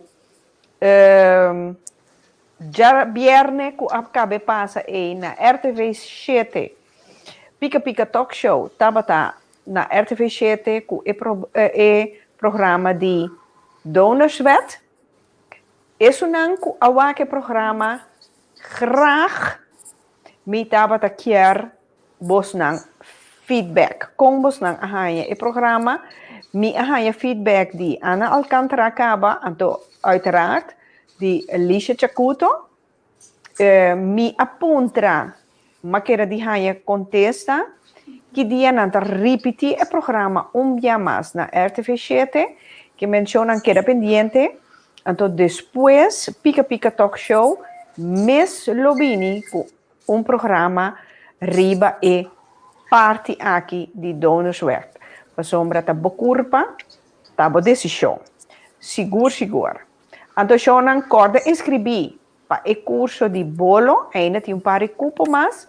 djabierne cu a cabe pasa ey na RTV shete Pika Pika Talk Show tabata na RTV shete cu e programa di Donorswet. Esunnan cu a wak e programa graag mi tabata kier bosnan feedback. Con bosnan a haña e programa? Mi a haña feedback di Ana Alcantara caba, anto uiteraard di Lisha Chacuto. Mi a puntra, m'a keda di haña kontesta, ki dia nan ta ripití e programa un bia mas na RTV shete, ke menshonnan keda pendiente, anto despues Pika Pika Talk Show mes lo bini ku un programa riba e parti aki di Donorswet, pasobra ta bo kurpa, ta bo desishon. Sigur sigur. Anto shownan kòrda inskribí pa e kurso di bolo, ainda tin un par di kupo mas.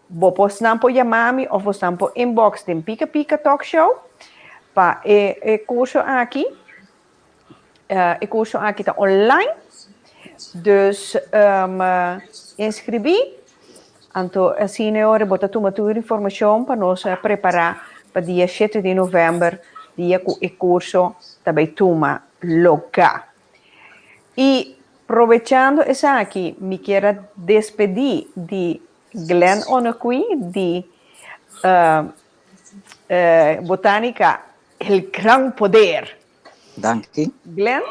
Bo por snan por yama mi òf bo snan por inbox den Pika Pika Talk Show pa e e kurso aki. E kurso aki ta online, dus inskribí. Anto asina e ora bo ta tuma tur informashon pa nos prepará pa dia shete di novèmber, dia ku e kurso ta bai tuma logá. I probechando esaki mi kier a despedí di Glenn Onoqui di Botanica El Gran Poder. Danki. Glenn,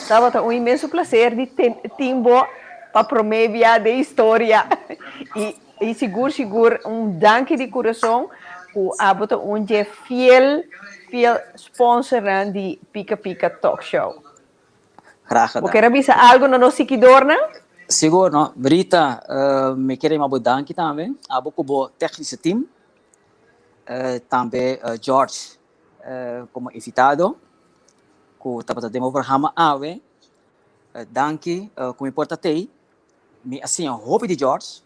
tabata un inmenso placer di tin bo pa prome bia den historia y y sigur sigur un danki di curason cu abo ta un dje fiel fiel sponsornan di Pika Pika Talk Show. Graag gedaan. Bo kier a bisa algo na nos siguidornan? Sigur no. Rita, mi kier yama bo danki tambe, abo cu bo technische team, tambe George como invitado cu tabata den bo programa awe. Danki cu mi por ta tey. Mi a siña hopi di George,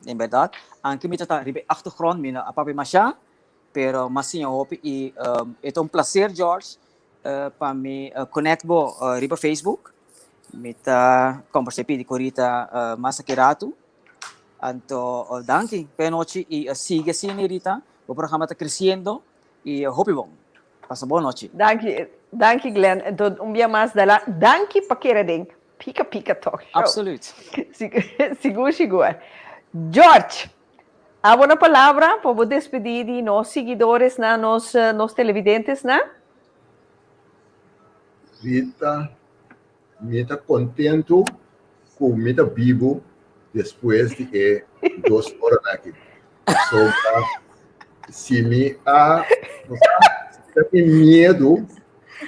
en berdad. Aunke mi ta ta riba e achtergrond, mi no a papia masha, pero mi a siña hopi y e ta un placer George pa mi connect bo riba Facebook. Mi ta combersa y pidi cu Rita mas aki ratu. Anto danki pa e nochi y sigui asina Rita, bo programa ta creciendo y hopi bon. Pasa bon nochi. Danki, danki Glenn. Enton un bia mas dala danki pa kere den Pika Pika Talk Show. Absoluut. Sigur sigur. George, abo na palabra pa bo despedi di nos siguidoresnan, nos nos televidentesnan. Rita, mi ta kontentu ku mi ta bibu despues di e dos oranan aki. Pasobra. Si mi a, bo sa, si mi tin miedu,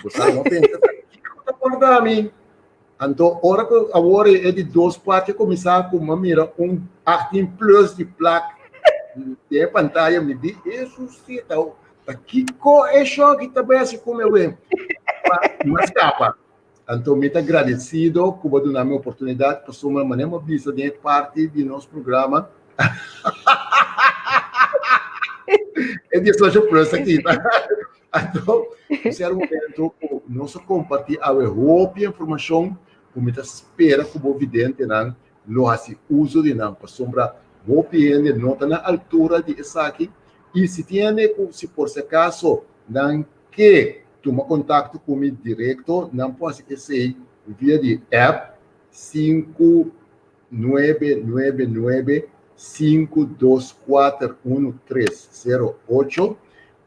bo sa, mi a pensa, kiko ta kòrda mi? Anto ora ku awor e di dos parti a kuminsá ku mi a mira un 18 plus di plak den e pantaya, mi di, Hesus si, ta ta kiko e shoki ta bai hasi ku mi awe? Ma mi a skapa. Anto mi ta gradesido ku bo a duna mi oportunidat pasobra manera mi a bisa den e parti di nos programa e 18 plus a kita. Anto un ser momento ku nos a kompartí awe hopi informashon ku mi ta spera ku bo videntenan lo hasi uso di nan pasobra hopi hende no ta na altura di esaki i si tin hende ku si por si akaso nan ke tuma kontakto ku mi direkto, nan por hasi esei via di app 5999 524 1308.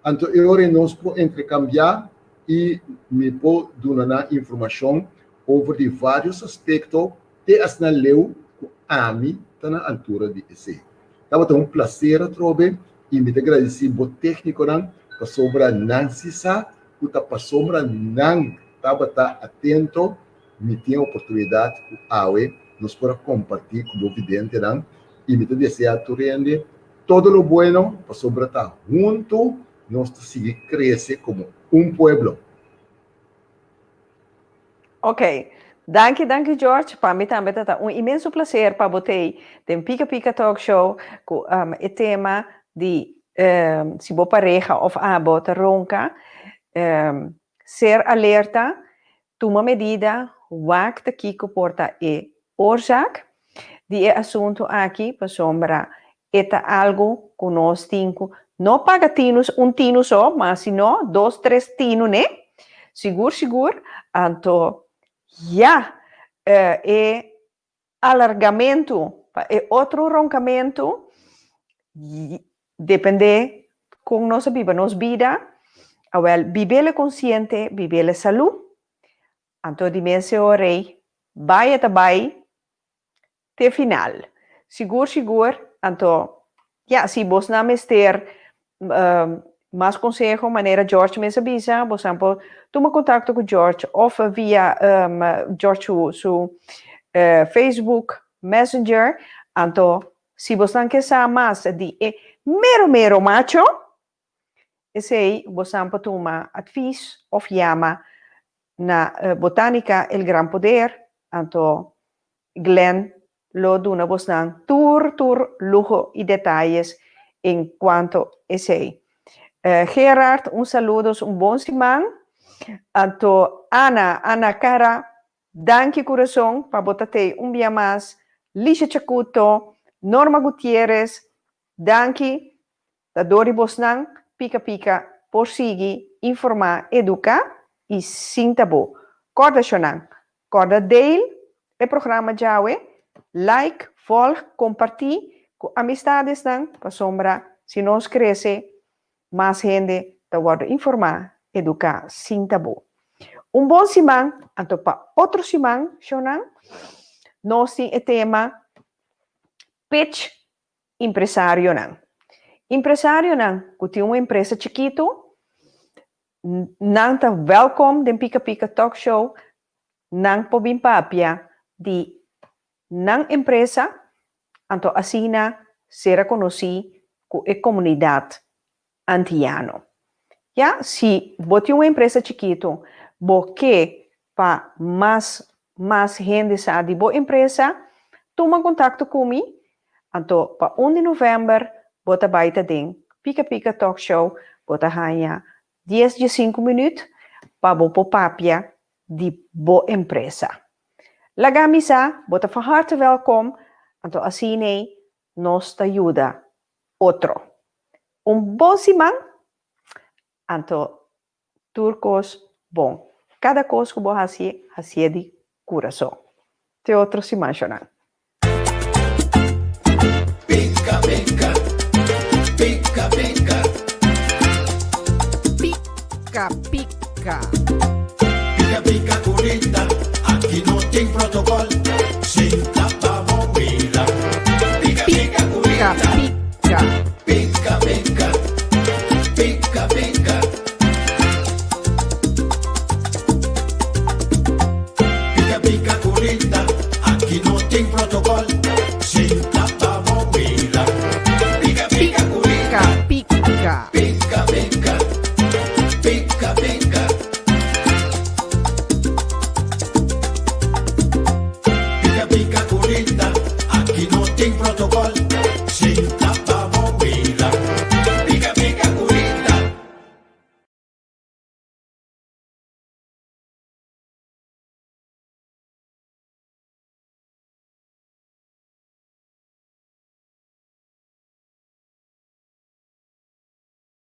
Anto e ora ei nos por entrekambiá i mi por duna nan informashon over di vários aspekto te asina leu ku ami ta na altura di esei. Tabata un placer atrobe y mi ta gradici bo tecniconan pasobra nan si sa cu ta pasobra nan tabata atento mi tin e oportunidad cu awe nos por a comparti cu bo videntenan y mi ta desea tur hende todo lo bueno pasobra ta hunto nos ta sigui crece como un pueblo. Ok, danki danki George, pa mi tambe ta ta un inmenso placer pa bo tei den Pika Pika Talk Show ku um, e tema di um, si bo pareha of abo ta ronka, um, ser alerta, tuma medida, wak ta kiko por ta e oorzaak di e asunto aki, pasobra e ta algo ku nos tin ku no paga tinu, un tinu so, ma sino dos, tres tinu ne, sigur sigur, anto ya e alargamentu pa e otro ronkamentu depende kon nos a biba nos bida, awel bibele konsiente, bibele salu, anto di mes e ora ei bai e ta bai te final. Sigur sigur, anto ya, si bosnan mester mas conseho manera George mes a bisa, bosnan por tuma contacto cu George of via George su su Facebook Messenger, anto si bosnan ke sa mas di e mero mero macho, esei bosnan por tuma advies of yama na Botanica El Gran Poder, anto Glenn lo duna bosnan tur tur luho y detayes en cuanto esey. Gerard, un saludos, un bon siman. Anto Ana, Ana Cara, danki curason pa bo ta tey un bia mas. Lisha Chacuto, Norma Gutierrez, danki. Ta dor di bosnan Pika Pika por sigui informa, educa y sin tabú. Corda shonan, corda deel e programa djawe, like, volg, comparti cu amistadesnan pasobra si nos crece mas hende ta wordo informa, educa sin tabú. Un bon siman, anto pa otro siman shonan nos tin e tema Pitch Impresarionan. Impresarionan ku tin un empresa chikitu, nan ta wèlkom den Pika Pika Talk Show, nan por bin papia di nan empresa, anto asina sera konosí ku e komunidat antiano. Ya, si bo tin un empresa chikitu, bo ke pa mas mas hende sa di bo empresa, tuma kontakto ku mi, anto pa un di novèmber bo ta bai ta den Pika Pika Talk Show, bo ta haña dies diesinku minüt pa bo por papia di bo empresa. Laga mi sa, bo ta van harte wèlkom, anto asin'ei nos ta yuda otro. Un bon siman, anto tur kos bon. Kada kos ku bo hasi, hasié di kurason. Te otro siman, shonnan. Pika pika, pika pika. Pika pika. Pika pika ku Rita, aki no tin protokòl. Sinta pa bo mira. Pika pika.